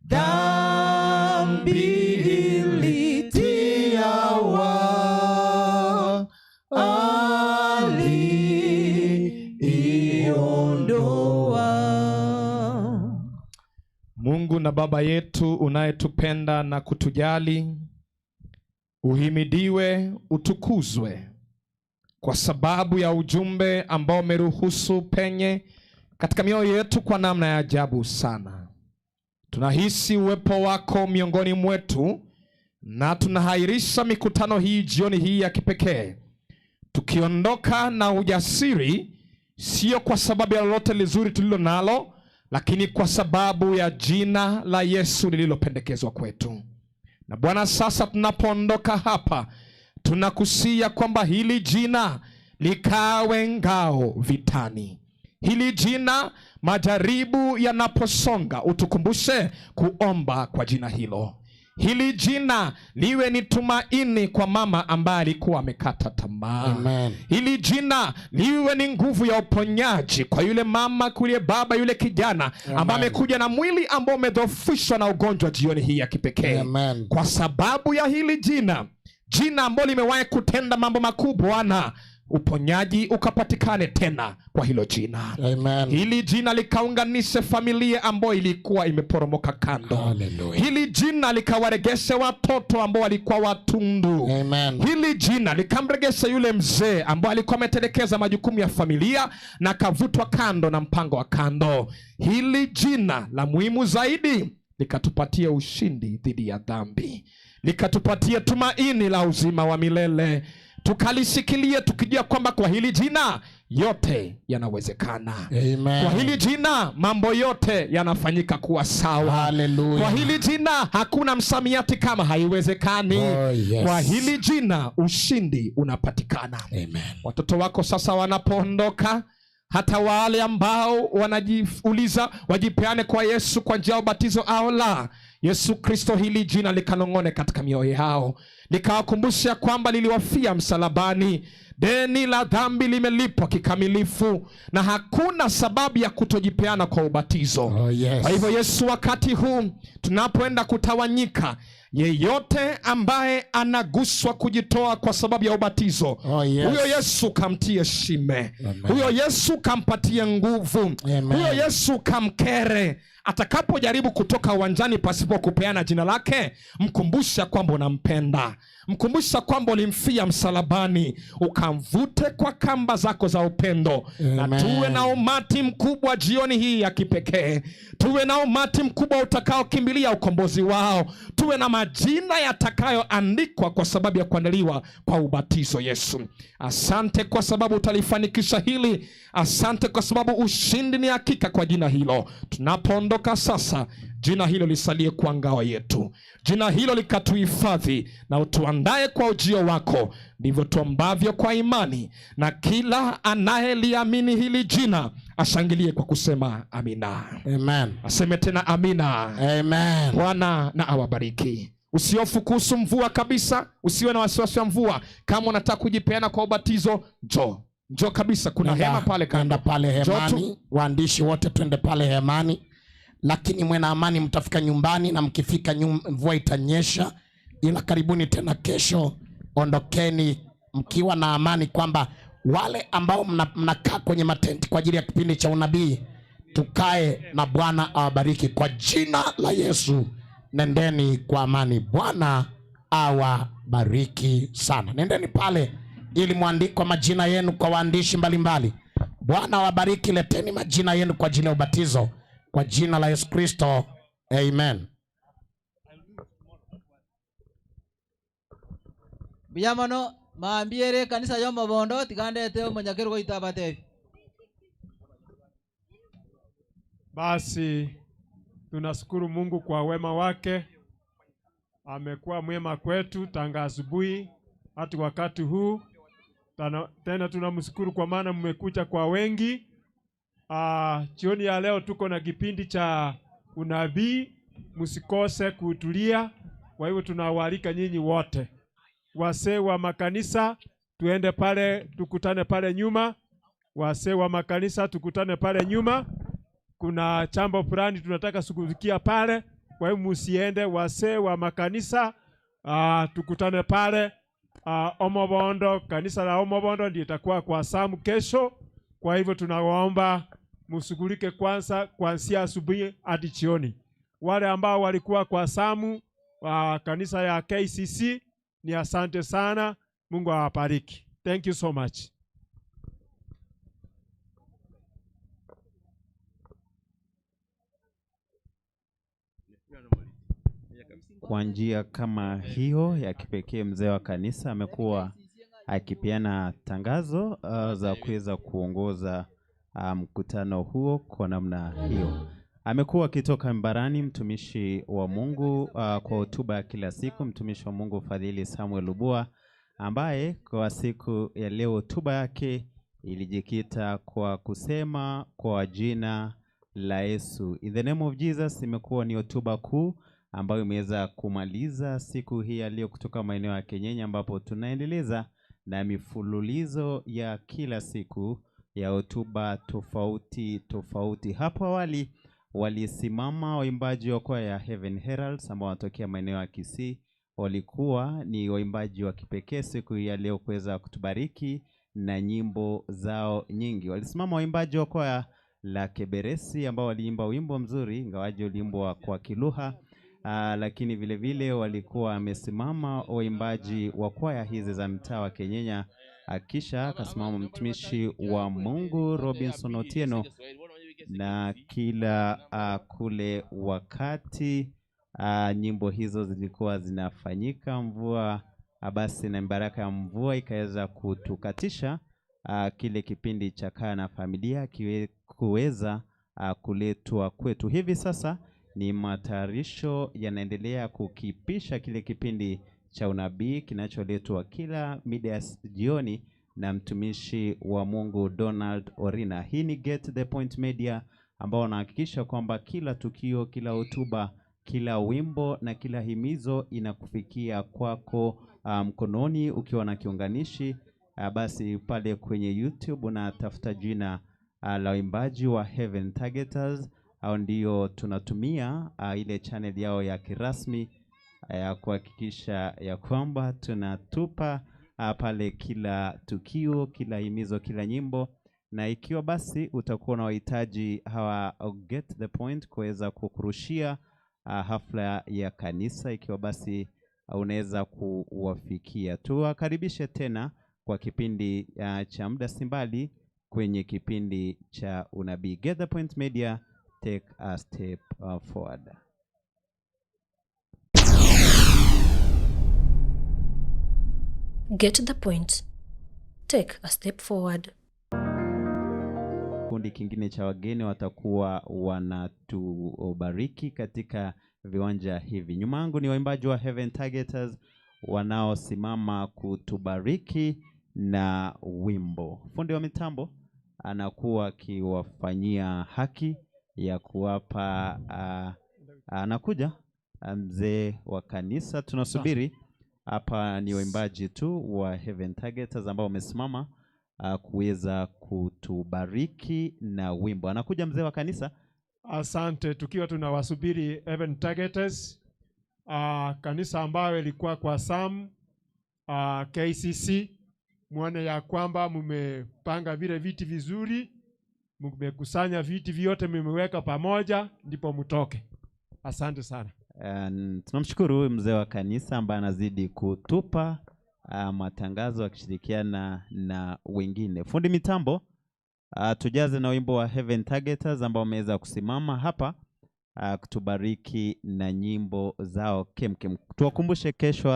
dhambi ilitiawa aliondoa. Mungu na Baba yetu unayetupenda na kutujali, uhimidiwe, utukuzwe kwa sababu ya ujumbe ambao umeruhusu penye katika mioyo yetu kwa namna ya ajabu sana. Tunahisi uwepo wako miongoni mwetu na tunahairisha mikutano hii jioni hii ya kipekee, tukiondoka na ujasiri, sio kwa sababu ya lolote lizuri tulilo nalo, lakini kwa sababu ya jina la Yesu lililopendekezwa kwetu. Na Bwana, sasa tunapoondoka hapa, tunakusia kwamba hili jina likawe ngao vitani. Hili jina, majaribu yanaposonga, utukumbushe kuomba kwa jina hilo. Hili jina liwe ni tumaini kwa mama ambaye alikuwa amekata tamaa. Amen. Hili jina liwe ni nguvu ya uponyaji kwa yule mama, yule baba, yule kijana ambaye amekuja na mwili ambao umedhoofishwa na ugonjwa jioni hii ya kipekee. Amen. Kwa sababu ya hili jina, jina ambalo limewahi kutenda mambo makuu, Bwana, uponyaji ukapatikane tena kwa hilo jina. Amen. Hili jina likaunganishe familia ambayo ilikuwa imeporomoka kando. Hallelujah. Hili jina likawaregeshe watoto ambao walikuwa watundu. Amen. Hili jina likamregesha yule mzee ambaye alikuwa ametelekeza majukumu ya familia na akavutwa kando na mpango wa kando. Hili jina la muhimu zaidi likatupatia ushindi dhidi ya dhambi, likatupatia tumaini la uzima wa milele. Tukalishikilie tukijua kwamba kwa hili jina yote yanawezekana. Amen. Kwa hili jina mambo yote yanafanyika kuwa sawa. Hallelujah. Kwa hili jina hakuna msamiati kama haiwezekani. Oh, yes. Kwa hili jina ushindi unapatikana. Amen. Watoto wako sasa wanapoondoka, hata wale ambao wanajiuliza wajipeane kwa Yesu kwa njia ya ubatizo au la, Yesu Kristo hili jina likanong'one katika mioyo yao, likawakumbusha kwamba liliwafia msalabani, deni la dhambi limelipwa kikamilifu na hakuna sababu ya kutojipeana kwa ubatizo. Oh, yes. Kwa hivyo Yesu, wakati huu tunapoenda kutawanyika, yeyote ambaye anaguswa kujitoa kwa sababu ya ubatizo, Oh, yes. huyo Yesu kamtie shime. Amen. Huyo Yesu kampatie nguvu. Amen. Huyo Yesu kamkere. Atakapojaribu kutoka uwanjani pasipo kupeana jina lake, mkumbusha kwamba unampenda, mkumbusha kwamba ulimfia msalabani, ukamvute kwa kamba zako za upendo. Na Amen. tuwe na umati mkubwa jioni hii ya kipekee, tuwe na umati mkubwa utakaokimbilia ukombozi wao, tuwe na majina yatakayoandikwa kwa sababu ya kuandaliwa kwa ubatizo. Yesu, asante kwa sababu utalifanikisha hili. Asante kwa sababu ushindi ni hakika kwa jina hilo. Tunapoondoka sasa, jina hilo lisalie kwa ngao yetu, jina hilo likatuhifadhi na utuandae kwa ujio wako. Ndivyo tuombavyo kwa imani, na kila anayeliamini hili jina ashangilie kwa kusema amina. Amen. Aseme tena amina. Amen. Bwana na awabariki. Usihofu kuhusu mvua kabisa, usiwe na wasiwasi wa mvua. Kama unataka kujipeana kwa ubatizo, njoo, njoo kabisa. Kuna hema pale kando. Nenda pale Njoo tu. hemani, waandishi wote twende pale hemani, lakini mwe na amani, mtafika nyumbani na mkifika mvua itanyesha, ila karibuni tena kesho. Ondokeni mkiwa na amani kwamba wale ambao mnakaa kwenye matenti kwa ajili ya kipindi cha unabii, tukae na Bwana awabariki kwa jina la Yesu. Nendeni kwa amani, Bwana awabariki sana. Nendeni pale ili mwandikwe majina yenu kwa waandishi mbalimbali. Bwana awabariki. Leteni majina yenu kwa ajili ya ubatizo kwa jina la Yesu Kristo, amen. Biamono maambiere kanisa yo mobondo tigandete omonyakeru goita abatebi. Basi tunashukuru Mungu kwa wema wake. Amekuwa mwema kwetu tanga asubuhi hadi wakati huu. Tena tunamshukuru kwa maana mmekuja kwa wengi. Jioni ya leo tuko na kipindi cha unabii, msikose kuhudhuria. Kwa hivyo tunawaalika nyinyi wote, wasee wa makanisa, tuende pale tukutane pale nyuma. Wasee wa makanisa tukutane pale nyuma. Kuna jambo fulani tunataka shughulikia pale, kwa hiyo msiende. Wasee wa makanisa tukutane pale Omobondo, kanisa la Omobondo ndio itakuwa kwa Samu kesho. Kwa hivyo tunawaomba mshughulike kwanza kuanzia asubuhi hadi jioni. Wale ambao walikuwa kwa Samu kanisa ya KCC ni asante sana, Mungu awabariki. Thank you so much. Kwa njia kama hiyo ya kipekee, mzee wa kanisa amekuwa akipeana tangazo za kuweza kuongoza mkutano huo kwa namna hiyo. Amekuwa akitoka mbarani mtumishi wa Mungu kwa hotuba ya kila siku, mtumishi wa Mungu Fadhili Samuel Lubua, ambaye kwa siku ya leo hotuba yake ilijikita kwa kusema kwa jina la Yesu. In the name of Jesus imekuwa ni hotuba kuu ambayo imeweza kumaliza siku hii ya leo kutoka maeneo ya Kenyenya, ambapo tunaendeleza na mifululizo ya kila siku ya hotuba tofauti tofauti. Hapo awali walisimama waimbaji wa kwaya ya Heaven Heralds ambao wanatokea maeneo ya Kisii. Walikuwa ni waimbaji wa kipekee siku hii ya leo kuweza kutubariki na nyimbo zao nyingi. Walisimama waimbaji wa kwaya la Keberesi ambao waliimba wimbo mzuri, ingawaje uliimbwa kwa Kilugha. Lakini vile vile walikuwa wamesimama waimbaji wa kwaya hizi za mtaa wa Kenyenya. Kisha akasimama mtumishi wa Mungu Robinson Otieno, na kila kule wakati nyimbo hizo zilikuwa zinafanyika, mvua basi na baraka ya mvua ikaweza kutukatisha. kile kipindi cha Kaa na Familia kuweza kuletwa kwetu. Hivi sasa ni matayarisho yanaendelea kukipisha kile kipindi cha unabii kinacholetwa kila mida ya jioni na mtumishi wa Mungu Donald Orina. Hii ni Get the Point Media ambao wanahakikisha kwamba kila tukio, kila hotuba, kila wimbo na kila himizo inakufikia kwako mkononi ukiwa na kiunganishi. Basi pale kwenye YouTube unatafuta jina la waimbaji wa Heaven Targeters, au ndio tunatumia ile channel yao ya kirasmi ya kuhakikisha ya kwamba tunatupa pale kila tukio, kila himizo, kila nyimbo. Na ikiwa basi utakuwa na wahitaji hawa Get the Point kuweza kukurushia hafla ya kanisa, ikiwa basi unaweza kuwafikia. Tuwakaribishe tena kwa kipindi cha muda si mbali kwenye kipindi cha unabii. Get the Point Media, take a step forward. Get the point. Take a step forward. Kundi kingine cha wageni watakuwa wanatubariki katika viwanja hivi. Nyuma yangu ni waimbaji wa Heaven Targeters wanaosimama kutubariki na wimbo. Fundi wa mitambo anakuwa akiwafanyia haki ya kuwapa, anakuja mzee wa kanisa. Tunasubiri hapa ni waimbaji tu wa Heaven Targeters ambao wamesimama kuweza kutubariki na wimbo. Anakuja mzee wa kanisa. Asante, tukiwa tunawasubiri Heaven Targeters, kanisa ambayo ilikuwa kwa Sam, KCC, muone ya kwamba mmepanga vile viti vizuri, mmekusanya viti vyote, mmeweka pamoja, ndipo mtoke. Asante sana. Tunamshukuru huyu mzee wa kanisa ambaye anazidi kutupa matangazo akishirikiana na wengine. Fundi mitambo, tujaze na wimbo wa Heaven Targeters ambao wameweza kusimama hapa kutubariki na nyimbo zao kemkem. Tuwakumbushe kesho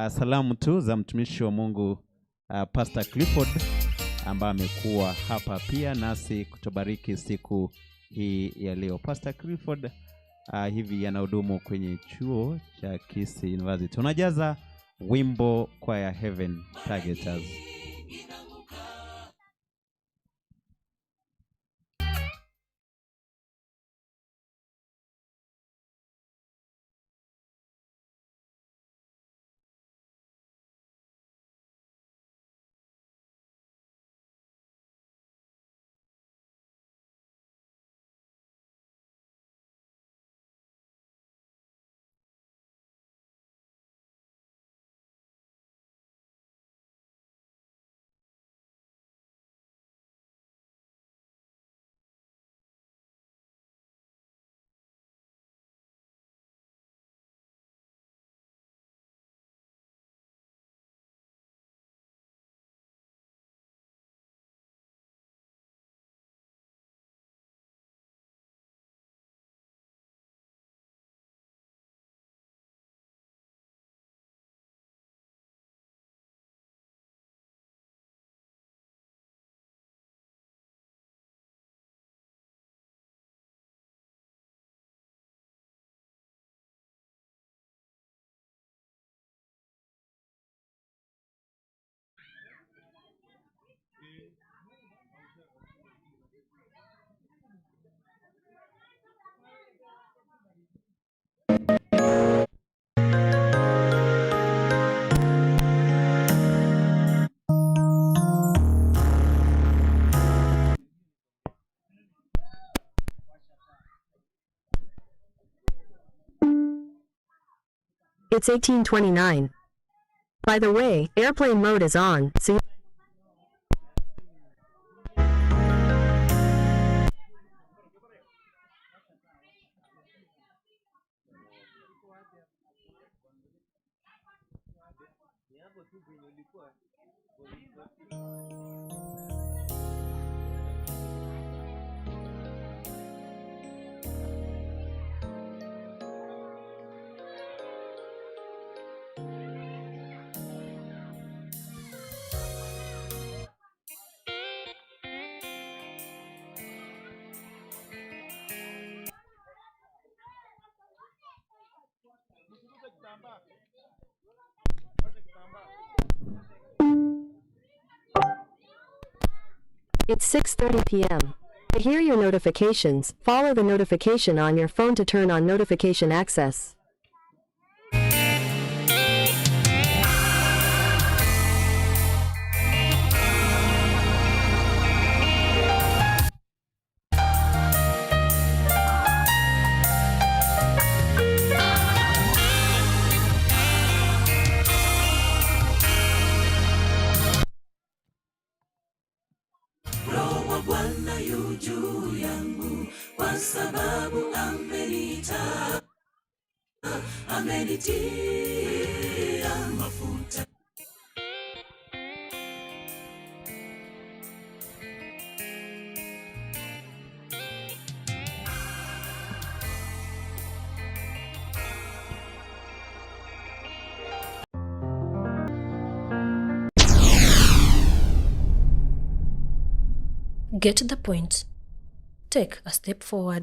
salamu tu za mtumishi wa Mungu Pastor Clifford ambaye amekuwa hapa pia nasi kutubariki siku hii ya leo. Pastor Clifford hivi anahudumu kwenye chuo cha Kisii University. Unajaza wimbo kwa Heaven Targeters. It's 18:29. By the way, airplane mode is on, so you It's 6:30 p.m. To hear your notifications, follow the notification on your phone to turn on notification access. Roho wa Bwana yu juu yangu, kwa sababu ameniita, amenitia mafuta. Get the point. Take a step forward.